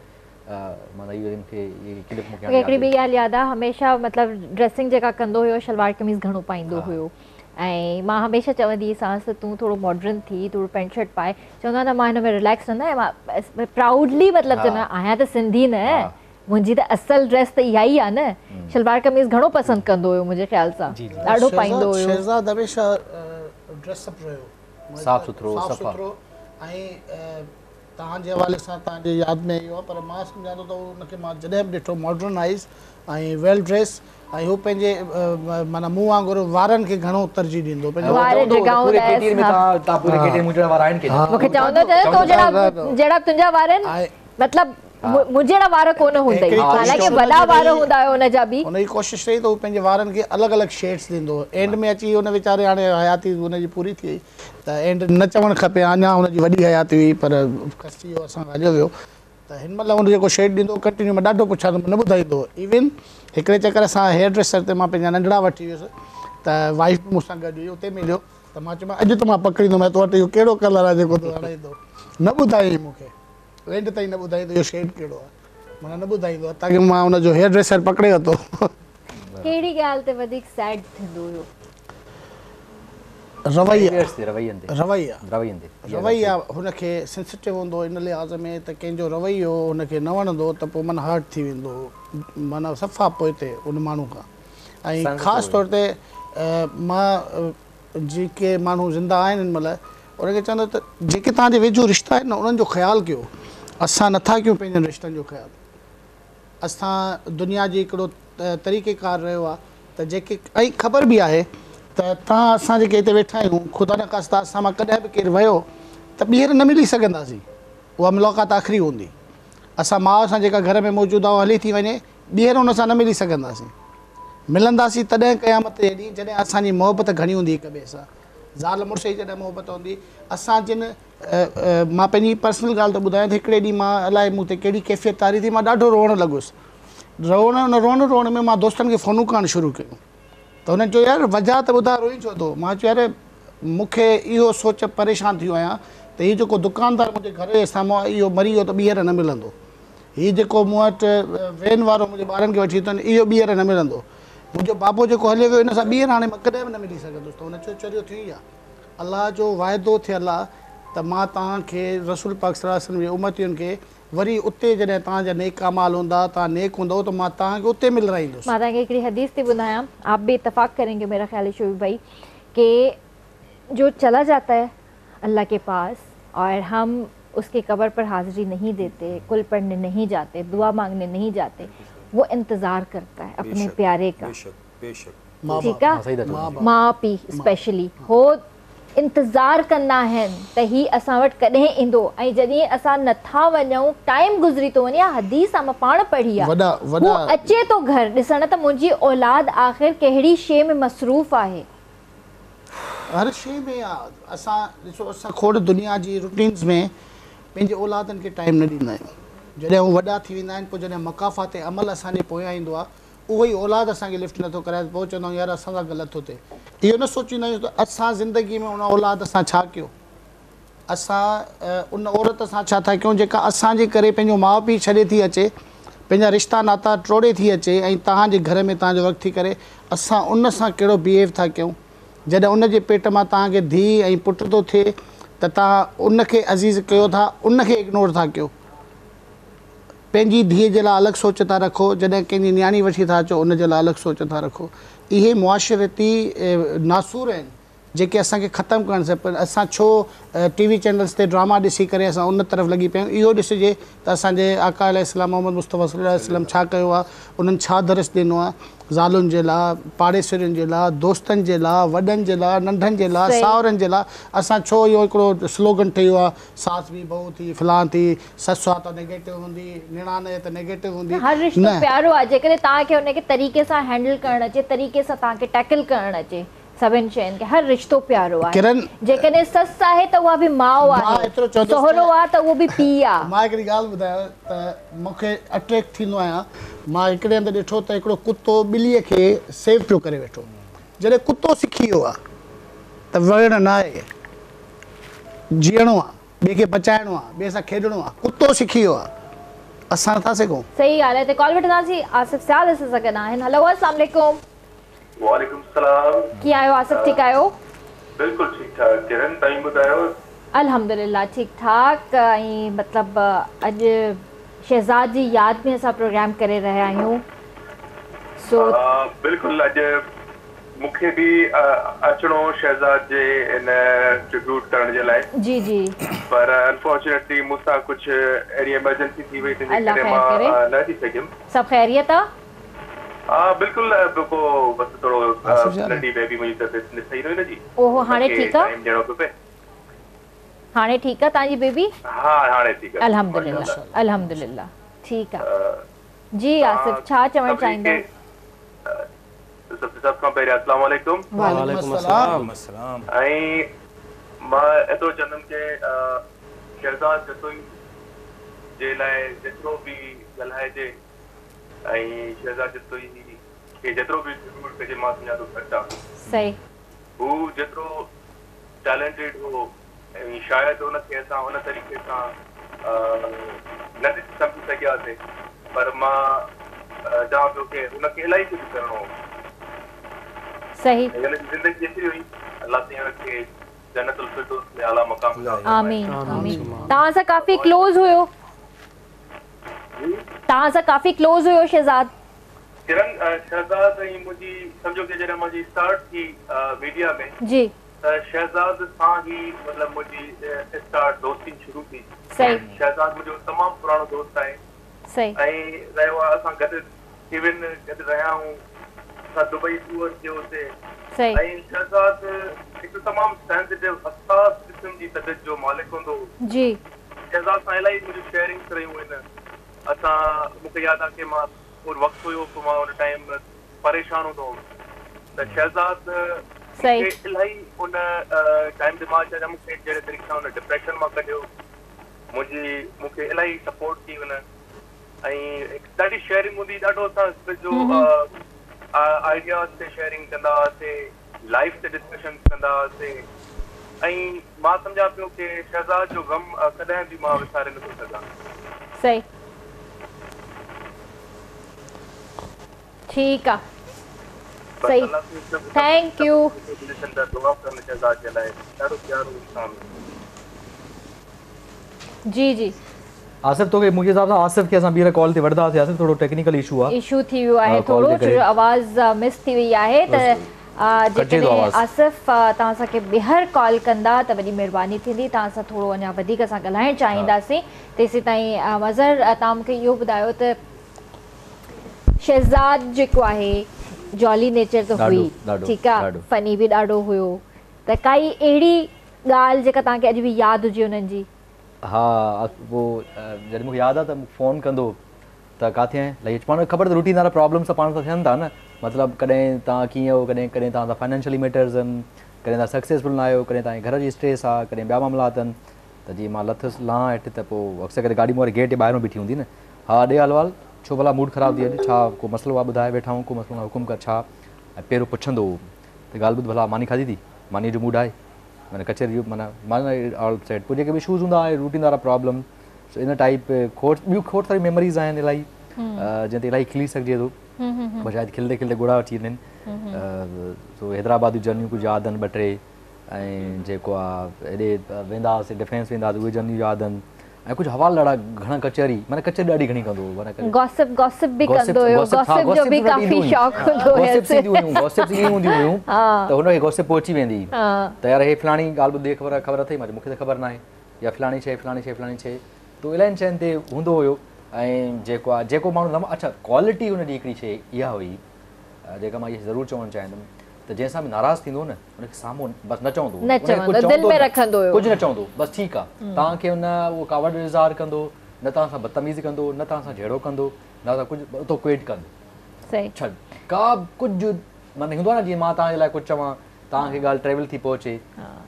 [SPEAKER 3] معنيٰ اهو مون کي اهي ڪلپ مون کي
[SPEAKER 1] هاڻي هڪڙي ٻي ڳالهه ياد آهي هميشه مطلب ڊريسنگ جيڪا ڪندو هيو شلوار قميص گهڻو پائيندو هيو ۽ مان هميشه چوندي هيسانس ته تون ٿورو ماڊرن ٿي ٿورو پينٽ شرٽ پائي چوندو هو نه مان هن ۾ رليڪس رهندو آهيان مان پرائوڊلي مطلب چوندو آهيان ته سنڌي نه منهنجي ته اصل ڊريس ته اها ئي آهي نه شلوار قميص گهڻو پسند ڪندو هيو منهنجي خيال سان ڏاڍو پائيندو هيو.
[SPEAKER 6] شهزاد هميشه ڊريس اپ رهيو
[SPEAKER 3] صاف سٿرو
[SPEAKER 6] صاف سٿرو ۽ توهان جي حوالي سان توهان جي ياد ۾ اهو آهي پر مان سمجهان ٿو ته ان کي مان جڏهن به ڏٺو ماڊرنائز ۽ ويل ڊريس ۽ هو پنهنجي معنيٰ مون وانگر وارن کي گهڻو ترجيح ڏيندو هو پنهنجي
[SPEAKER 1] وار ڊگها هوندا هيس مون کي چوندو هو تو جهڙا جهڙا تنهنجا وار آهن مطلب مون جهڙا وار ڪونه هوندئي حالانڪه وڏا وار هوندا هيا ان جا به.
[SPEAKER 6] هن جي ڪوشش رهي ته هو پنهنجي وارن کي الڳ الڳ شيڊس ڏيندو هو اينڊ ۾ اچي ان ويچاري هاڻي حياتي ان جي پوري ٿي وئي ته اينڊ نه چوڻ کپي اڃا هن جي وڏي حياتي هئي پر کسجي ويو اسان کان هليو ويو ته هن مهل هن جيڪو شيڊ ڏيندو هو ڪنٽينيو مان ڏاڍو پڇان ٿو نه ٻڌائيندو هو ايون هڪڙي چڪر اسان هيئر ڊريسر تي مان پنهنجا ننڍڙا وٺي ويس ته وائيف به مون سان گڏ هئي اتي مليو ته مان چيومانس اڄ ته مان پڪڙيندومانء تو وٽ اهو ڪهڙو ڪلر آهي جيڪو تون هڻين ٿو نه ٻڌايائين مون کي اينڊ تائين نه ٻڌائين ته اهو شيڊ ڪهڙو آهي معنيٰ نه ٻڌائيندو حتيٰ ڪه مان ان جو هيئر ڊريسر پڪڙي ورتو.
[SPEAKER 1] ڪهڙي ڳالهه تي وڌيڪ سيڊ ٿيندو هيو؟
[SPEAKER 6] رويا رويا هن کي سينسيٽو هوندو هو ان لحاظ ۾ ته ڪنهن جو رويو هن کي نه وڻندو ته پوء معنيٰ هرٽ ٿي ويندو هو معنيٰ صفا پوئتي ان ماڻهو کان ۽ خاص طور تي مان جيڪي ماڻهو زنده آهن هن مهل انهن کي چوندو ته جيڪي توهان جي ويجهو رشتا آهن نه انهن جو خيال ڪيو اسان نٿا ڪيون پنهنجن رشتن جو خيال اسان دنيا جي هڪڙو طريقي ڪار رهيو آهي ته جيڪي ۽ خبر به آهي ته توهان اسان جيڪي هتي ويٺا آهيون خدا نخواسته اسان مان ڪڏهن به ڪير ويو ته ٻيهر نه ملي سگهنداسين اها ملاقات آخري هوندي اسان ماء سان جيڪا گهر ۾ موجود آهي اها هلي ٿي وڃي ٻيهر ان سان نه ملي سگهنداسين ملنداسين تڏهن قيامت جي ڏينهن جڏهن اسان جي محبت گهڻي هوندي هڪ ٻئي سان زال مڙس جي جڏهن محبت هوندي اسان جن مان پنهنجي پرسنل ڳالهه ٿو ٻڌايان ته هڪڙي ڏينهن مان الائي مون تي ڪهڙي ڪيفيت طاري ٿي مان ڏاڍو روئڻ لڳس روئڻ ان روئڻ روئڻ ۾ مان دوستن کي فونون ڪرڻ شروع ڪيون ته هنن چيو يار وجهه ته ٻڌاء روئين ڇو ٿو مان چيو يار مون کي اهو سوچ پريشان ٿي ويو آهيان ته هي جيڪو دڪاندار منهنجي گهر جي سامهون آهي اهو مري ويو ته ٻيهر نه ملندو هي جيڪو مون وٽ وين وارو منهنجي ٻارن کي وٺي ٿو وڃي اهو ٻيهر نه ملندو. منهنجو بابو جيڪو هليو ويو ان سان ٻيهر هاڻي مان ڪڏهن به نه ملي سگهندس ته هن چيو چريو ٿيو ئي آ الله جو واعدو ٿيل آ ته مان توهان کي رسول پاڪ صلي الله عليه وسلم جي امتين کي وري اتي جڏهن توهان جا نيڪ اعمال هوندا توهان نيڪ هوندؤ ته مان توهان کي اتي ملرائيندس.
[SPEAKER 1] مان توهان کي هڪڙي حديث ٿي ٻڌايان آپ به اتفاق ڪرينگي ميرا خيال هي شعيب ڀائي ڪي جو چلا جاتا هي الله ڪي پاس اور هم اس ڪي قبر پر حاضري نهين ديتي قل پڙهني نهين جاتي دعا مانگني نهين جاتي وو انتظار ڪرتا هي اپني پياري ڪا ٺيڪ آ ماء پيء اسپيشلي هو انتظار ڪندا آهن ته هي اسان وٽ ڪڏهن ايندو ۽ جڏهن اسان نٿا وڃون ٽائيم گذري ٿو وڃي اها حديث آ مان پاڻ پڙهي آ هو اچي ٿو گهر ڏسڻ ته منهنجي اولاد آخر ڪهڙي شي ۾ مصروف آهي.
[SPEAKER 6] هر شي ۾ آ اسان ڏسو اسان کوڙ دنيا جي روٽينز ۾ پنهنجي اولادن کي ٽائيم نه ڏيندا آهيون جڏهن هو وڏا ٿي ويندا آهن پوء جڏهن مڪافات عمل اسان جي پويان ايندو آ اهو ئي اولاد اسان کي لفٽ نٿو ڪرائي ته پوء چوندا آهيون يار اسان سان غلط ٿو ٿئي. اهو نه سوچيندا آهيون ته اسان زندگي ۾ ان اولاد سان ڇا ڪيو؟ اسان ان عورت سان ڇا ٿا ڪيون جيڪا اسان جي ڪري پنهنجو ماء پيء ڇڏي ٿي اچي، پنهنجا رشتا ناتا ٽوڙي ٿي اچي ۽ توهان جي گهر ۾ توهان جو وقت ٿي ڪري، اسان ان سان ڪهڙو بيهيو ٿا ڪيون؟ جڏهن ان جي پيٽ مان توهان کي ڌيء ۽ پٽ ٿو ٿئي ته توهان ان کي عزيز ڪيو ٿا، ان کي اگنور ٿا ڪيو. پنهنجي ڌيء جي لاء الڳ سوچ ٿا رکو، جڏهن ڪنهن جي نياڻي وٺي ٿا اچو ان جي لاء الڳ سوچ ٿا رکو. اهي معاشرتي ناسور آهن جيڪي اسان کي ختم ڪرڻ سان پر اسان ڇو ٽي وي چينلز تي ڊراما ڏسي ڪري اسان ان طرف لڳي پيا آهيون اهو ڏسجي ته اسان جي آقا عليه السلام محمد مصطفيٰ صلي الله عليه وسلم ڇا ڪيو آهي انهن ڇا درس ڏنو آهي زالن جي لاء پاڙيسرين جي لاء دوستن جي لاء وڏن جي لاء ننڍن جي لاء ساهرن جي لاء اسان ڇو اهو هڪڙو سلوگن ٺهي ويو آهي ساس ڀي بهو ٿي فلان ٿي سس آ ته نيگيٽو هوندي نڻان آهي ته نيگيٽو هوندي
[SPEAKER 1] هر رشتو
[SPEAKER 6] نه.
[SPEAKER 1] پيارو آ جيڪڏهن توهان کي ان کي طريقي سان هينڊل ڪرڻ اچي طريقي سان توهان کي ٽيڪل ڪرڻ اچي سڀن شين کي هر رشتو پيارو آهي
[SPEAKER 6] ڪرن
[SPEAKER 1] جيڪڏهن سس آهي ته اها به ماء
[SPEAKER 6] مان
[SPEAKER 1] آهي
[SPEAKER 6] ايترو چوندس
[SPEAKER 1] سهرو
[SPEAKER 6] ته
[SPEAKER 1] آ ته اهو به پيء آ.
[SPEAKER 6] مان هڪڙي ڳالهه ٻڌايان ته مون کي اٽريڪٽ ٿيندو آهيان مان هڪڙي هنڌ ڏٺو ته هڪڙو ڪتو ٻليء کي سيو پيو ڪري ويٺو جڏهن ڪتو سکي ويو آ ته وڙهڻ نه آهي جيئڻو آ ٻئي کي بچائڻو آ ٻئي سان کيڏڻو آ ڪتو سکي ويو آ اسان نٿا سگهون.
[SPEAKER 1] صحيح ڳالهه آهي هتي ڪال وٺنداسين آصف سيال اسان سان گڏ آهن هلو السلام عليڪم.
[SPEAKER 8] وعليڪم السلام.
[SPEAKER 1] ڪيئن آهيو آصف ٺيڪ آهيو.
[SPEAKER 8] بلڪل ٺيڪ ٺاڪ ڪرن توهين ٻڌايو.
[SPEAKER 1] الحمدلله ٺيڪ ٺاڪ ۽ مطلب اڄ شهزاد جي ياد ۾ اسان پروگرام ڪري رهيا آهيون سو.
[SPEAKER 8] بلڪل اڄ مون کي به اچڻو هو شهزاد جي ان ٽربيوٽ ڪرڻ جي لاء.
[SPEAKER 1] جي جي.
[SPEAKER 8] پر انفارچونيٽلي مون سان ڪجهه اهڙي ايمرجنسي ٿي وئي تنهن جي
[SPEAKER 1] الله
[SPEAKER 8] ڪري
[SPEAKER 1] خير ڪري.
[SPEAKER 8] مان نه اچي سگهيم.
[SPEAKER 1] سڀ خيريت آ؟
[SPEAKER 8] ها بلڪل ڪو بس ٿورو ننڍي بيبي منهنجي طبيعت نه صحيح نه هئي نه جي.
[SPEAKER 1] اوهو هاڻي
[SPEAKER 8] ان کي
[SPEAKER 1] ٺيڪ آ؟
[SPEAKER 8] ٽائيم ڏيڻو پيو پئي.
[SPEAKER 1] هاڻي ٺيڪ آ توهان جي بيبي؟
[SPEAKER 8] ها هاڻي ٺيڪ آ.
[SPEAKER 1] الحمدلله الحمدلله ٺيڪ آ. جي آصف ڇا چوڻ چاهيندؤ؟
[SPEAKER 8] سڀ سڀ کان پهريان اسلام عليڪم.
[SPEAKER 6] وعليڪم السلام.
[SPEAKER 5] السلام.
[SPEAKER 8] ۽ مان ايترو چوندم ڪي شهزاد جتوئي جي لاء جيترو به ڳالهائجي ۽ شهزاد جتوئي کي جيترو به ٽربيوٽ ڪجي مان سمجهان ٿو گهٽ آ.
[SPEAKER 1] صحيح.
[SPEAKER 8] هو جيترو ٽيلنٽيڊ هو ۽ شايد ان کي اسان ان طريقي سان نه ڏسي سمجهي سگهياسي پر مان چوان پيو ڪي هن کي الائي ڪجهه ڪرڻو هو.
[SPEAKER 1] صحيح.
[SPEAKER 8] ۽ هن جي زندگي ايتري هئي الله سائين هن کي جنت الفردوس ۾ اعليٰ مقام عطا فرمائي.
[SPEAKER 1] آمين آمين توهان سان ڪافي ڪلوز هيو. توهان سان ڪافي ڪلوز هيو شهزاد.
[SPEAKER 8] ڪرن شهزاد ۽ منهنجي سمجهو ڪي جڏهن منهنجي اسٽارٽ ٿي ميڊيا ۾.
[SPEAKER 1] جي.
[SPEAKER 8] ته شهزاد سان ئي مطلب منهنجي اسٽارٽ دوستي شروع ٿي.
[SPEAKER 1] صحيح.
[SPEAKER 8] شهزاد منهنجو تمام پراڻو دوست آهي.
[SPEAKER 1] صحيح.
[SPEAKER 8] ۽ رهيو آهي اسان گڏ ايون گڏ رهيا آهيون اسان دبئي ٽوئر ڪيوسي.
[SPEAKER 1] صحيح.
[SPEAKER 8] ۽ شهزاد هڪ تمام سينسيٽو حساس قسم جي طبيعت جو مالڪ هوندو هو.
[SPEAKER 1] جي.
[SPEAKER 8] شهزاد سان الائي منهنجون شيئرنگس رهيون آهن اسان مون کي ياد آهي ڪي مان وقت هيو پوء مان ان ٽائيم پريشان هوندو هوم ته شهزاد مون کي الاهي ان ٽائيم تي مان چاهيان مون کي جهڙي طريقي سان ان ڊپريشن مان ڪڍيو منهنجي مون کي الاهي سپورٽ ڪئي هن ۽ هڪ ڏاڍي شيئرنگ هوندي ڏاڍو اسان هڪ ٻئي جو آئيڊياز تي شيئرنگ ڪندا هئاسين لائف تي ڊسڪشن ڪندا هئاسين ۽ مان سمجهان پيو ڪي شهزاد جو غم ڪڏهن به مان وساري نٿو سگهان.
[SPEAKER 1] صحيح. ٺيڪ آ. صحيح thank you. جي جي.
[SPEAKER 3] آصف توکي منهنجي حساب سان آصف کي اسان ٻيهر ڪال تي وٺنداسين آصف ٿورو ٽيڪنيڪل اشو آ.
[SPEAKER 1] اشو ٿي ويو آهي ٿورو ڇو جو آواز مس ٿي وئي آهي ته جيڪڏهن آصف توهان اسان کي ٻيهر ڪال ڪندا ته وڏي مهرباني ٿيندي توهان سان ٿورو اڃا وڌيڪ اسان ڳالهائڻ چاهينداسين تيسيتائين مظهر توهان مون کي اهو ٻڌايو ته شهزاد جيڪو آهي جولي نيچر ته هئي ٺيڪ آ فني به ڏاڍو هيو ته ڪائي اهڙي ڳالهه جيڪا توهان کي اڄ به ياد هجي انهن جي.
[SPEAKER 3] ها اهو جڏهن مونکي ياد آ ته فون ڪندو ته ڪاٿي آهين لهي اچ پاڻ کي خبر ته روٽين وارا پرابلمس ته پاڻ سان ٿين ٿا نه مطلب ڪڏهن توهان ڪيئن آهيو ڪڏهن ڪڏهن توهان سان فائنينشلي ميٽرز آهن ڪڏهن توهان سڪسيسفل نه آهيو ڪڏهن توهان جي گهر جي اسٽريس آ ڪڏهن ٻيا معاملات آهن ته جيئن مان لٿس لهان هيٺ ته پوء اڪثر ڪري گاڏي مون واري گيٽ جي ٻاهرون بيٺي هوندي نه ها ڏي حال احوال ڇو ڀلا موڊ خراب ٿي اڄ ڇا ڪو مسئلو آ ٻڌاء ويٺا آهيون ڪو مسئلو نه حڪم ڪر ڇا ۽ پهريون پڇندو هو ته ڳالهه ٻڌ ڀلا ماني کاڌي ٿي مانيء جو موڊ آهي معنيٰ ڪچهري جو معنيٰ معنيٰ آل سيٽ پوء جيڪي به اشوز هوندا آهي روٽين وارا پرابلم سو ان ٽائيپ کوڙ ٻيون کوڙ ساريون ميموريز آهن الاهي جنهن تي الاهي کلي سگهجي ٿو پر شايد کلندي کلندي ڳوڙها اچي وڃن سو حيدرآباد جون جرنيون ڪجهه ياد آهن ٻه ٽي ۽ جيڪو آ هيڏي ويندا هئاسين ڊفينس ويندا هئاسين اهي جرنيون ياد آهن ۽ ڪجهه حوالا ڏاڍا گهڻا ڪچهري معنيٰ ڪچهري ڏاڍي گهڻي ڪندو هو معنيٰ
[SPEAKER 1] گاسپ گاسپ به ڪندو هيو گاسپ جو به ڪافي شوق هوندو هيس
[SPEAKER 3] گاسپس اينديون هيون گاسپس ائين هونديون هيون ته هن کي گاسپ پهچي ويندي ته يار هي فلاڻي ڳالهه ٻڌي خبر خبر اٿئي مان چيو مون کي ته خبر ناهي يا فلاڻي شيء فلاڻي شيء فلاڻي شيء ته الاهين شين تي هوندو هيو ۽ جيڪو آ جيڪو ماڻهو اڇا ڪوالٽي هن جي هڪڙي شيء اها هئي جيڪا مان اها ضرور چوڻ چاهيندم ته جنهن سان به ناراض ٿيندو هو نه ان کي سامهون بس نه چوندو هو
[SPEAKER 1] نه چوندو دل ۾ رکندو هيو
[SPEAKER 3] ڪجهه نه چوندو بس ٺيڪ آ توهان کي نه اهو ڪاوڙ جو اظهار ڪندو نه توهان سان بدتميزي ڪندو نه توهان سان جهيڙو ڪندو نه توهان ڪجهه اتو ڪوئٽ ڪندو
[SPEAKER 1] صحيح
[SPEAKER 3] ڇڏ ڪا ڪجهه معنيٰ هوندو آ نه جيئن مان توهان جي لاء ڪجهه چوان توهان کي ڳالهه ٽريول ٿي پهچي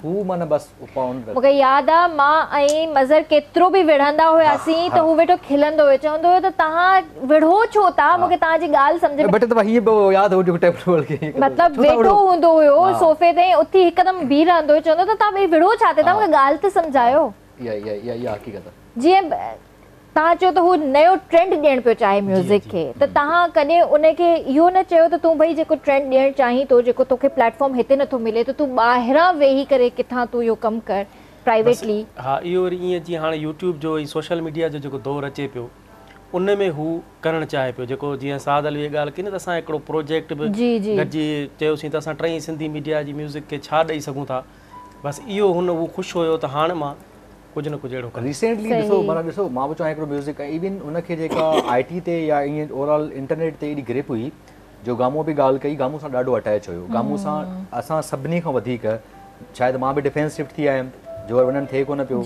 [SPEAKER 3] هو معنيٰ بس
[SPEAKER 1] مون کي ياد آ مان ۽ مظهر ڪيترو به وڙهندا هياسين ته هو ويٺو کلندو هيو چوندو هيو ته توهان وڙهو ڇو ٿا مون کي توهان جي ڳالهه سمجهه ۾
[SPEAKER 3] ٻه ٽي دفعا هيئن به ياد هو جيڪو ٽيبل کي ائين
[SPEAKER 1] مطلب ويٺو هوندو هيو صوفي تي ۽ اٿي هڪدم بيهي رهندو هيو چوندو هو ته توهان ٻئي وڙهو ڇا تي ٿا مون کي ڳالهه ته سمجهايو.
[SPEAKER 3] اها اها اها اها حقيقت آ.
[SPEAKER 1] جيئن توهان چيو ته هو نيو ٽرينڊ ڏيڻ پيو چاهي ميوزڪ کي ته توهان ڪڏهن ان کي اهو نه چيو ته تون ڀئي جيڪو ٽرينڊ ڏيڻ چاهين ٿو جيڪو توکي پليٽ فارم هتي نٿو ملي ته تون ٻاهران ويهي ڪري ڪٿان تون اهو ڪم ڪر پرائيويٽلي.
[SPEAKER 2] ها اهو وري ائين جيئن هاڻي يوٽيوب جو ۽ سوشل ميڊيا جو جيڪو دور اچي پيو ان ۾ هو ڪرڻ چاهي پيو جيڪو جيئن سعد علويء ڳالهه ڪئي نه ته اسان هڪڙو پروجيڪٽ به گڏجي چيوسين ته اسان ٽئي سنڌي ميڊيا جي ميوزڪ کي ڇا ڏئي سگهون ٿا بس اهو هن هو خوش هيو ته هاڻ مان ڪجهه نه ڪجهه اهڙو ڪندس.
[SPEAKER 3] ريسينٽلي ڏسو معنيٰ ڏسو مان به چوان هڪڙو ميوزڪ ۽ ايون ان کي جيڪا آئي ٽي تي يا ائين اوور آل انٽرنيٽ تي ايڏي گرپ هئي جو گامون به ڳالهه ڪئي گامون سان ڏاڍو اٽيچ هيو گامون سان اسان سڀني کان وڌيڪ شايد مان به ڊفينس شفٽ ٿي آيم جو ور وڃڻ ٿئي ڪونه پيو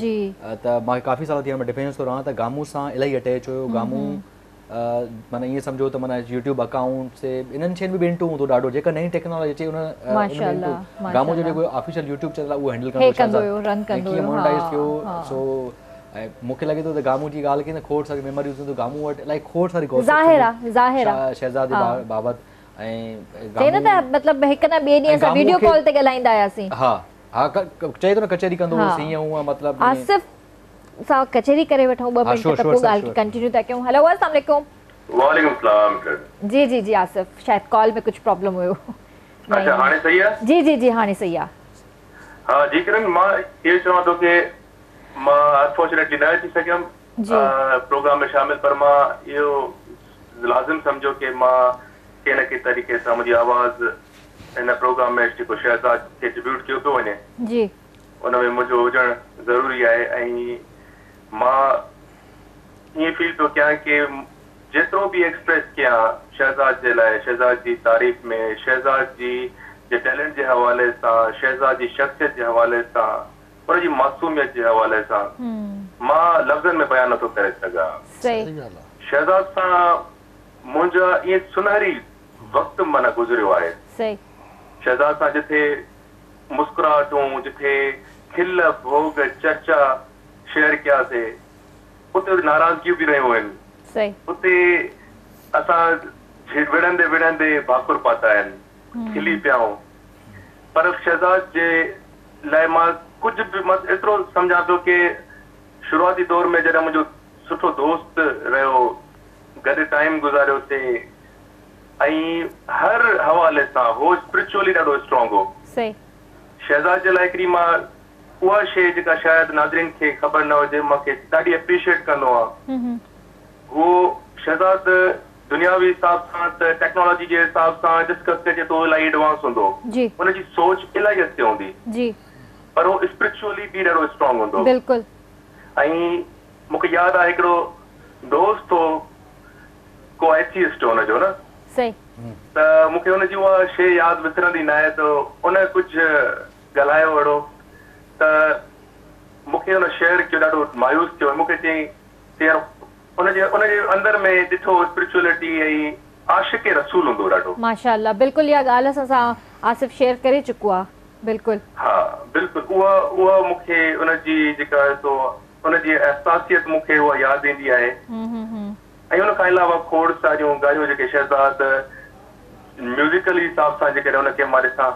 [SPEAKER 3] ته مان ڪافي سال ٿي ويا مان ڊفينس ٿو رهان ته گامون سان الاهي اٽيچ هيو گامون معنيٰ ائين سمجهو ته معنيٰ يوٽيوب اڪائونٽ سي انهن شين ۾ به انٽو هوندو ڏاڍو جيڪا نئين ٽيڪنالاجي اچي ان ۾ انٽو گامون جو جيڪو آفيشل يوٽيوب چينل آهي اهو هينڊل ڪندو شهزاد ۽ ڪيئن مونيٽائز ٿيو سو ۽ مون کي لڳي ٿو ته گامون جي ڳالهه ڪئي نه کوڙ ساري ميموريز هونديون گامون وٽ الائي کوڙ ساري گوسپ
[SPEAKER 1] ظاهر آ ظاهر آ
[SPEAKER 3] شهزاد بابت ۽
[SPEAKER 1] چئي نه ته مطلب هڪ نه ٻئي ڏينهن اسان ويڊيو ڪال تي ڳالهائيندا هياسين
[SPEAKER 3] ها ها چئي ٿو نه ڪچهري ڪندو هوس هيئن هونئن مطلب
[SPEAKER 1] آصف سان ڪچهري ڪري وٺون ٻه منٽ ته پوء ڳالهه کي ڪنٽينيو ٿا ڪيون هلو السلام عليڪم.
[SPEAKER 8] وعليڪم السلام
[SPEAKER 1] جي جي جي آصف شايد ڪال ۾ ڪجهه پرابلم هيو.
[SPEAKER 8] اڇا هاڻي صحيح آ؟
[SPEAKER 1] جي جي جي هاڻي صحيح آ.
[SPEAKER 8] ها جي ڪرن مان اهو چوان ٿو ڪي مان انفارچونيٽلي نه اچي سگهيم پروگرام ۾ شامل پر مان اهو لازم سمجهيو ڪي مان ڪنهن نه ڪنهن طريقي سان منهنجي آواز هن پروگرام ۾ جيڪو شهزاد کي ٽربيوٽ ڪيو پيو وڃي
[SPEAKER 1] جي.
[SPEAKER 8] ان ۾ منهنجو هجڻ ضروري آهي ۽ مان ائين فيل پيو ڪيان ڪي جيترو به ايڪسپريس ڪيان شهزاد جي لاء شهزاد جي تعريف ۾ شهزاد جي جي ٽيلنٽ جي حوالي سان شهزاد جي شخصيت جي حوالي سان ان جي معصوميت جي حوالي سان مان لفظن ۾ بيان نٿو ڪري سگهان. شهزاد سان منهنجا ائين سنهري وقت معنيٰ گذريو آهي. شهزاد سان جٿي مسڪراهٽون، جٿي کل، ڀوڳ، چرچا شيئر ڪياسي، اتي وري ناراضگيون به رهيون آهن. اتي اسان وڙهندي وڙهندي ڀاڪر پاتا آهن، کلي پيا آهيون. پر شهزاد جي لاء مان ڪجهه به مان ايترو سمجهان ٿو ڪي شروعاتي دور ۾ جڏهن منهنجو سٺو دوست رهيو، گڏ ٽائيم گذاريوسين، ऐं हर हवाले सां हो स्पिरिचुअली ॾाढो स्ट्रॉन्ग हो।
[SPEAKER 1] सही।
[SPEAKER 8] शहज़ाद जे लाइ हिकिड़ी मां उहा शइ जेका शायदि नाज़रीन खे ख़बर न हुजे, मूंखे ॾाढी अप्रीशिएट कंदो आहे। उहो शहज़ाद दुनियावी हिसाब सां त टेक्नोलॉजी जे हिसाब सां डिस्कस कजे त इलाही एडवांस हूंदो, हुनजी सोच इलाही अॻिते हूंदी, पर उहो स्पिरिचुअली बि ॾाढो स्ट्रॉन्ग हूंदो।
[SPEAKER 1] बिल्कुलु।
[SPEAKER 8] ऐं मूंखे यादि आहे हिकिड़ो दोस्त हो, को एथियस्ट हो हुनजो न,
[SPEAKER 1] सही,
[SPEAKER 8] त मूंखे हुनजी उहा शइ यादि विसरंदी न आहे। त उन कुझु ॻाल्हायो अहिड़ो त मूंखे हुन शेयर कयो, ॾाढो मायूस थियो। मूंखे चयईं त यार उनजे अंदर में ॾिठो स्पिरिचुअलिटी ऐं आशिक रसूल हूंदो ॾाढो।
[SPEAKER 1] माशाअल्लाह, बिल्कुलु इहा ॻाल्हि असां सां आसिफ़ शेयर करे चुको आहे। बिल्कुलु,
[SPEAKER 8] हा बिल्कुलु, उहा उहा मूंखे उनजी जेका सो उनजी अहसासियत मूंखे उहा यादि ईंदी आहे। ऐं उन खां अलावा खोड़ सारियूं ॻाल्हियूं जेके शहज़ाद म्यूज़िकली हिसाब सां जेकॾहिं हुनखे मां ॾिसां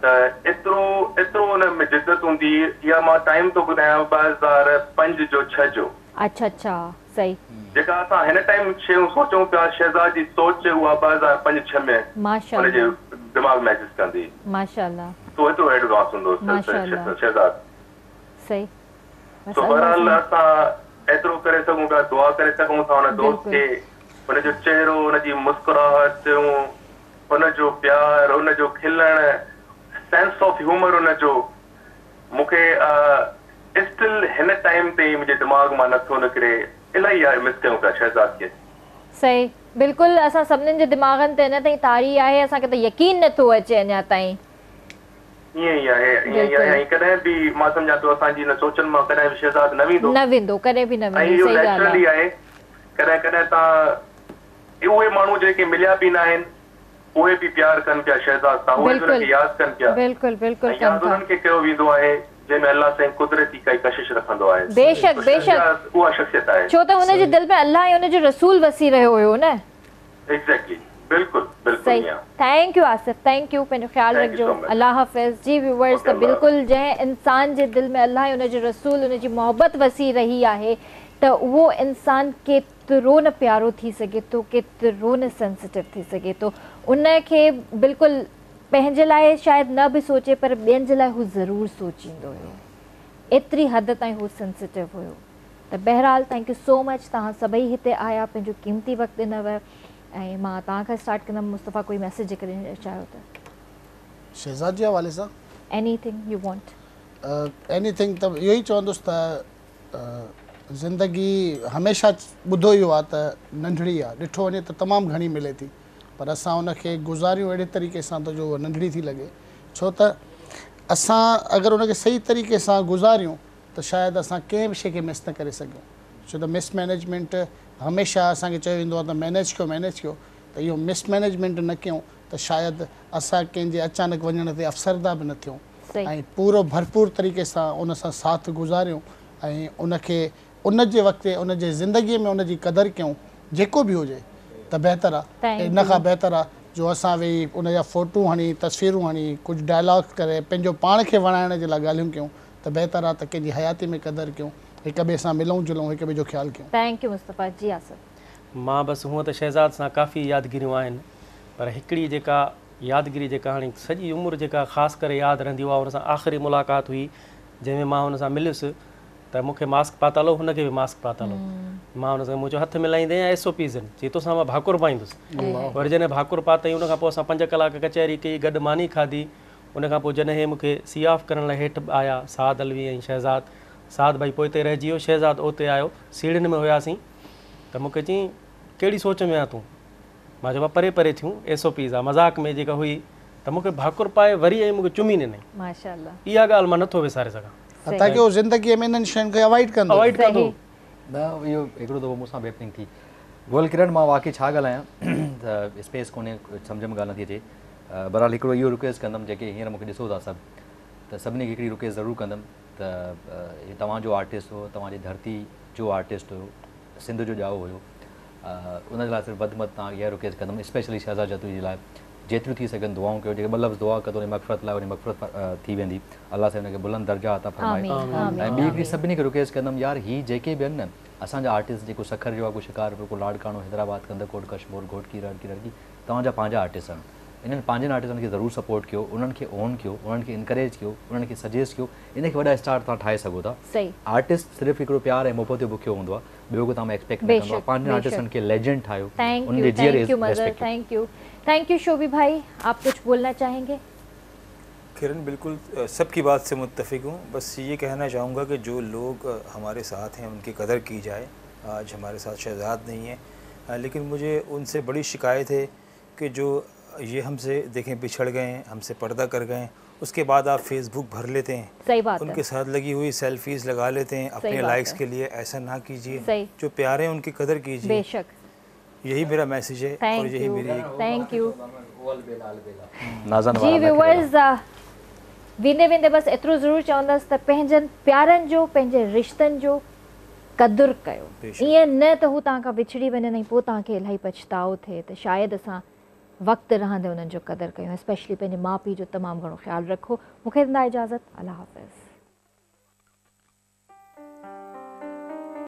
[SPEAKER 8] त एतिरो एतिरो हुन में जिद्दत हूंदी। इहा मां टाइम थो ॿुधायां 2005 जो 6 जो।
[SPEAKER 1] अच्छा अच्छा, सही।
[SPEAKER 8] जेका असां हिन टाइम शयूं सोचूं पिया, शहज़ाद जी सोच उहा 2005-6 में
[SPEAKER 1] माशाअल्लाह
[SPEAKER 8] हुनजे दिमाग़ में एग्ज़िस्ट कंदी।
[SPEAKER 1] माशाअल्लाह,
[SPEAKER 8] तो एतिरो एडवांस हूंदो शहज़ाद।
[SPEAKER 1] सही।
[SPEAKER 8] तो बहरहाल असां एतिरो करे सघूं पिया, दुआ करे सघूं था हुन दोस्त खे, हुनजो चहिरो, हुनजी मुस्कुराहट, हुनजो प्यार, हुनजो खिलणु, सेंस ऑफ ह्यूमर हुनजो मूंखे स्टिल हिन टाइम ते मुंहिंजे दिमाग़ मां नथो निकिरे। इलाही आहे मिस कयूं पिया शहज़ाद खे।
[SPEAKER 1] सही, बिल्कुलु। असां सभिनीनि जे दिमाग़नि ते अञा ताईं तारी आहे, असांखे त यकीन नथो अचे अञा ताईं।
[SPEAKER 8] ईअं ई आहे, ईअं ई आहे। ऐं कॾहिं बि मां सम्झां थो असांजी हिन सोचनि मां कॾहिं बि शहज़ाद न वेंदो,
[SPEAKER 1] न वेंदो, कॾहिं बि न वेंदो।
[SPEAKER 8] सही ॻाल्हि आहे। कॾहिं कॾहिं तव्हां उहे माण्हू जेके मिलिया बि न आहिनि उहे बि प्यार कनि पिया शहज़ाद सां, उहे बि हुनखे यादि कनि पिया।
[SPEAKER 1] बिल्कुलु बिल्कुलु,
[SPEAKER 8] यादि उन्हनि खे कयो वेंदो आहे जंहिंमें अल्लाह साईं कुदरती काई कशिश रखंदो आहे।
[SPEAKER 1] बेशक बेशक,
[SPEAKER 8] उहा शख़्सियत आहे,
[SPEAKER 1] छो त हुनजे दिलि में अल्लाह ऐं हुनजो रसूल वसी रहियो हुयो न।
[SPEAKER 8] एग्जैक्टली, बिल्कुलु बिल्कुलु।
[SPEAKER 1] Thank you Asif, thank you, पंहिंजो ख़्यालु रखिजो। अल्लाह हाफ़िज़। जी व्यूअर्स, त बिल्कुलु जंहिं इंसान जे दिलि में अल्लाह ऐं हुनजो रसूल, हुनजी मोहबत वसी रही आहे त उहो इंसान केतिरो न प्यारो थी सघे थो, केतिरो न सेंसिटिव थी सघे थो। उनखे बिल्कुलु पंहिंजे लाइ शायदि न बि सोचे पर ॿियनि जे लाइ हू ज़रूरु सोचींदो हुयो, एतिरी हद ताईं हू सेंसिटिव हुयो। त बहरहाल thank you so much, तव्हां सभई हिते आया, पंहिंजो क़ीमती वक़्तु ॾिनव। ऐं मां तव्हां खां स्टार्ट कंदमि। मुस्तफ़ा, कोई मैसेज जेकॾहिं चाहियो त
[SPEAKER 6] शहज़ाद जे हवाले सां?
[SPEAKER 1] Anything you want.
[SPEAKER 6] Anything त इहो ई चवंदुसि त ज़िंदगी हमेशह ॿुधो इहो आहे त नंढड़ी आहे, ॾिठो वञे त तमामु घणी मिले थी, पर असां हुनखे गुज़ारियूं अहिड़े तरीक़े सां त जो उहा नंढड़ी थी लॻे। छो त असां अगरि हुनखे सही तरीक़े सां गुज़ारियूं त शायदि असां कंहिं बि शइ खे मिस न करे सघूं। छो त मिस मैनेजमेंट हमेशह असांखे चयो वेंदो आहे त मैनेज कयो मैनेज कयो, त इहो मिस मैनेजमेंट न कयूं त शायदि असां कंहिंजे अचानक वञण ते अफ़सरदा बि न थियूं ऐं पूरो भरपूर तरीक़े सां उन सां साथ गुज़ारियूं ऐं उनखे उन जे वक़्त ते उनजे ज़िंदगीअ में उनजी क़दर कयूं, जेको बि हुजे त बहितर आहे। इन खां बहितर आहे जो असां वेही उनजा फोटू हणी, तस्वीरूं हणी, कुझु डायलॉग करे पंहिंजो पाण खे वणाइण जे लाइ ॻाल्हियूं कयूं त बहितर आहे त कंहिंजी हयाती में क़दर कयूं, हिक ॿिए सां मिलूं जुलूं, हिक ॿिए जो ख़्यालु कयूं।
[SPEAKER 1] Thank you Mustafa. जी आसिफ़।
[SPEAKER 2] मां बसि हूअं त शहज़ाद सां काफ़ी यादगिरियूं आहिनि, पर हिकिड़ी जेका यादगिरी जेका हाणे सॼी उमिरि जेका ख़ासि करे यादि रहंदी उहा हुन सां आख़िरी मुलाक़ात हुई जंहिंमें मां हुन सां मिलियुसि त मूंखे मास्क पातल हो, हुनखे बि मास्क पातल हो। मां हुन सां मुंहिंजो हथु मिलाईंदे ऐं एस ओ पीज़ आहिनि, चई तोसां मां भाकुर पाईंदुसि। वरी जॾहिं भाकुर पातई उन खां पोइ असां 5 कलाक कचहरी कई, गॾु मानी खाधी। उन खां पोइ जॾहिं मूंखे सी ऑफ करण लाइ हेठि आया साद अलवी ऐं शहज़ाद, साद भाई पोइ ते रहिजी वियो, शहज़ाद उते आयो, सीढ़ियुनि में हुयासीं त मूंखे चयईं कहिड़ी सोच में आहीं तूं? मां चयो परे परे थियूं, एस ओ पीज़ आहे, मज़ाक में जेका हुई त मूंखे भाकुर पाए वरी ऐं मूंखे चुमी ॾिनई।
[SPEAKER 1] माशाअल्लाह,
[SPEAKER 2] इहा ॻाल्हि मां नथो विसारे सघां।
[SPEAKER 6] ताकी उहो ज़िंदगीअ में इन्हनि शयुनि खे अवॉइड कंदो,
[SPEAKER 2] अवॉइड कंदो।
[SPEAKER 3] न, इहो हिकिड़ो दफ़ो मूंसां बि हैपनिंग थी। गोल किरण, मां वाकई छा ॻाल्हायां त स्पेस कोन्हे, सम्झ में ॻाल्हि नथी अचे। बहरहाल हिकिड़ो इहो रिक्वेस्ट कंदमि, जेके हींअर मूंखे ॾिसो था सभु, त सभिनी खे हिकिड़ी रिक्वेस्ट ज़रूरु कंदमि त हीउ तव्हांजो आर्टिस्ट हो, तव्हांजी धरती जो आर्टिस्ट हुयो, सिंध जो ॼाओ हुयो, उन जे लाइ सिर्फ़ु वधि में वधि तव्हां इहा रिक्वेस्ट कंदमि, स्पेशली शहज़ाद जतोई जे लाइ जेतिरियूं थी सघनि दुआऊं कयो, जेके ॿ लफ़्ज़ दुआ कंदो उन मग़फ़िरत लाइ उन मग़फ़िरत थी वेंदी, अलाह साईं हुनखे बुलंद दर्जा अता फरमाए। ऐं ॿी हिकिड़ी सभिनी खे रिक्वेस्ट कंदमि, यार ही जेके बि आहिनि न असांजा आर्टिस्ट, जेको सखर जो आहे, को शिकारपुर, को लाड़काणो, हैदराबाद, कंदकोट, कश्मोर, घोटकी, रड़की रड़की, توهان جا پنهنجا آرٽسٽ آهن انهن پنهنجن آرٽسٽن کي ضرور سپورٽ ڪيو انهن کي اون ڪيو انهن کي انڪريج ڪيو انهن کي سجيسٽ ڪيو ان کي وڏا اسٽار توهان ٺاهي سگهو ٿا آرٽسٽ صرف هڪڙو پيار ۽ محبت جو بکيو هوندو آهي ٻيو ڪو توهان مان ايڪسپيڪٽ نه ڪندو آهي پنهنجن آرٽسٽن کي ليجنڊ ٺاهيو انهن جي جيئري ريسپيڪٽ ڪيو.
[SPEAKER 1] Thank you thank you Shobi भाई आप कुछ बोलना चाहेंगे؟
[SPEAKER 5] किरण बिल्कुल सबकी बात से मुत्तफिक हूँ बस ये कहना चाहूँगा कि जो लोग हमारे साथ हैं उनकी कदर की जाए। आज हमारे साथ शहजाद नहीं है लेकिन मुझे उनसे बड़ी शिकायत है कि जो ये हमसे देखें बिछड़ गए हैं, हमसे पर्दा कर गए हैं, उसके बाद आप फेसबुक भर लेते हैं,
[SPEAKER 1] सही बात
[SPEAKER 5] उनके साथ लगी हुई सेल्फीज लगा लेते हैं अपने लाइक्स के लिए। ऐसा ना कीजिए, जो प्यारे हैं उनकी कदर कीजिए।
[SPEAKER 1] बेशक
[SPEAKER 5] यही मेरा मैसेज है और यही मेरी।
[SPEAKER 1] Thank you ji viewers. वेंदे वेंदे बसि एतिरो ज़रूरु चवंदसि त पंहिंजनि प्यारनि जो पंहिंजे रिश्तनि जो क़दुरु कयो, ईअं न त हू तव्हां खां विछड़ी वञनि ऐं पोइ तव्हांखे इलाही पछताओ थिए। त शायदि असां वक़्तु रहंदे उन्हनि जो क़दुरु कयूं, स्पेशली पंहिंजे माउ पीउ जो तमामु घणो ख़्यालु रखो। मूंखे ॾींदा इजाज़त, अलाह हाफ़िज़।